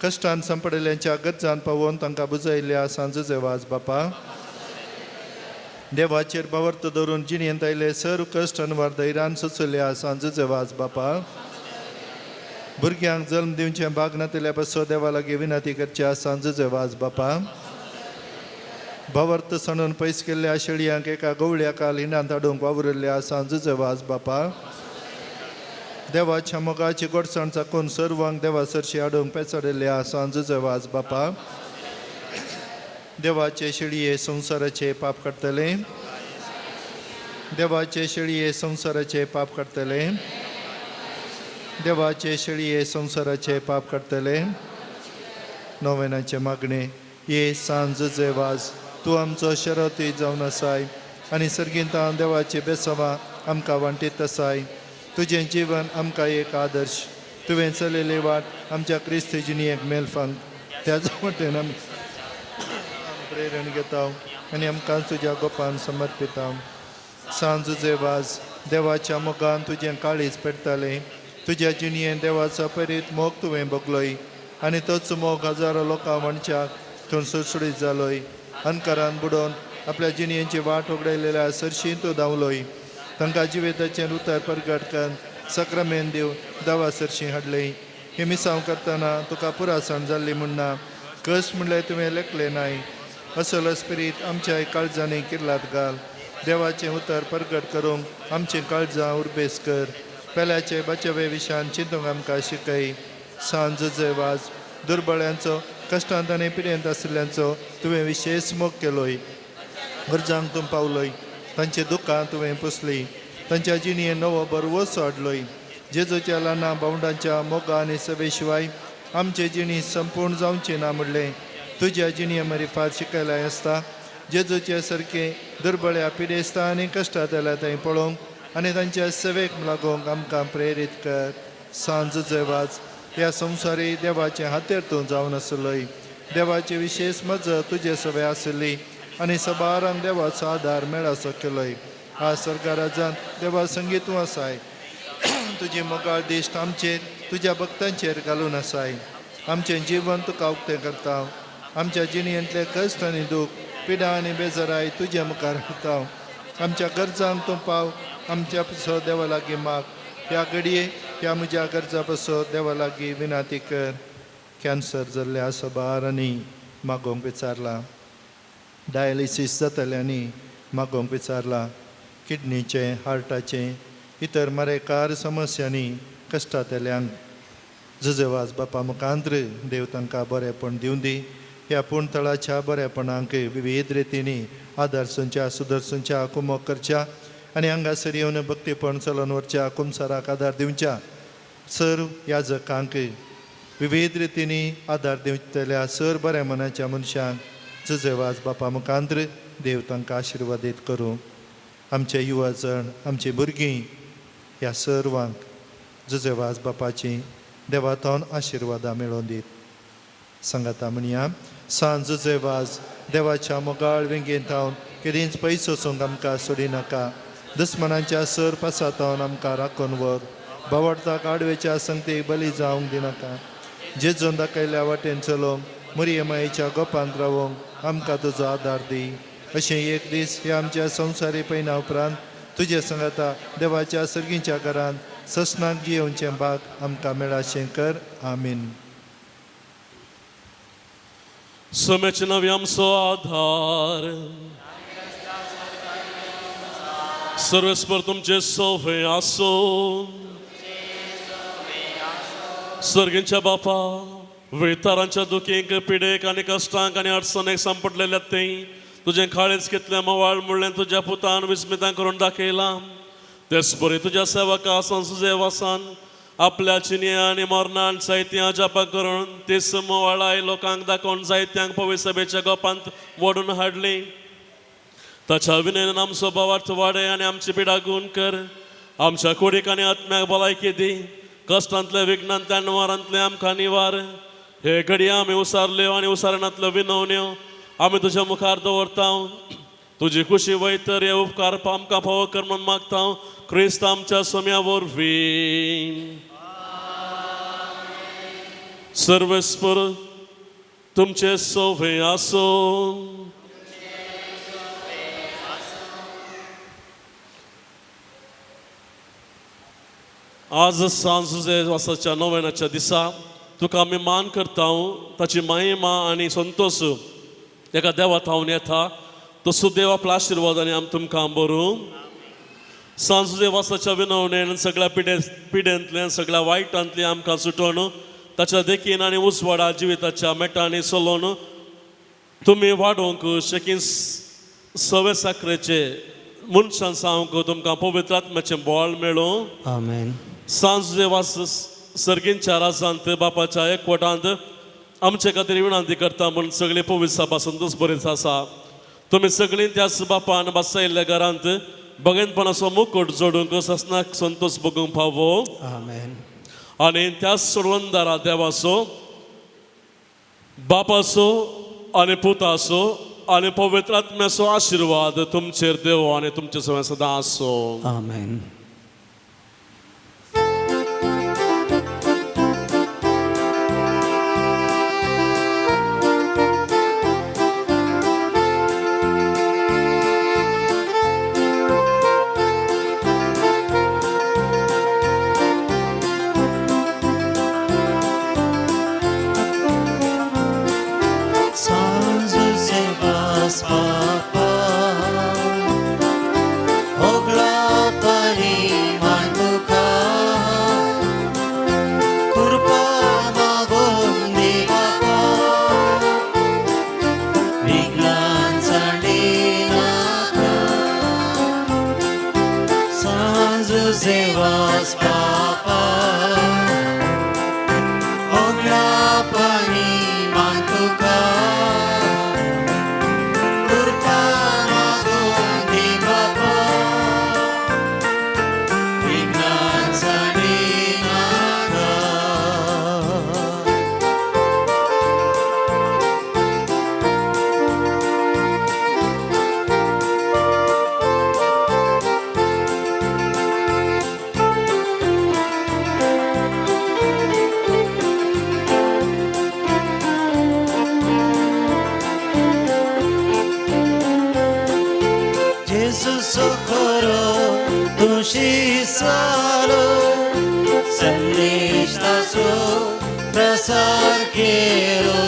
कश्टान संपडिल्ल्यांच्या गरजान पावोवन तांकां बुजयल्ल्या सांजचे वाज बापा, देवाचेर भावार्थ धरून जिणेंत आयले सर्व कश्ट अनवार धैर्यान सोंसल्या सांजचे वाज बापा, भुरग्यांक जल्म दिवचें भाग नातिल्ल्या पासो देवा लागीं विनंती करच्या सांजचे वाज बापा, भावार्थ सणून पयस केल्ल्या शेळयांक एका गवळ्या काल हिंडांत हाडूंक वावुरिल्ल्या सांजचे वाज बापा, देवाच्या मोगाची गोडसाण चाकून सर्वांक देवा सरशी हाडूंक पेचाडिल्ल्या सांजचे वाज बापा, देवाचे शेळये संवसाराचे पाप काडटले, देवाचे शेळये संवसाराचे पाप काडटले, देवाचे शेळये संवसाराचे पाप काडटले. नोवेनाचे मागणे. ये सांजचे वाज तूं आमचो शरतूय जावन आसाय आनी सर्गींत देवाचे बेसवा आमकां वांटीत आसाय. तुजें जीवन आमकां एक आदर्श, तुवें चलयल्ली वाट आमच्या क्रिस्त जिणेक मेलफांक, त्याच वाटेन आमी प्रेरण घेता आनी आमकां तुज्या गोपान समर्पिता. सांजचे वाज देवाच्या मोगान तुजें काळीज पेटतालें, तुज्या जिणेन देवाचो परीत मोग तुवें भोगलोय आनी तोच मोग हजारो लोकां म्हणच्याक तूं सुडसुडीत जालोय. अनकारान बुडोवन आपल्या जिणेची वाट उगडायलेल्या सरशी तूं धांवलोय, तांकां जिविताचें उतर परगट करून सक्रामेन दिवन देवा सरशी हाडलें. हें मिसांव करतना तुका पुरासण जाल्ली म्हणना, कस म्हणल्यार तुवें लेखलें नाय. असलो स्पिरीत आमच्या काळजांनी किर्लात घाल, देवाचें उतर परगट करूंक आमचीं काळजां उर्बेस कर. पेल्याचे बचावे विशयान चिंतूंक आमकां शिकय. सांजचे वाज दुर्बळ्यांचो कश्टांत आनी पिडेंत आशिल्ल्यांचो तुवें विशेश मोग केलोय, गरजांक तूं पावलोय, तांची दुकां तुवें पुसली, तांच्या जिणेन नवो बरवसो हाडलोय. जेजूच्या ल्हाना भावंडांच्या मोगा आनी सभे शिवाय आमची जिणी संपूर्ण जावची ना म्हणलें तुज्या जिणये मरिफात शिकयलाय आसता. जेजूचे सारके दुर्बळ्या पिडेस्ता आनी कश्टांत आयल्या थंय पळोवंक आनी तांच्या सेवेक लागूंक आमकां प्रेरीत कर. सांजचे वाज ह्या संवसारी देवाचे हातेर तूं जावन आसलोय, देवाची विशेश मजत तुजे सवे आसली आनी सबारांक देवाचो आदार मेळासो केलोय. आज सरकाराजान देवा संगीत तूं आसाय, तुजी मोगाळ दिश्ट आमचेर तुज्या भक्तांचेर घालून आसाय. आमचें जीवन तुका उक्तें करता, आमच्या जिणेंतले कश्ट आनी दूख पिडा आनी बेजाराय तुज्या मुखार हाडटा. आमच्या गरजांक तूं पाव, आमच्या पसो देवा लागीं माग. ह्या घडये ह्या म्हज्या गरजा पसो देवा लागीं विनंती कर. कॅन्सर जाल्ल्या सबारांनी मागोवंक विचारलां, डायलिसीस जातल्यांनी मागोवंक विचारलां, किडनीचें, हार्टाचें, इतर मरेकार समस्यांनी कश्टांतल्यांक जुजेवाज बापा मुखांत्र देव तांकां बरेंपण दिवं दी. ह्या पूण तळाच्या बरेपणाक विविध रितींनी आदर्शंच्या सुदर्शनच्या कुमक करच्या आनी हांगासर येवन भक्तीपण चलोवन व्हरच्या कुमसाराक आदार दिवच्या सर्व याजकांक विविध रितींनी आदार दिवतल्या सर बऱ्या मनाच्या मनशांक जुजेवाज बापा मुखांत्र देव तांकां आशिर्वादीत करूं. आमचे युवा जण, आमची भुरगीं ह्या सर्वांक जुजेवाज बापाची देवातून आशिर्वादां मेळोवन दीत. सांगाता म्हणया, सांज जुजेवाज देवाच्या मोगाळ वेंगेंत केदींच पयस वचूंक आमकां सोडिनाका. दुस्मनांच्या सर पासांतावन आमकां राखून व्हर. बावडताक आडवेच्या संगतीक बली जावंक दिनाका. जेजून दाखयल्या वाटेन चलोवंक, मुरये मायेच्या गोपांत रावोंक आमकां तुजो आदार दी. अशें एक दीस ह्या आमच्या संवसारी पयना उपरांत तुजे सांगाता देवाच्या सर्गीच्या घरांत ससनाक जियेवचें भाग आमकां मेळाशें कर. आमीन. सोम्याचे नवे आमचो आधार, सर्वेस्पर तुमचे सोवे आसो. सर्गींच्या बापा, वेतारांच्या दुखींक, पिडेक आनी कश्टांक आनी अडचणेक सांपडलेल्या ते तुजें काळीज कितलें मवाळ म्हणलें तुज्या पुतान विस्मितां करून दाखयलां. तेच बरी तुज्या सेवका संसुजेवासान आपल्या चिन्या आनी मरणान जायतीं अजापां करून तीस मवाळाय लोकांक दाखोवन जायत्यांक पवित्र सभेच्या गोपांत वडून हाडली. ताच्या विनयन आमचो भावार्थ वाडय आनी आमची पिडा गुण कर. आमच्या कुडीक आनी आत्म्याक भलायकी दी. कश्टांतले, विघ्नांतले आनी वारांतले आमकां निवार. हे घडये आमी उसारल्यो आनी उसारणांतल्यो विनवण्यो आमी तुज्या मुखार दवरता. तुजी खुशी वयतर हे उपकार आमकां फावो कर म्हूण मागता, क्रिस्त आमच्या सोम्या वरवीं. सर्वेस्पर तुमचे सोवे आसो. आज सांजुजे वासाच्या नव्याच्या दिसा तुका आमी मान करता. ताची महिमा आनी संतोश एका देवा थावन येता. तसो देव आपलो आशिर्वाद आनी आम तुमकां बरूं. सांजुजे वासाच्या विनवणेन सगळ्या पिडेंतल्यान, सगळ्या वायटांतल्यान आमकां सुटोवन ताच्या देखीन आनी उजवाडा जिविताच्या मेटांनी चलोवन तुमी वाडोवंक शकीन सवे साकरेचे मनशान सांगूंक तुमकां पवित्र आत्म्याचें बळ मेळूं. आमेन. सांजुजे वास सर्गींच्या राजांत बापाच्या एकवटांत आमचे खातीर विनंती करता म्हूण सगळी पवित्र सभा संतोष बरीच आसा. तुमी सगळीं त्याच बापान बसयल्ल्या घरांत बगेनपणाचो मुकूट जोडूंक ससनाक संतोष बगूंक फावो. आमेन. आनी त्याच सोडवंदारा देवाचो, बापाचो आनी पुताचो आनी पवित्र आत्म्याचो आशिर्वाद तुमचेर देव आनी तुमचे सगळें सदां आसो. आमेन. San Papa, Ogla pari Kurpa magondi Bapa, Vignan Sandinaka, San Josevas Papa, Ogla pari Mantuka, Kurpa magondi Bapa, Vignan Sandinaka. तूं शिसालो संदेश ताचो प्रसार केलो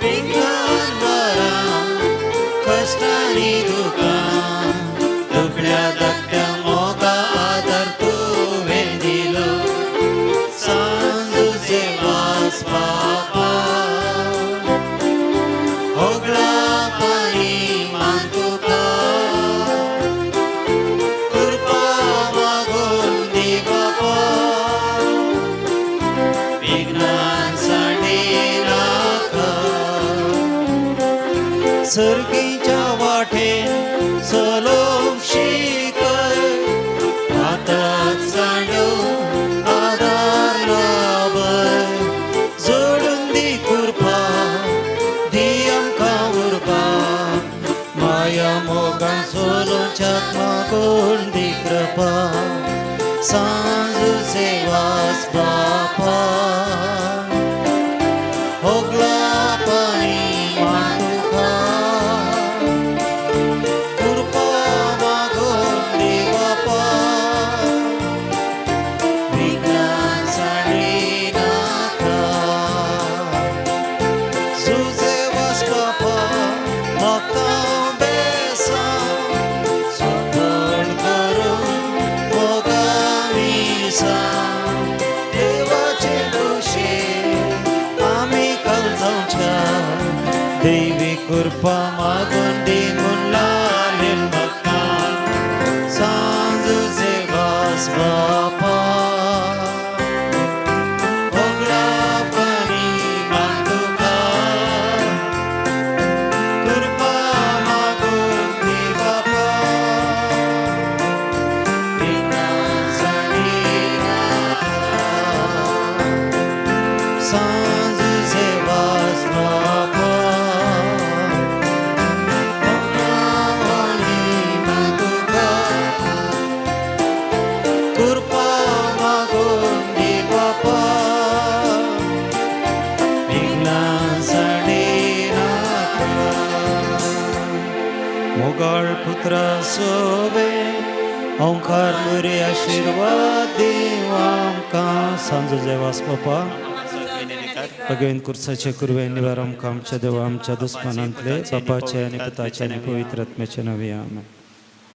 विज्ञान बरा कश्टांनी दुकां दुबळ्या धाकट्या मोगा आदार तुवें दिलो सांजुचे वास बापा होगळा पाणी मान तुका कृपा मागून दी बापा विघ्नां सांडी नाका सर्गीच्या वाटेन चलोवंक शिकय हातात सांडो आदार लाभय जोडून दी कृपा दी आमकां उर्बा माया मोगान चलोवच्याक मागून दी कृपा सांजुचे वास बापा होगला पाणी मान तुका कृपा मागून दी बापा विघ्नां सांडी नाका सुजे वास बापा मागता बेसां सुफळ करून मोगा मिसां देवाचे खुशी आमी कल जावच्या देवी कृपा मागून दी म्हूण लालील म्हाका सांजुचे वास बापा होगळा पाणी मान तुका कृपा मागून दी बापा विघ्नां सांडी नाका सांजुचे वास बापा होगळा पाणी मान तुका कृपा मागून दी बापा विघ्नां सांडी नाका मोगाळ पुत्रा सोबे ओंकार मुरे आशिर्वाद देव आमकां सांजो जेवास बापा भगवेन कुर्साचे कुरवे निवार आमकां आमच्या देवा आमच्या दुस्मानांतले बापाचे आनी पुताचे आनी पवित्र आत्म्याचे नांवे आमेन.